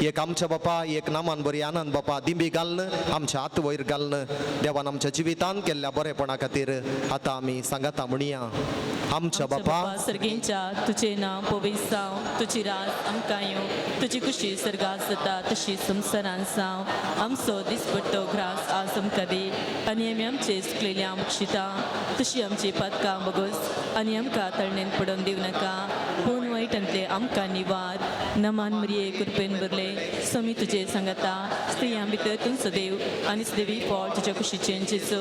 एक आमच्या बापा, एक नामान बरी आनंद बापा दिंबी घालून आमच्या हात वयर घालून देवान आमच्या जिवितांत केल्ल्या बरेपणा खातीर आतां आमी सांगाता म्हणया. आमच्या बापा सर्गेंच्या, तुजें नांव पवित्र जावं, तुजी राज आमकां येवं, तुजी खुशी सर्गात जाता तशी संवसारान जावं. आमचो दिसपट्टो ग्रास आज आमकां दी आनी आमी आमचे चुकलेल्या बक्षिता तशी आमची पातकां बगस आनी आमकां तळणेन पडोवन दिवं नाका, पूण वायटांतले आमकां निवार. नमान मरिये, कृपेन भरले, स्वामी तुजे सांगता, स्त्रियां भितर तूं सदैव आनी सदैवी फळ तुज्या कुशीचें जेजू.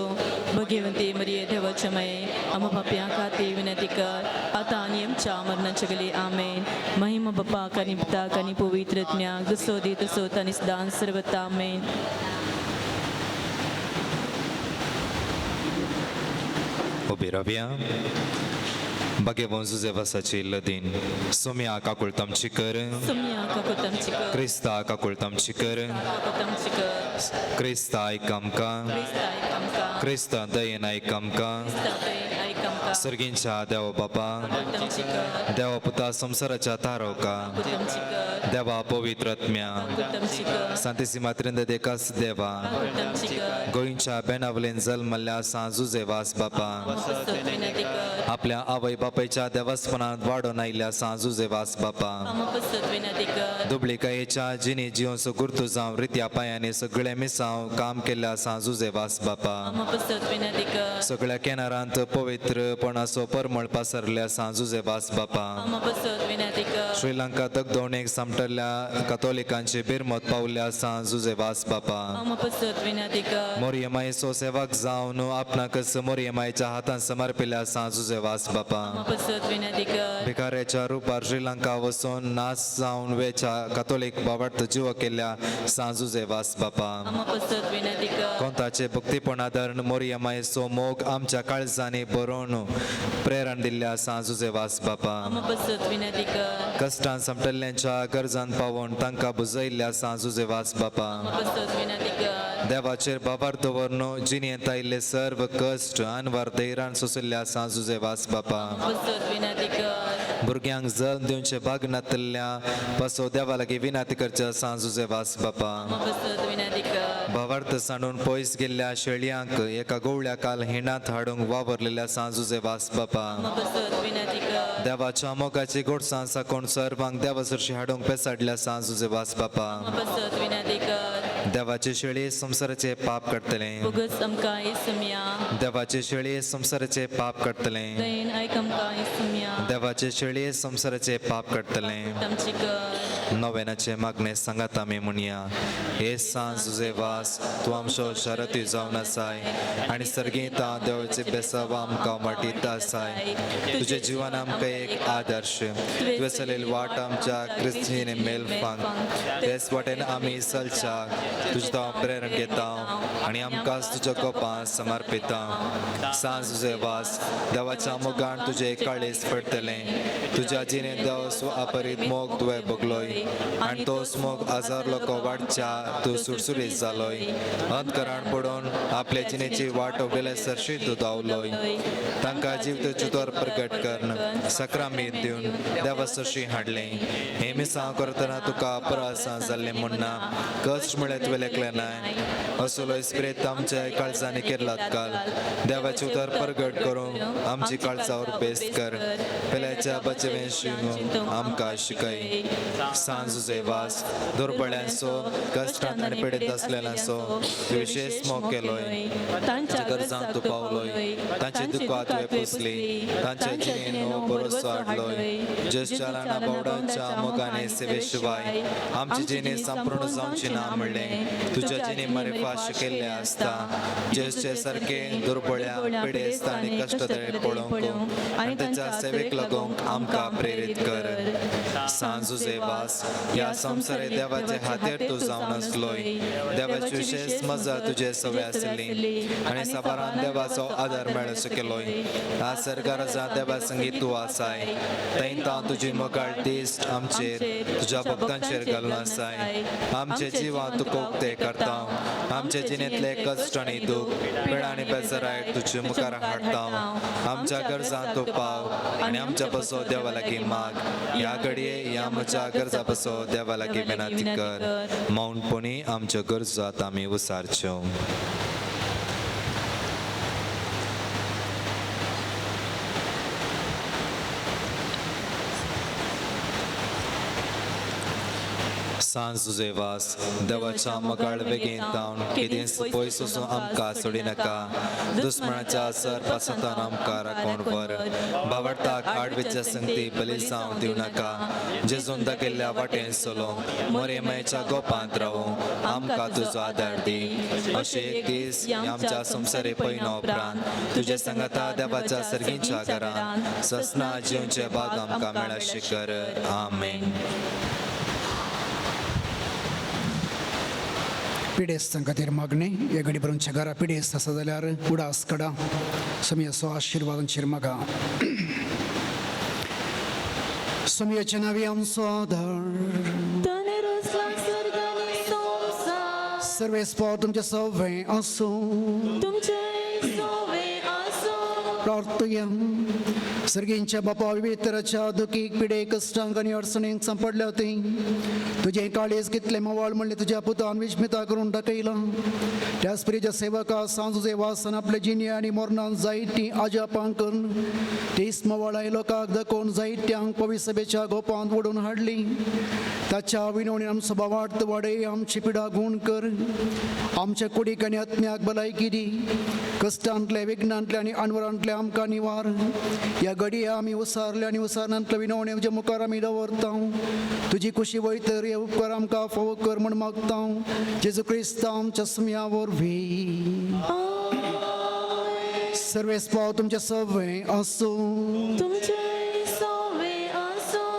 भगेवंती मरिये, देवाच्या माये, आमा पापयां खातीर विनंती कर आतां आनी आमच्या मरणाच्या गली. आमेन. महिमा बापाक आनी पुताक आनी पवित्र आत्म्याक, जसो दी तसो आनी सदां सर्वता. आमेन. उबी रावया. भाग्यवंत जुजेवासाची लदीन. सोम्या काकुळत आमची कर. सोम्या काकुळत आमची कर. क्रिस्ता काकुळत आमची कर. काकुळत आमची कर. क्रिस्ता आयक आमकां. क्रिस्ता आयक आमकां. क्रिस्ता दयेन आयक आमकां. क्रिस्ता दयेन आयक आमकां. सर्गींच्या देवा बापा, काकुळत आमची कर. देवा पुता संवसाराच्या तारवका, काकुळत आमची कर. देवा पवित्र आत्म्या, काकुळत आमची कर. सांतेसी मात्रिंद देकास देवा, काकुळत आमची कर. गोंयच्या बेनावलेन जल्मल्ल्या सांत जुजेवास बापा, आमकां विनंती कर. आपल्या आवय बापायच्या देवस्पणांत वाडोवन आयिल्ल्या सांत जुजेवास बापा, आमकां विनंती कर. दुबळिकायेच्या जिणे जिवनचो गुर्तू जावं रित्या पांयांनी सगळें मिसांव काम केल्ल्या सांत जुजेवास बापा, आमकां विनंती कर. सगळ्या केनारांत पवित्रपणाचो परमळ पासरल्या सांत जुजेवास बापा, आमकां विनंती कर. श्रीलंका दगदोणेक सामटल्ल्या कतोलिकांची बिरमत पावल्या सांत जुजेवास बापा, आमकां विनंती कर. मोरयमायचो सेवक जावन आपणाकच मोरयमायच्या हातान समर्पिल्ल्या सांत जुजेवास बापा, आमकां विनंती कर. भिकाऱ्याच्या रुपार श्रीलंका वचून नाश जावन वेच्या कतोलीक बाबार्थ जीव केल्ल्या सांत जुजेवास बापा, आमकां विनंती कर. कोंताचे भक्तीपण आदारण मोरयमायचो मोग आमच्या काळजांनी बरोवन प्रेरण दिल्ल्या सांत जुजेवास बापा, आमकां विनंती कर. कश्टान समटल्ल्यांच्या गरजान पावोवन तांकां बुजयल्ल्या सांत जुजेवास बापा, आमकां विनंती कर. देवाचेर बाबार दवरनो जिणेंत आयिल्ले सर्व कश्ट अनवार धैर्यान सोंशिल्ल्या सांत जुजेवास बापा, आमकां विनंती कर. भुरग्यांक जल्म दिवचे भाग नातिल्ल्या पासो देवा लागीं विनंती करच्या सांत जुजेवास बापा, आमकां विनंती कर. भावार्थ सांडून पयस गेल्ल्या शेळयांक एका गोवळ्या काल हिणांत हाडूंक वावरलेल्या सांत जुजेवास बापा, आमकां विनंती कर. देवाच्या मोगाची गोडसां साकोन सर्वांक देवा सरशी हाडूंक पेसाडल्या सांत जुजेवास बापा, आमकां विनंती कर. देवाचे शेळये संवसाराचे पाप काडटले. बोगस आमकां येसुम्या. देवाचे शेळये संवसाराचे पाप काडटले. दयेन आयक आमकां येसुम्या. देवाचे शेळये संवसाराचे पाप काडटले. आमची कर. नव्यानाचे मागणे सांगात आमी म्हणया. हे सांत जुजेवास, तूं आमचो शरती जावन आसाय आनी सर्गींत देवाचे बेसाव आमकां वाटीत आसाय. तुजें जिवन आमकां एक आदर्श, तुवें चलयल्ली वाट आमच्या क्रिस्तीने मेलफांक, तेच वाटेन आमी चलच्याक तुजें हांव प्रेरण घेता आनी आमकां तुज्या गोपां समर्पिता. सांत जुजेवास, देवाच्या मोगान तुजें काळीज पडटलें. तुज्या जिणेंत देव स्व अपरीत मोग तुवें भोगलोय. आनी तोच मोग हजार लोक वाडच्या तूं सुरसुरीत जालोय. अंतकरान पडून आपल्या जिणेची वाट उगडले सरशी तूं धांवलोय. तांकां जीव तुजो प्रगट करून सक्रामीत दिवन देवा सरशी हाडलें. हे मिसां करतना तुका अपरासां जाल्लें म्हूण ना, कश्ट म्हळ्यार तुवें लेखलें नाय. असलो इस्पिरीत आमच्या काळजांनी केरलात काल देवाचें उतर प्रगट करूंक आमची काळजावर बेस्त कर. पेल्याच्या बचवें शिकूंक आमकां शिकय. सांज वास दुर्बळ्यांचो, कश्टांत आनी पिडेंत आसलेल्यांचो तूं विशेश मोग केलोय. तांच्या गरजांक तूं पावलोय, तांची दुख्खां तुवें पुसली, तांच्या जिणेन भरोसो हाडलोय. जेजूच्या ल्हाना बावडांच्या मोगाने सेवे शिवाय आमची जिणे संपूर्ण जावची ना म्हणलें तुज्या जिणे मरेफा शिकयल्लें आसता. जेजूचे सारके दुर्बळ्या, पिडेस्त आनी कश्टदायक पळोवंक आनी तांच्या सेवेक लागूंक आमकां प्रेरीत कर. सांज वास ह्या संवसारे देवाचे हातेर तूं जावन आसलोय. देवाची विशेश मजा तुजे सवय आसली आनी साबारान देवाचो आदार मेळसो केलोय. आज सरकाराचा देवा संगीत तूं आसाय, थंय तुजी मोगाळ दिश्ट आमचेर तुज्या भक्तांचेर घालून आसाय. आमचे जिवान तुका उक्ते करता, आमचे जिणेंतले कश्ट आनी दूख, पिडा आनी बेजाराय तुजे मुखार हाडटा. आमच्या गरजां तूं पाव आनी आमच्या पसो देवा लागीं माग. ह्या घडये ह्या म्हज्या गरजा पसो देवा लागीं विनंती कर. मौनपणी आमच्यो गरजात आमी उसारच्यो. सांज तुजे वास देवाच्या मोगाळ बेगीन तावन केदींच पयस वचून आमकां सोडिनाका. दुस्मणाच्या सर पासतान आमकां राखून व्हर. बावडताक आडवेच्या संगती बली जावं दिवं नाका. जेजून दाखयल्ल्या वाटेन चलोवंक मोरे मायच्या गोपांत रावूंक आमकां तुजो आदार दी. अशें एक दीस आमच्या संवसारी पयलो उपरांत तुज्या सांगाता देवाच्या सर्गींच्या घरांत ससना जिवचे बाग आमकां मेळाशें कर. आमेन. पिडेस्तां खातीर मागणें. हे घडी बरोवच्या घरा पिडेस्त आसा जाल्यार उडास कडा सोमयाचो आशिर्वादांचेर मागा. सोमयाच्या नांवी आमचो आदार. सर्वेस्पोर तुमचें सवें आसूं. प्रार्थया. सर्गींच्या बापा, विविध तराच्या दुखीक, पिडे, कश्टांक आनी अडचणींक सांपडल्या ती तुजें काळीज कितलें मोवाळ म्हणलें तुज्या पुतान विस्मिता करून दाखयलां. त्याच परी सेवका सांजुजे वासान आपल्या जिणे आनी मरणान जायतीं आजापां करून तीच मोवाळाय लोकांक दाखोवन जायत्यांक पवित्र सभेच्या गोपांत ओडून हाडली. ताच्या विनवणीन आमचो बावार्थ वाडय, आमची पिडा गूण कर, आमच्या कुडीक आनी आत्म्याक भलायकी दी. कश्टांतले, विघ्नांतले आनी अनवरांतले आमकां निवार. ह्या घडये आमी उसारले आनी उसारनांतले विनवणे तुज्या मुखार आमी दवरता. तुजी खुशी वयतर हे उपकार आमकां फावो कर म्हूण मागता. जेजू क्रिस्तांव आमच्या सुम्या वरवीं. सर्वेस्पाव तुमचें सवें आसूं.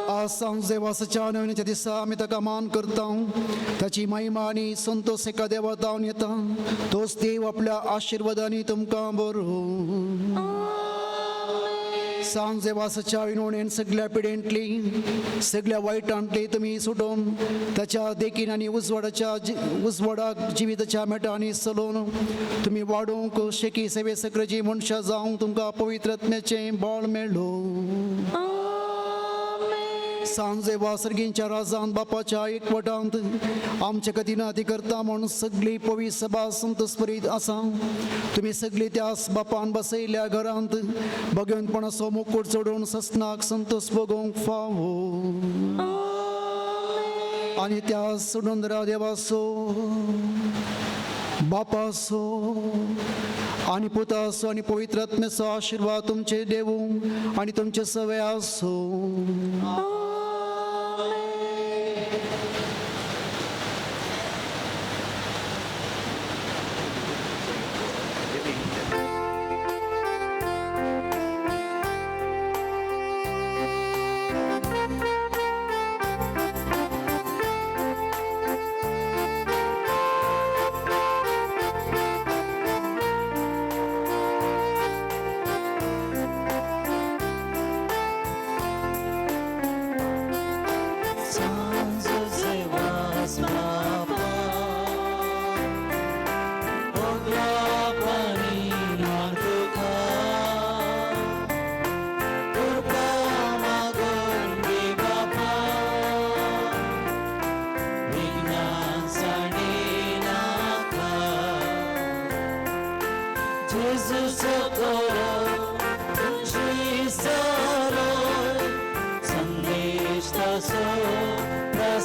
आज सांजे वासाच्या नविनाच्या दिसा आमी ताका मान करता. ताची महिमा आनी संतोष एका देवा जावन येता. तोच देव आपल्या आशिर्वादांनी तुमकां बरो. सांजे वासाच्या विनवणेन सगळ्या पिडेंतली, सगळ्या वायटांतली तुमी सुटोवन ताच्या देखीन आनी उजवाडाच्या उजवाडाक जिविताच्या मेटांनी चलोवन तुमी वाडोवंक शेकी सेवे सक्रची मनशां जावंक तुमकां पवित्र आत्म्याचें बळ मेळ्ळो. सांजे वासर्गींच्या राजान बापाच्या एकवटांत आमच्या कथीन ती करता म्हूण सगळी पवित्र सभा संतोषपरीत आसा. तुमी सगळी त्यास बापान बसयल्या घरांत भगवंतपणाचो मुकूट चडोवन ससनाक संतोष भोगोवंक फावो. आनी त्या सोडून देवाचो, बापाचो आनी पुताचो आनी पवित्र आत्म्याचो आशिर्वाद तुमचे देवूं आनी तुमचे सवे आसूं. Sons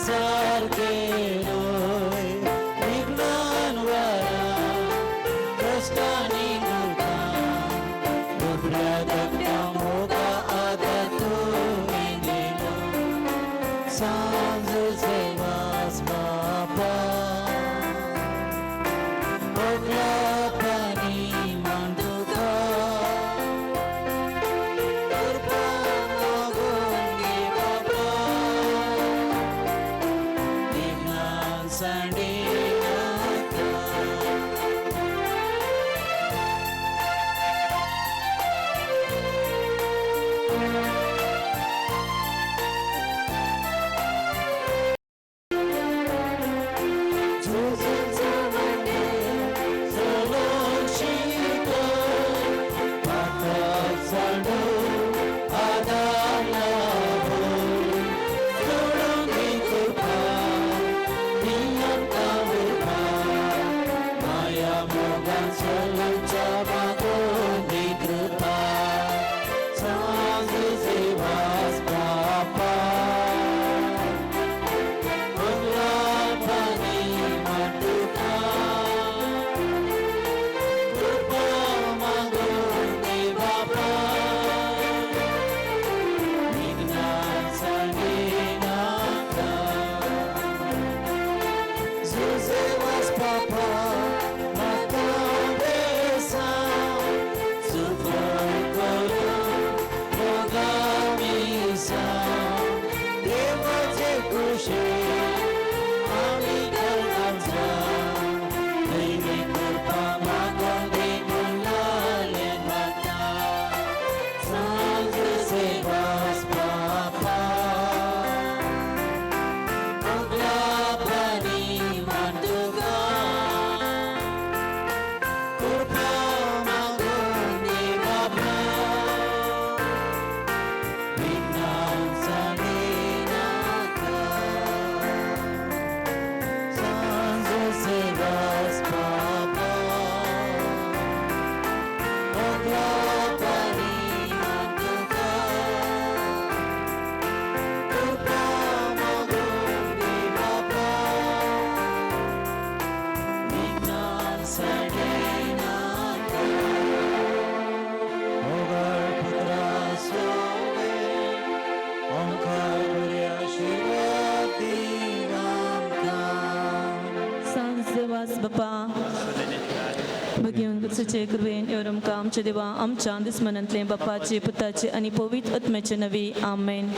सारके न्हय विघ्नान वारा कश्टांनी दुखां दुबळ्या धाकट्या मोगा आदार तुवें दिलो सांजचे वास बापा ओगलापानी मांडुका कृपा मागून घे बाबा विघ्नान सांडिनाका. सांजवास बापा भगीवन तुझे कृपेन एवरमका आमच्या देवा आमच्या दुस्मनांतले बापाचे पुताचे आणि पवित्र आत्म्याचे नवी. आमेन.